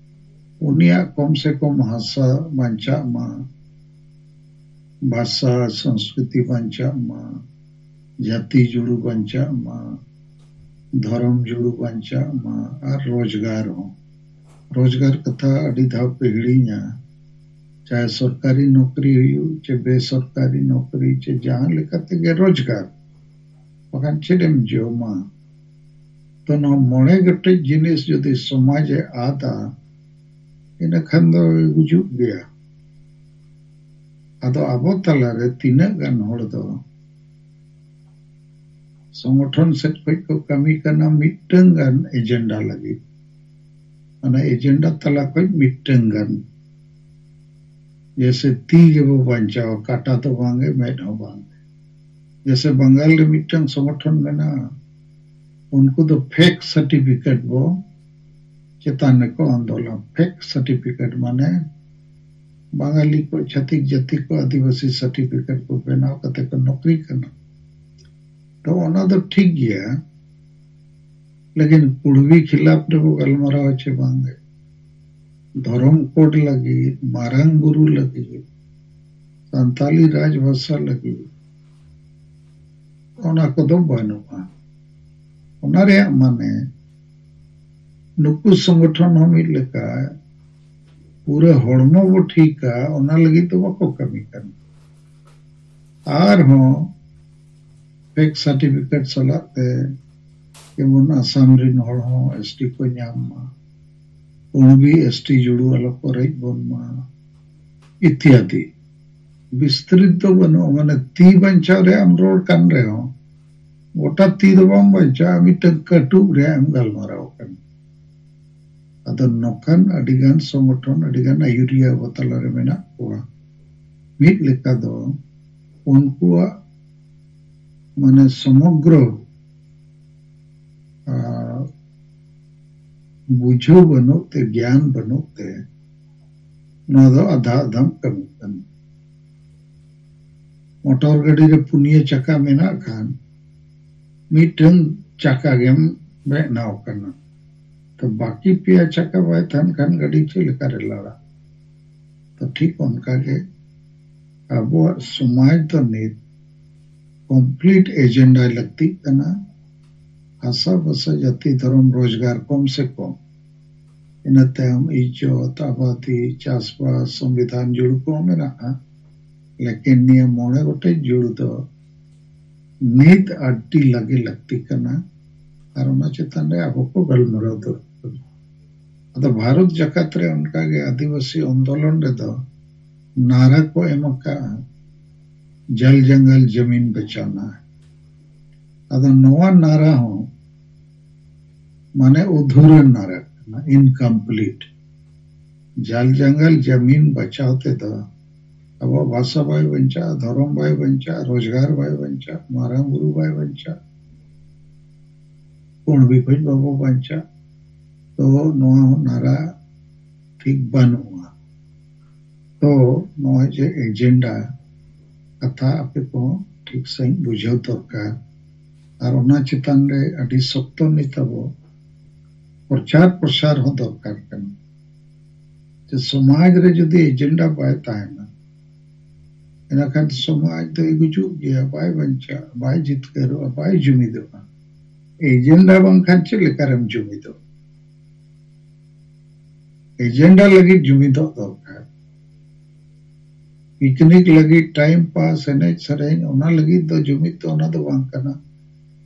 ᱩᱱᱤᱭᱟᱜ ᱠᱚᱢ ᱥᱮ ᱠᱚᱢ ᱦᱟᱥᱟ ᱵᱟᱧᱪᱟᱜ ᱢᱟ, ᱵᱷᱟᱥᱟ ᱥᱚᱝᱥᱠᱨᱤᱛᱤ ᱵᱟᱧᱪᱟᱜ ᱢᱟ, ᱡᱟᱹᱛᱤ ᱡᱩᱲᱩ ᱵᱟᱧᱪᱟᱜ ᱢᱟ, ᱫᱷᱚᱨᱚᱢ ᱡᱩᱲᱩ ᱵᱟᱧᱪᱟᱜ ᱢᱟ, ᱟᱨ ᱨᱳᱡᱽᱜᱟᱨ ᱦᱚᱸ᱾ ᱨᱳᱡᱽᱜᱟᱨ ᱠᱟᱛᱷᱟ ᱟᱹᱰᱤ ᱫᱷᱟᱣ ᱯᱮ ᱦᱤᱲᱤᱧᱟ᱾ ᱪᱟᱦᱮ ᱥᱚᱨᱠᱟᱨᱤ ᱱᱚᱠᱨᱤ ᱦᱩᱭᱩᱜ ᱪᱮ ᱵᱮᱥᱚᱨᱠᱟᱨᱤ ᱱᱚᱠᱨᱤ ᱪᱮ ᱡᱟᱦᱟᱸ ᱞᱮᱠᱟ ᱛᱮᱜᱮ ᱨᱳᱡᱽᱜᱟᱨ, ᱵᱟᱠᱷᱟᱱ ᱪᱮᱫ ᱮᱢ ᱡᱚᱢᱟ? ᱛᱚ ᱱᱚᱣᱟ ᱢᱚᱬᱮ ᱜᱚᱴᱮᱡ ᱡᱤᱱᱤᱥ ᱡᱩᱫᱤ ᱥᱚᱢᱟᱡᱽ ᱮ ᱟᱫᱟ, ᱤᱱᱟᱹ ᱠᱷᱟᱱ ᱫᱚ ᱜᱩᱡᱩᱜ ᱜᱮᱭᱟ᱾ ᱟᱫᱚ ᱟᱵᱚ ᱛᱟᱞᱟᱨᱮ ᱛᱤᱱᱟᱹᱜ ᱜᱟᱱ ᱦᱚᱲ ᱫᱚ ᱥᱚᱝᱜᱚᱴᱷᱚᱱ ᱥᱮᱫ ᱠᱷᱚᱱ ᱠᱚ ᱠᱟᱹᱢᱤ ᱠᱟᱱᱟ ᱢᱤᱫᱴᱟᱝ ᱜᱟᱱ ᱮᱡᱮᱱᱰᱟ ᱞᱟᱹᱜᱤᱫ, ᱚᱱᱟ ᱮᱡᱮᱱᱰᱟ ᱛᱟᱞᱟ ᱠᱷᱚᱱ ᱢᱤᱫᱴᱟᱝ ᱜᱟᱱ, ᱡᱮᱭᱥᱮ ᱛᱤ ᱜᱮᱵᱚ ᱵᱟᱧᱪᱟᱣᱟ, ᱠᱟᱴᱟ ᱫᱚ ᱵᱟᱝᱜᱮ, ᱢᱮᱫ ᱦᱚᱸ ᱵᱟᱝᱜᱮ᱾ ᱡᱮᱭᱥᱮ ᱵᱟᱝᱜᱟᱞ ᱨᱮ ᱢᱤᱫᱴᱟᱝ ᱥᱚᱝᱜᱚᱴᱷᱚᱱ ᱢᱮᱱᱟᱜᱼᱟ, ᱩᱱᱠᱩ ᱫᱚ ᱯᱷᱮᱠ ᱥᱟᱨᱴᱤᱯᱷᱤᱠᱮᱴ ᱵᱚ ᱪᱮᱛᱟᱱ ᱨᱮᱠᱚ ᱟᱱᱫᱳᱞᱚᱱ᱾ ᱯᱷᱮᱠ ᱥᱟᱨᱴᱤᱯᱷᱤᱠᱮᱴ ᱢᱟᱱᱮ ᱵᱟᱝᱜᱟᱞᱤ ᱠᱚ, ᱪᱷᱟᱹᱛᱤᱠ ᱡᱟᱹᱛᱤ ᱠᱚ, ᱟᱹᱫᱤᱵᱟᱹᱥᱤ ᱥᱟᱨᱴᱤᱯᱷᱤᱠᱮᱴ ᱠᱚ ᱵᱮᱱᱟᱣ ᱠᱟᱛᱮ ᱠᱚ ᱱᱚᱠᱨᱤ ᱠᱟᱱᱟ᱾ ᱛᱚ ᱚᱱᱟ ᱫᱚ ᱴᱷᱤᱠ ᱜᱮᱭᱟ, ᱞᱮᱠᱤᱱ ᱠᱩᱲᱵᱤ ᱠᱷᱤᱞᱟᱯ ᱨᱮᱵᱚ ᱜᱟᱞᱢᱟᱨᱟᱣ ᱪᱮ ᱵᱟᱝᱜᱮ? ᱫᱷᱚᱨᱚᱢ ᱠᱳᱰ ᱞᱟᱹᱜᱤᱫ, ᱢᱟᱨᱟᱝ ᱵᱩᱨᱩ ᱞᱟᱹᱜᱤᱫ, ᱥᱟᱱᱛᱟᱞᱤ ᱨᱟᱡᱽ ᱵᱷᱟᱥᱟ ᱞᱟᱹᱜᱤᱫ, ᱚᱱᱟ ᱠᱚᱫᱚ ᱵᱟᱹᱱᱩᱜᱼᱟ᱾ ᱚᱱᱟ ᱨᱮᱭᱟᱜ ᱢᱟᱱᱮ ᱱᱩᱠᱩ ᱥᱚᱝᱜᱚᱴᱷᱚᱱ ᱦᱚᱸ ᱢᱤᱫ ᱞᱮᱠᱟ ᱯᱩᱨᱟᱹ ᱦᱚᱲᱢᱚ ᱵᱚ ᱴᱷᱤᱠᱟ, ᱚᱱᱟ ᱞᱟᱹᱜᱤᱫ ᱫᱚ ᱵᱟᱠᱚ ᱠᱟᱹᱢᱤ ᱠᱟᱱᱟ᱾ ᱟᱨᱦᱚᱸ ᱯᱷᱮᱠ ᱥᱟᱨᱴᱤᱯᱷᱤᱠᱮᱴ ᱥᱟᱞᱟᱜ ᱛᱮ ᱡᱮᱢᱚᱱ ᱟᱥᱟᱢ ᱨᱮᱱ ᱦᱚᱲ ᱦᱚᱸ ᱮᱥᱴᱤ ᱠᱚ ᱧᱟᱢ ᱢᱟ, ᱠᱩᱲᱵᱤ ᱮᱥᱴᱤ ᱡᱩᱲᱩ ᱟᱞᱚ ᱠᱚ ᱨᱮᱡ ᱵᱚᱱ ᱢᱟ, ᱤᱛᱭᱟᱫᱤ᱾ ᱵᱤᱥᱛᱨᱤᱛ ᱫᱚ ᱵᱟᱹᱱᱩᱜᱼᱟ, ᱢᱟᱱᱮ ᱛᱤ ᱵᱟᱧᱪᱟᱣ ᱨᱮᱭᱟᱜ ᱮᱢ ᱨᱚᱲ ᱠᱟᱱ ᱨᱮᱦᱚᱸ, ᱜᱚᱴᱟ ᱛᱤ ᱫᱚ ᱵᱟᱢ ᱵᱟᱧᱪᱟᱣᱟ, ᱢᱤᱫᱴᱟᱝ ᱠᱟᱹᱴᱩᱵ ᱨᱮᱭᱟᱜ ᱮᱢ ᱜᱟᱞᱢᱟᱨᱟᱣ ᱠᱟᱱᱟ᱾ ᱟᱫᱚ ᱱᱚᱝᱠᱟᱱ ᱟᱹᱰᱤᱜᱟᱱ ᱥᱚᱝᱜᱚᱴᱷᱚᱱ, ᱟᱹᱰᱤᱜᱟᱱ ᱟᱹᱭᱩᱨᱤᱭᱟᱹ ᱟᱵᱚ ᱛᱟᱞᱟᱨᱮ ᱢᱮᱱᱟᱜ ᱠᱚᱣᱟ᱾ ᱢᱤᱫ ᱞᱮᱠᱟ ᱫᱚ ᱩᱱᱠᱩᱣᱟᱜ ᱢᱟᱱᱮ ᱥᱚᱢᱚᱜᱨᱚ, ᱟᱨ ᱵᱩᱡᱷᱟᱹᱣ ᱵᱟᱹᱱᱩᱜ ᱛᱮ, ᱜᱮᱭᱟᱱ ᱵᱟᱹᱱᱩᱜ ᱛᱮ, ᱱᱚᱣᱟ ᱫᱚ ᱟᱫᱷᱟ ᱟᱫᱷᱟᱢ ᱠᱟᱹᱢᱤ ᱠᱟᱱᱟ᱾ ᱢᱚᱴᱚᱨ ᱜᱟᱹᱰᱤ ᱨᱮ ᱯᱩᱱᱭᱟᱹ ᱪᱟᱠᱟ ᱢᱮᱱᱟᱜ ᱠᱷᱟᱱ ᱢᱤᱫᱴᱟᱝ ᱪᱟᱠᱟ ᱜᱮᱢ ᱵᱮᱱᱟᱣ ᱠᱟᱱᱟ, ᱛᱚ ᱵᱟᱹᱠᱤ ᱯᱮᱭᱟ ᱪᱟᱠᱟ ᱵᱟᱭ ᱛᱟᱦᱮᱱ ᱠᱷᱟᱱ ᱜᱟᱹᱰᱤ ᱪᱮᱫ ᱞᱮᱠᱟᱨᱮ ᱞᱟᱲᱟᱜᱼᱟ? ᱛᱚ ᱴᱷᱤᱠ ᱚᱱᱠᱟᱜᱮ ᱟᱵᱚᱣᱟᱜ ᱥᱚᱢᱟᱡᱽ ᱫᱚ ᱱᱤᱛ ᱠᱚᱢᱯᱞᱤᱴ ᱮᱡᱮᱱᱰᱟ ᱞᱟᱹᱠᱛᱤᱜ ᱠᱟᱱᱟ᱾ ᱦᱟᱥᱟ ᱵᱷᱟᱥᱟ, ᱡᱟᱹᱛᱤ, ᱫᱷᱚᱨᱚᱢ, ᱨᱳᱡᱽᱜᱟᱨ ᱠᱚᱢ ᱥᱮ ᱠᱚᱢ, ᱤᱱᱟᱹ ᱛᱟᱭᱚᱢ ᱤᱡᱽᱡᱚᱛ, ᱟᱵᱟᱫᱤ, ᱪᱟᱥᱵᱟᱥ, ᱥᱚᱝᱵᱤᱫᱷᱟᱱ ᱡᱩᱲᱩ ᱠᱚᱦᱚᱸ ᱢᱮᱱᱟᱜᱼᱟ᱾ ᱞᱮᱠᱤᱱ ᱱᱤᱭᱟᱹ ᱢᱚᱬᱮ ᱜᱚᱴᱮᱡ ᱡᱩᱲᱩ ᱫᱚ ᱱᱤᱛ ᱟᱹᱰᱤ ᱞᱟᱜᱮ ᱞᱟᱹᱠᱛᱤ ᱠᱟᱱᱟ᱾ ᱟᱨ ᱚᱱᱟ ᱪᱮᱛᱟᱱ ᱨᱮ ᱟᱵᱚ ᱠᱚ ᱜᱟᱞᱢᱟᱨᱟᱣ ᱫᱚᱨᱠᱟᱨ᱾ ᱟᱫᱚ ᱵᱷᱟᱨᱚᱛ ᱡᱟᱠᱟᱛ ᱨᱮ ᱚᱱᱠᱟᱜᱮ ᱟᱹᱫᱤᱵᱟᱹᱥᱤ ᱟᱱᱫᱳᱞᱚᱱ ᱨᱮᱫᱚ ᱱᱟᱨᱟ ᱠᱚ ᱮᱢ ᱟᱠᱟᱫᱼᱟ, ᱡᱟᱞ ᱡᱟᱝᱜᱟᱞ ᱡᱟᱢᱤᱱ ᱵᱟᱪᱟᱣᱱᱟ᱾ ᱟᱫᱚ ᱱᱚᱣᱟ ᱱᱟᱨᱟ ᱦᱚᱸ ᱢᱟᱱᱮ ᱩᱫᱷᱩᱨᱟᱹ ᱱᱟᱨᱟ ᱠᱟᱱᱟ, ᱤᱱᱠᱚᱢᱯᱞᱤᱴ᱾ ᱡᱟᱞ ᱡᱟᱝᱜᱟᱞ ᱡᱟᱢᱤᱱ ᱵᱟᱪᱟᱣ ᱛᱮᱫᱚ ᱟᱵᱚᱣᱟᱜ ᱵᱷᱟᱥᱟ ᱵᱟᱭ ᱵᱟᱧᱪᱟᱜᱼᱟ, ᱫᱷᱚᱨᱚᱢ ᱵᱟᱭ ᱵᱟᱧᱪᱟᱜᱼᱟ, ᱨᱳᱡᱽᱜᱟᱨ ᱵᱟᱭ ᱵᱟᱧᱪᱟᱜᱼᱟ, ᱢᱟᱨᱟᱝ ᱵᱩᱨᱩ ᱵᱟᱭ ᱵᱟᱧᱪᱟᱜᱼᱟ, ᱠᱩᱬᱵᱤ ᱠᱷᱚᱡ ᱵᱟᱵᱚ ᱵᱟᱧᱪᱟᱜᱼᱟ᱾ ᱛᱚ ᱱᱚᱣᱟ ᱦᱚᱸ ᱱᱟᱨᱟ ᱴᱷᱤᱠ ᱵᱟᱹᱱᱩᱜᱼᱟ᱾ ᱛᱚ ᱱᱚᱣᱟ ᱡᱮ ᱮᱡᱮᱱᱰᱟ ᱠᱟᱛᱷᱟ ᱟᱯᱮ ᱠᱚ ᱴᱷᱤᱠ ᱥᱟᱺᱦᱤᱡ ᱵᱩᱡᱷᱟᱹᱣ ᱫᱚᱨᱠᱟᱨ, ᱟᱨ ᱚᱱᱟ ᱪᱮᱛᱟᱱ ᱨᱮ ᱟᱹᱰᱤ ᱥᱚᱠᱛᱚ ᱱᱤᱛ ᱟᱵᱚ ᱯᱨᱚᱪᱟᱨ ᱯᱨᱚᱥᱟᱨ ᱦᱚᱸ ᱫᱚᱨᱠᱟᱨ ᱠᱟᱱᱟ᱾ ᱡᱮ ᱥᱚᱢᱟᱡᱽ ᱨᱮ ᱡᱩᱫᱤ ᱮᱡᱮᱱᱰᱟ ᱵᱟᱭ ᱛᱟᱦᱮᱱᱟ, ᱮᱱᱠᱷᱟᱱ ᱥᱚᱢᱟᱡᱽ ᱫᱚᱭ ᱜᱩᱡᱩᱜ ᱜᱮᱭᱟ, ᱵᱟᱭ ᱵᱟᱧᱪᱟᱜᱼᱟ, ᱵᱟᱭ ᱡᱤᱛᱠᱟᱹᱨᱚᱜᱼᱟ, ᱵᱟᱭ ᱡᱩᱢᱤᱫᱚᱜᱼᱟ᱾ ᱮᱡᱮᱱᱰᱟ ᱵᱟᱝᱠᱷᱟᱱ ᱪᱮᱫ ᱞᱮᱠᱟᱨᱮᱢ ᱡᱩᱢᱤᱫᱚᱜᱼᱟ? ᱮᱡᱮᱱᱰᱟ ᱞᱟᱹᱜᱤᱫ ᱡᱩᱢᱤᱫᱚᱜ ᱫᱚᱨᱠᱟᱨ᱾ ᱯᱤᱠᱱᱤᱠ ᱞᱟᱹᱜᱤᱫ, ᱴᱟᱭᱤᱢ ᱯᱟᱥ, ᱮᱱᱮᱡ ᱥᱮᱨᱮᱧ, ᱚᱱᱟ ᱞᱟᱹᱜᱤᱫ ᱫᱚ ᱡᱩᱢᱤᱫ ᱫᱚ ᱚᱱᱟ ᱫᱚ ᱵᱟᱝ ᱠᱟᱱᱟ᱾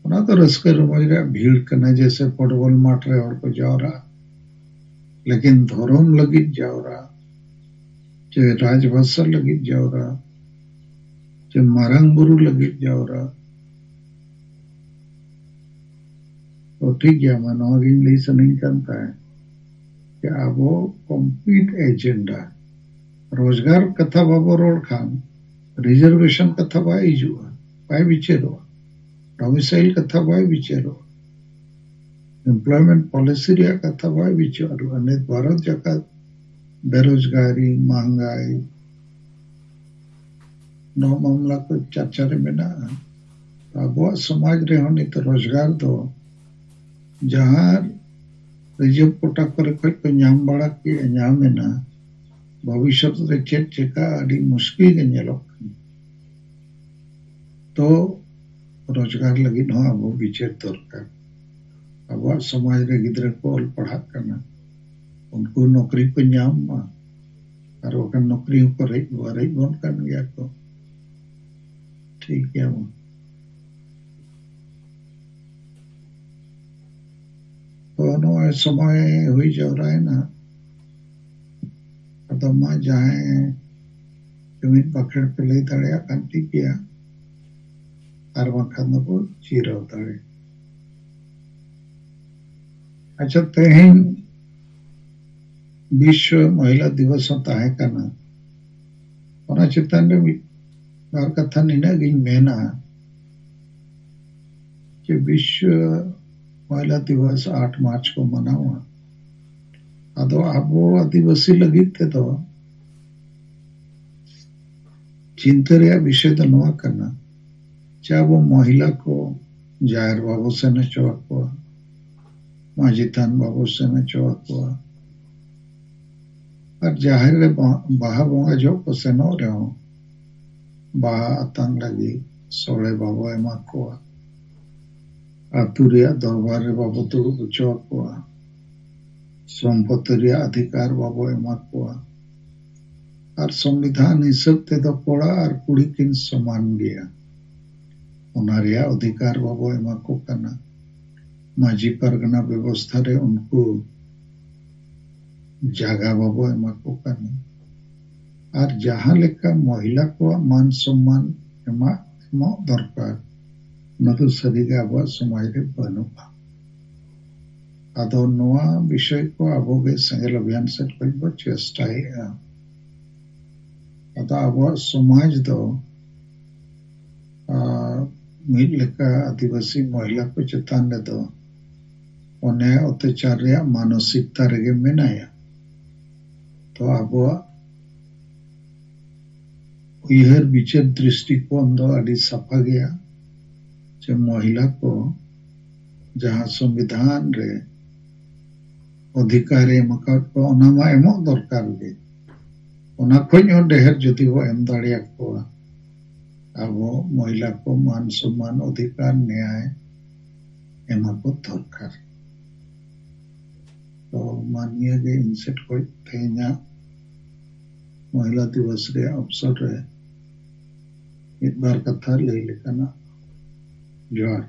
ᱚᱱᱟ ᱫᱚ ᱨᱟᱹᱥᱠᱟᱹ ᱨᱚᱢᱚᱡᱽ ᱨᱮᱭᱟᱜ ᱵᱷᱤᱲ ᱠᱟᱱᱟ, ᱡᱮᱭᱥᱮ ᱯᱷᱩᱴᱵᱚᱞ ᱢᱟᱴᱷ ᱨᱮ ᱦᱚᱲ ᱠᱚ ᱡᱟᱣᱨᱟᱜᱼᱟ᱾ ᱞᱮᱠᱤᱱ ᱫᱷᱚᱨᱚᱢ ᱞᱟᱹᱜᱤᱫ ᱡᱟᱣᱨᱟ, ᱪᱮ ᱨᱟᱡᱽᱵᱷᱟᱥᱟ ᱞᱟᱹᱜᱤᱫ ᱡᱟᱣᱨᱟ, ᱪᱮ ᱢᱟᱨᱟᱝ ᱵᱩᱨᱩ ᱞᱟᱹᱜᱤᱫ ᱡᱟᱣᱨᱟ, ᱛᱚ ᱴᱷᱤᱠ ᱜᱮᱭᱟ, ᱢᱟ ᱱᱚᱣᱟ ᱜᱤᱧ ᱞᱟᱹᱭ ᱥᱟᱱᱟᱧ ᱠᱟᱱ ᱛᱟᱦᱮᱸᱫ ᱡᱮ ᱟᱵᱚ ᱠᱚᱢᱯᱞᱤᱴ ᱮᱡᱮᱱᱰᱟ, ᱨᱳᱡᱽᱜᱟᱨ ᱠᱟᱛᱷᱟ ᱵᱟᱵᱚ ᱨᱚᱲ ᱠᱷᱟᱱ ᱨᱤᱡᱟᱨᱵᱷᱮᱥᱚᱱ ᱠᱟᱛᱷᱟ ᱵᱟᱭ ᱦᱤᱡᱩᱜᱼᱟ, ᱵᱟᱭ ᱵᱤᱪᱟᱹᱨᱚᱜᱼᱟ, ᱰᱚᱢᱤᱥᱟᱭᱤᱞ ᱠᱟᱛᱷᱟ ᱵᱟᱭ ᱵᱤᱪᱟᱹᱨᱚᱜᱼᱟ, ᱮᱢᱯᱞᱚᱭᱢᱮᱱᱴ ᱯᱚᱞᱤᱥᱤ ᱨᱮᱭᱟᱜ ᱠᱟᱛᱷᱟ ᱵᱟᱭ ᱵᱤᱪᱟᱹᱨᱚᱜᱼᱟ᱾ ᱱᱤᱛ ᱵᱷᱟᱨᱚᱛ ᱡᱟᱠᱟᱛ ᱵᱮᱨᱳᱡᱽᱜᱟᱨᱤ, ᱢᱟᱦᱟᱝᱜᱟᱭ, ᱱᱚᱣᱟ ᱢᱟᱢᱞᱟ ᱠᱚ ᱪᱟᱨᱪᱟ ᱨᱮ ᱢᱮᱱᱟᱜᱼᱟ᱾ ᱟᱵᱚᱣᱟᱜ ᱥᱚᱢᱟᱡᱽ ᱨᱮᱦᱚᱸ ᱱᱤᱛ ᱨᱳᱡᱽᱜᱟᱨ ᱫᱚ ᱡᱟᱦᱟᱸ ᱨᱤᱡᱟᱹᱵᱷ ᱠᱳᱴᱟ ᱠᱚᱨᱮ ᱠᱷᱚᱡ ᱠᱚ ᱧᱟᱢ ᱵᱟᱲᱟ ᱠᱮᱜᱼᱟ, ᱧᱟᱢ ᱮᱱᱟ, ᱵᱷᱚᱵᱤᱥᱥᱚᱛ ᱨᱮ ᱪᱮᱫ ᱪᱮᱠᱟ ᱟᱹᱰᱤ ᱢᱩᱥᱠᱤᱞ ᱜᱮ ᱧᱮᱞᱚᱜ ᱠᱟᱱᱟ᱾ ᱛᱚ ᱨᱳᱡᱽᱜᱟᱨ ᱞᱟᱹᱜᱤᱫ ᱦᱚᱸ ᱟᱵᱚ ᱵᱤᱪᱟᱹᱨ ᱫᱚᱨᱠᱟᱨ᱾ ᱟᱵᱚᱣᱟᱜ ᱥᱚᱢᱟᱡᱽ ᱨᱮ ᱜᱤᱫᱽᱨᱟᱹ ᱠᱚ ᱚᱞ ᱯᱟᱲᱦᱟᱜ ᱠᱟᱱᱟ, ᱩᱱᱠᱩ ᱱᱚᱠᱨᱤ ᱠᱚ ᱧᱟᱢ ᱢᱟ, ᱟᱨ ᱵᱟᱠᱷᱟᱱ ᱱᱚᱠᱨᱤ ᱦᱚᱸᱠᱚ ᱨᱮᱡ, ᱨᱮᱡ ᱵᱚᱱ ᱠᱟᱱ ᱜᱮᱭᱟ ᱠᱚ᱾ ᱴᱷᱤᱠ ᱜᱮᱭᱟ ᱢᱟ᱾ ᱱᱚᱜᱼᱚᱭ ᱥᱚᱢᱚᱭ ᱦᱩᱭ ᱡᱟᱣᱨᱟᱭᱮᱱᱟ᱾ ᱟᱫᱚ ᱢᱟ ᱡᱟᱦᱟᱸᱭ ᱡᱩᱢᱤᱫ ᱵᱟᱠᱷᱮᱲ ᱯᱮ ᱞᱟᱹᱭ ᱫᱟᱲᱮᱭᱟᱜ ᱠᱷᱟᱱ ᱴᱷᱤᱠ ᱜᱮᱭᱟ, ᱟᱨ ᱵᱟᱝᱠᱷᱟᱱ ᱫᱚᱵᱚ ᱡᱤᱨᱟᱹᱣ ᱫᱟᱲᱮᱭᱟᱜᱼᱟ᱾ ᱟᱪᱪᱷᱟ, ᱛᱮᱦᱮᱧ ᱵᱤᱥᱣᱚ ᱢᱚᱦᱤᱞᱟ ᱫᱤᱵᱚᱥ ᱦᱚᱸ ᱛᱟᱦᱮᱸ ᱠᱟᱱᱟ᱾ ᱚᱱᱟ ᱪᱮᱛᱟᱱ ᱨᱮ ᱢᱤᱫ ᱵᱟᱨ ᱠᱟᱛᱷᱟ ᱱᱤᱱᱟᱹᱜ ᱜᱤᱧ ᱢᱮᱱᱟ ᱡᱮ ᱵᱤᱥᱣᱚ ᱢᱚᱦᱤᱞᱟ ᱫᱤᱵᱚᱥ ᱟᱴ ᱢᱟᱨᱪ ᱠᱚ ᱢᱟᱱᱟᱣᱟ᱾ ᱟᱫᱚ ᱟᱵᱚ ᱟᱹᱫᱤᱵᱟᱹᱥᱤ ᱞᱟᱹᱜᱤᱫ ᱛᱮᱫᱚ ᱪᱤᱱᱛᱟᱹ ᱨᱮᱭᱟᱜ ᱵᱤᱥᱚᱭ ᱫᱚ ᱱᱚᱣᱟ ᱠᱟᱱᱟ ᱡᱮ ᱟᱵᱚ ᱢᱚᱦᱤᱞᱟ ᱠᱚ ᱡᱟᱦᱮᱨ ᱵᱟᱵᱚ ᱥᱮᱱ ᱦᱚᱪᱚ ᱟᱠᱚᱣᱟ, ᱢᱟᱹᱡᱷᱤ ᱛᱷᱟᱱ ᱵᱟᱵᱚ ᱥᱮᱱ ᱦᱚᱪᱚ ᱟᱠᱚᱣᱟ, ᱟᱨ ᱡᱟᱦᱮᱨ ᱨᱮ ᱵᱟ-, ᱵᱟᱦᱟ ᱵᱚᱸᱜᱟ ᱡᱚᱦᱚᱜ ᱠᱚ ᱥᱮᱱᱚᱜ ᱨᱮᱦᱚᱸ ᱵᱟᱦᱟ ᱟᱛᱟᱝ ᱞᱟᱹᱜᱤᱫ ᱥᱚᱲᱮ ᱵᱟᱵᱚ ᱮᱢᱟ ᱠᱚᱣᱟ, ᱟᱹᱛᱩ ᱨᱮᱭᱟᱜ ᱫᱚᱨᱵᱟᱨ ᱨᱮ ᱵᱟᱵᱚ ᱫᱩᱲᱩᱵ ᱦᱚᱪᱚ ᱟᱠᱚᱣᱟ, ᱥᱚᱢᱯᱚᱛᱤ ᱨᱮᱭᱟᱜ ᱚᱫᱷᱤᱠᱟᱨ ᱵᱟᱵᱚ ᱮᱢᱟ ᱠᱚᱣᱟ, ᱟᱨ ᱥᱚᱝᱵᱤᱫᱷᱟᱱ ᱦᱤᱥᱟᱹᱵ ᱛᱮᱫᱚ ᱠᱚᱲᱟ ᱟᱨ ᱠᱩᱲᱤ ᱠᱤᱱ ᱥᱚᱢᱟᱱ ᱜᱮᱭᱟ᱾ ᱚᱱᱟ ᱨᱮᱭᱟᱜ ᱚᱫᱷᱤᱠᱟᱨ ᱵᱟᱵᱚ ᱮᱢᱟ ᱠᱚ ᱠᱟᱱᱟ᱾ ᱢᱟᱹᱡᱷᱤ ᱯᱟᱨᱜᱟᱱᱟ ᱵᱮᱵᱚᱥᱛᱷᱟ ᱨᱮ ᱩᱱᱠᱩ ᱡᱟᱭᱜᱟ ᱵᱟᱵᱚ ᱮᱢᱟ ᱠᱚ ᱠᱟᱱᱟ᱾ ᱟᱨ ᱡᱟᱦᱟᱸ ᱞᱮᱠᱟ ᱢᱚᱦᱤᱞᱟ ᱠᱚᱣᱟᱜ ᱢᱟᱱ ᱥᱚᱢᱢᱟᱱ ᱮᱢᱟᱜ, ᱮᱢᱚᱜ ᱫᱚᱨᱠᱟᱨ, ᱚᱱᱟ ᱫᱚ ᱥᱟᱹᱨᱤᱜᱮ ᱟᱵᱚᱣᱟᱜ ᱥᱚᱢᱟᱡᱽ ᱨᱮ ᱵᱟᱹᱱᱩᱜᱼᱟ᱾ ᱟᱫᱚ ᱱᱚᱣᱟ ᱵᱤᱥᱚᱭ ᱠᱚ ᱟᱵᱚ ᱜᱮ ᱥᱮᱸᱜᱮᱞ ᱚᱵᱷᱤᱭᱟᱱ ᱥᱮᱫ ᱠᱷᱚᱱ ᱵᱚ ᱪᱮᱥᱴᱟᱭᱮᱫᱼᱟ᱾ ᱟᱫᱚ ᱟᱵᱚᱣᱟᱜ ᱥᱚᱢᱟᱡᱽ ᱫᱚ, ᱟᱨ ᱢᱤᱫ ᱞᱮᱠᱟ ᱟᱹᱫᱤᱵᱟᱹᱥᱤ ᱢᱚᱦᱤᱞᱟ ᱠᱚ ᱪᱮᱛᱟᱱ ᱨᱮᱫᱚ ᱚᱱᱮ ᱚᱛᱛᱟᱪᱟᱨ ᱨᱮᱭᱟᱜ ᱢᱟᱱᱚᱥᱤᱠᱛᱟ ᱨᱮᱜᱮ ᱢᱮᱱᱟᱭᱟ᱾ ᱛᱚ ᱟᱵᱚᱣᱟᱜ ᱩᱭᱦᱟᱹᱨ ᱵᱤᱪᱟᱹᱨ ᱫᱨᱤᱥᱴᱤᱠᱳᱱ ᱫᱚ ᱟᱹᱰᱤ ᱥᱟᱯᱷᱟ ᱜᱮᱭᱟ ᱡᱮ ᱢᱚᱦᱤᱞᱟ ᱠᱚ ᱡᱟᱦᱟᱸ ᱥᱚᱝᱵᱤᱫᱷᱟᱱ ᱨᱮ ᱚᱫᱷᱤᱠᱟᱨ ᱮ ᱮᱢ ᱟᱠᱟᱫ ᱠᱚᱣᱟ, ᱚᱱᱟ ᱢᱟ ᱮᱢᱚᱜ ᱫᱚᱨᱠᱟᱨ ᱜᱮ᱾ ᱚᱱᱟ ᱠᱷᱚᱱ ᱦᱚᱸ ᱰᱷᱮᱨ ᱡᱩᱫᱤ ᱵᱚ ᱮᱢ ᱫᱟᱲᱮᱭᱟᱠᱚᱣᱟ, ᱟᱵᱚ ᱢᱚᱦᱤᱞᱟ ᱠᱚ ᱢᱟᱱ ᱥᱚᱢᱢᱟᱱ, ᱚᱫᱷᱤᱠᱟᱨ, ᱱᱮᱭᱟᱭ ᱮᱢᱟ ᱠᱚ ᱫᱚᱨᱠᱟᱨ᱾ ᱛᱚ ᱢᱟ ᱱᱤᱭᱟᱹ ᱜᱮ ᱤᱧ ᱥᱮᱫ ᱠᱷᱚᱱ ᱛᱮᱦᱮᱧᱟᱜ ᱢᱚᱦᱤᱞᱟ ᱫᱤᱵᱚᱥ ᱨᱮᱭᱟᱜ ᱚᱵᱥᱚᱨ ᱨᱮ ᱢᱤᱫ ᱵᱟᱨ ᱠᱟᱛᱷᱟ ᱞᱟᱹᱭ ᱞᱮᱠᱟᱱᱟᱜ᱾ ᱡᱚᱦᱟᱨ᱾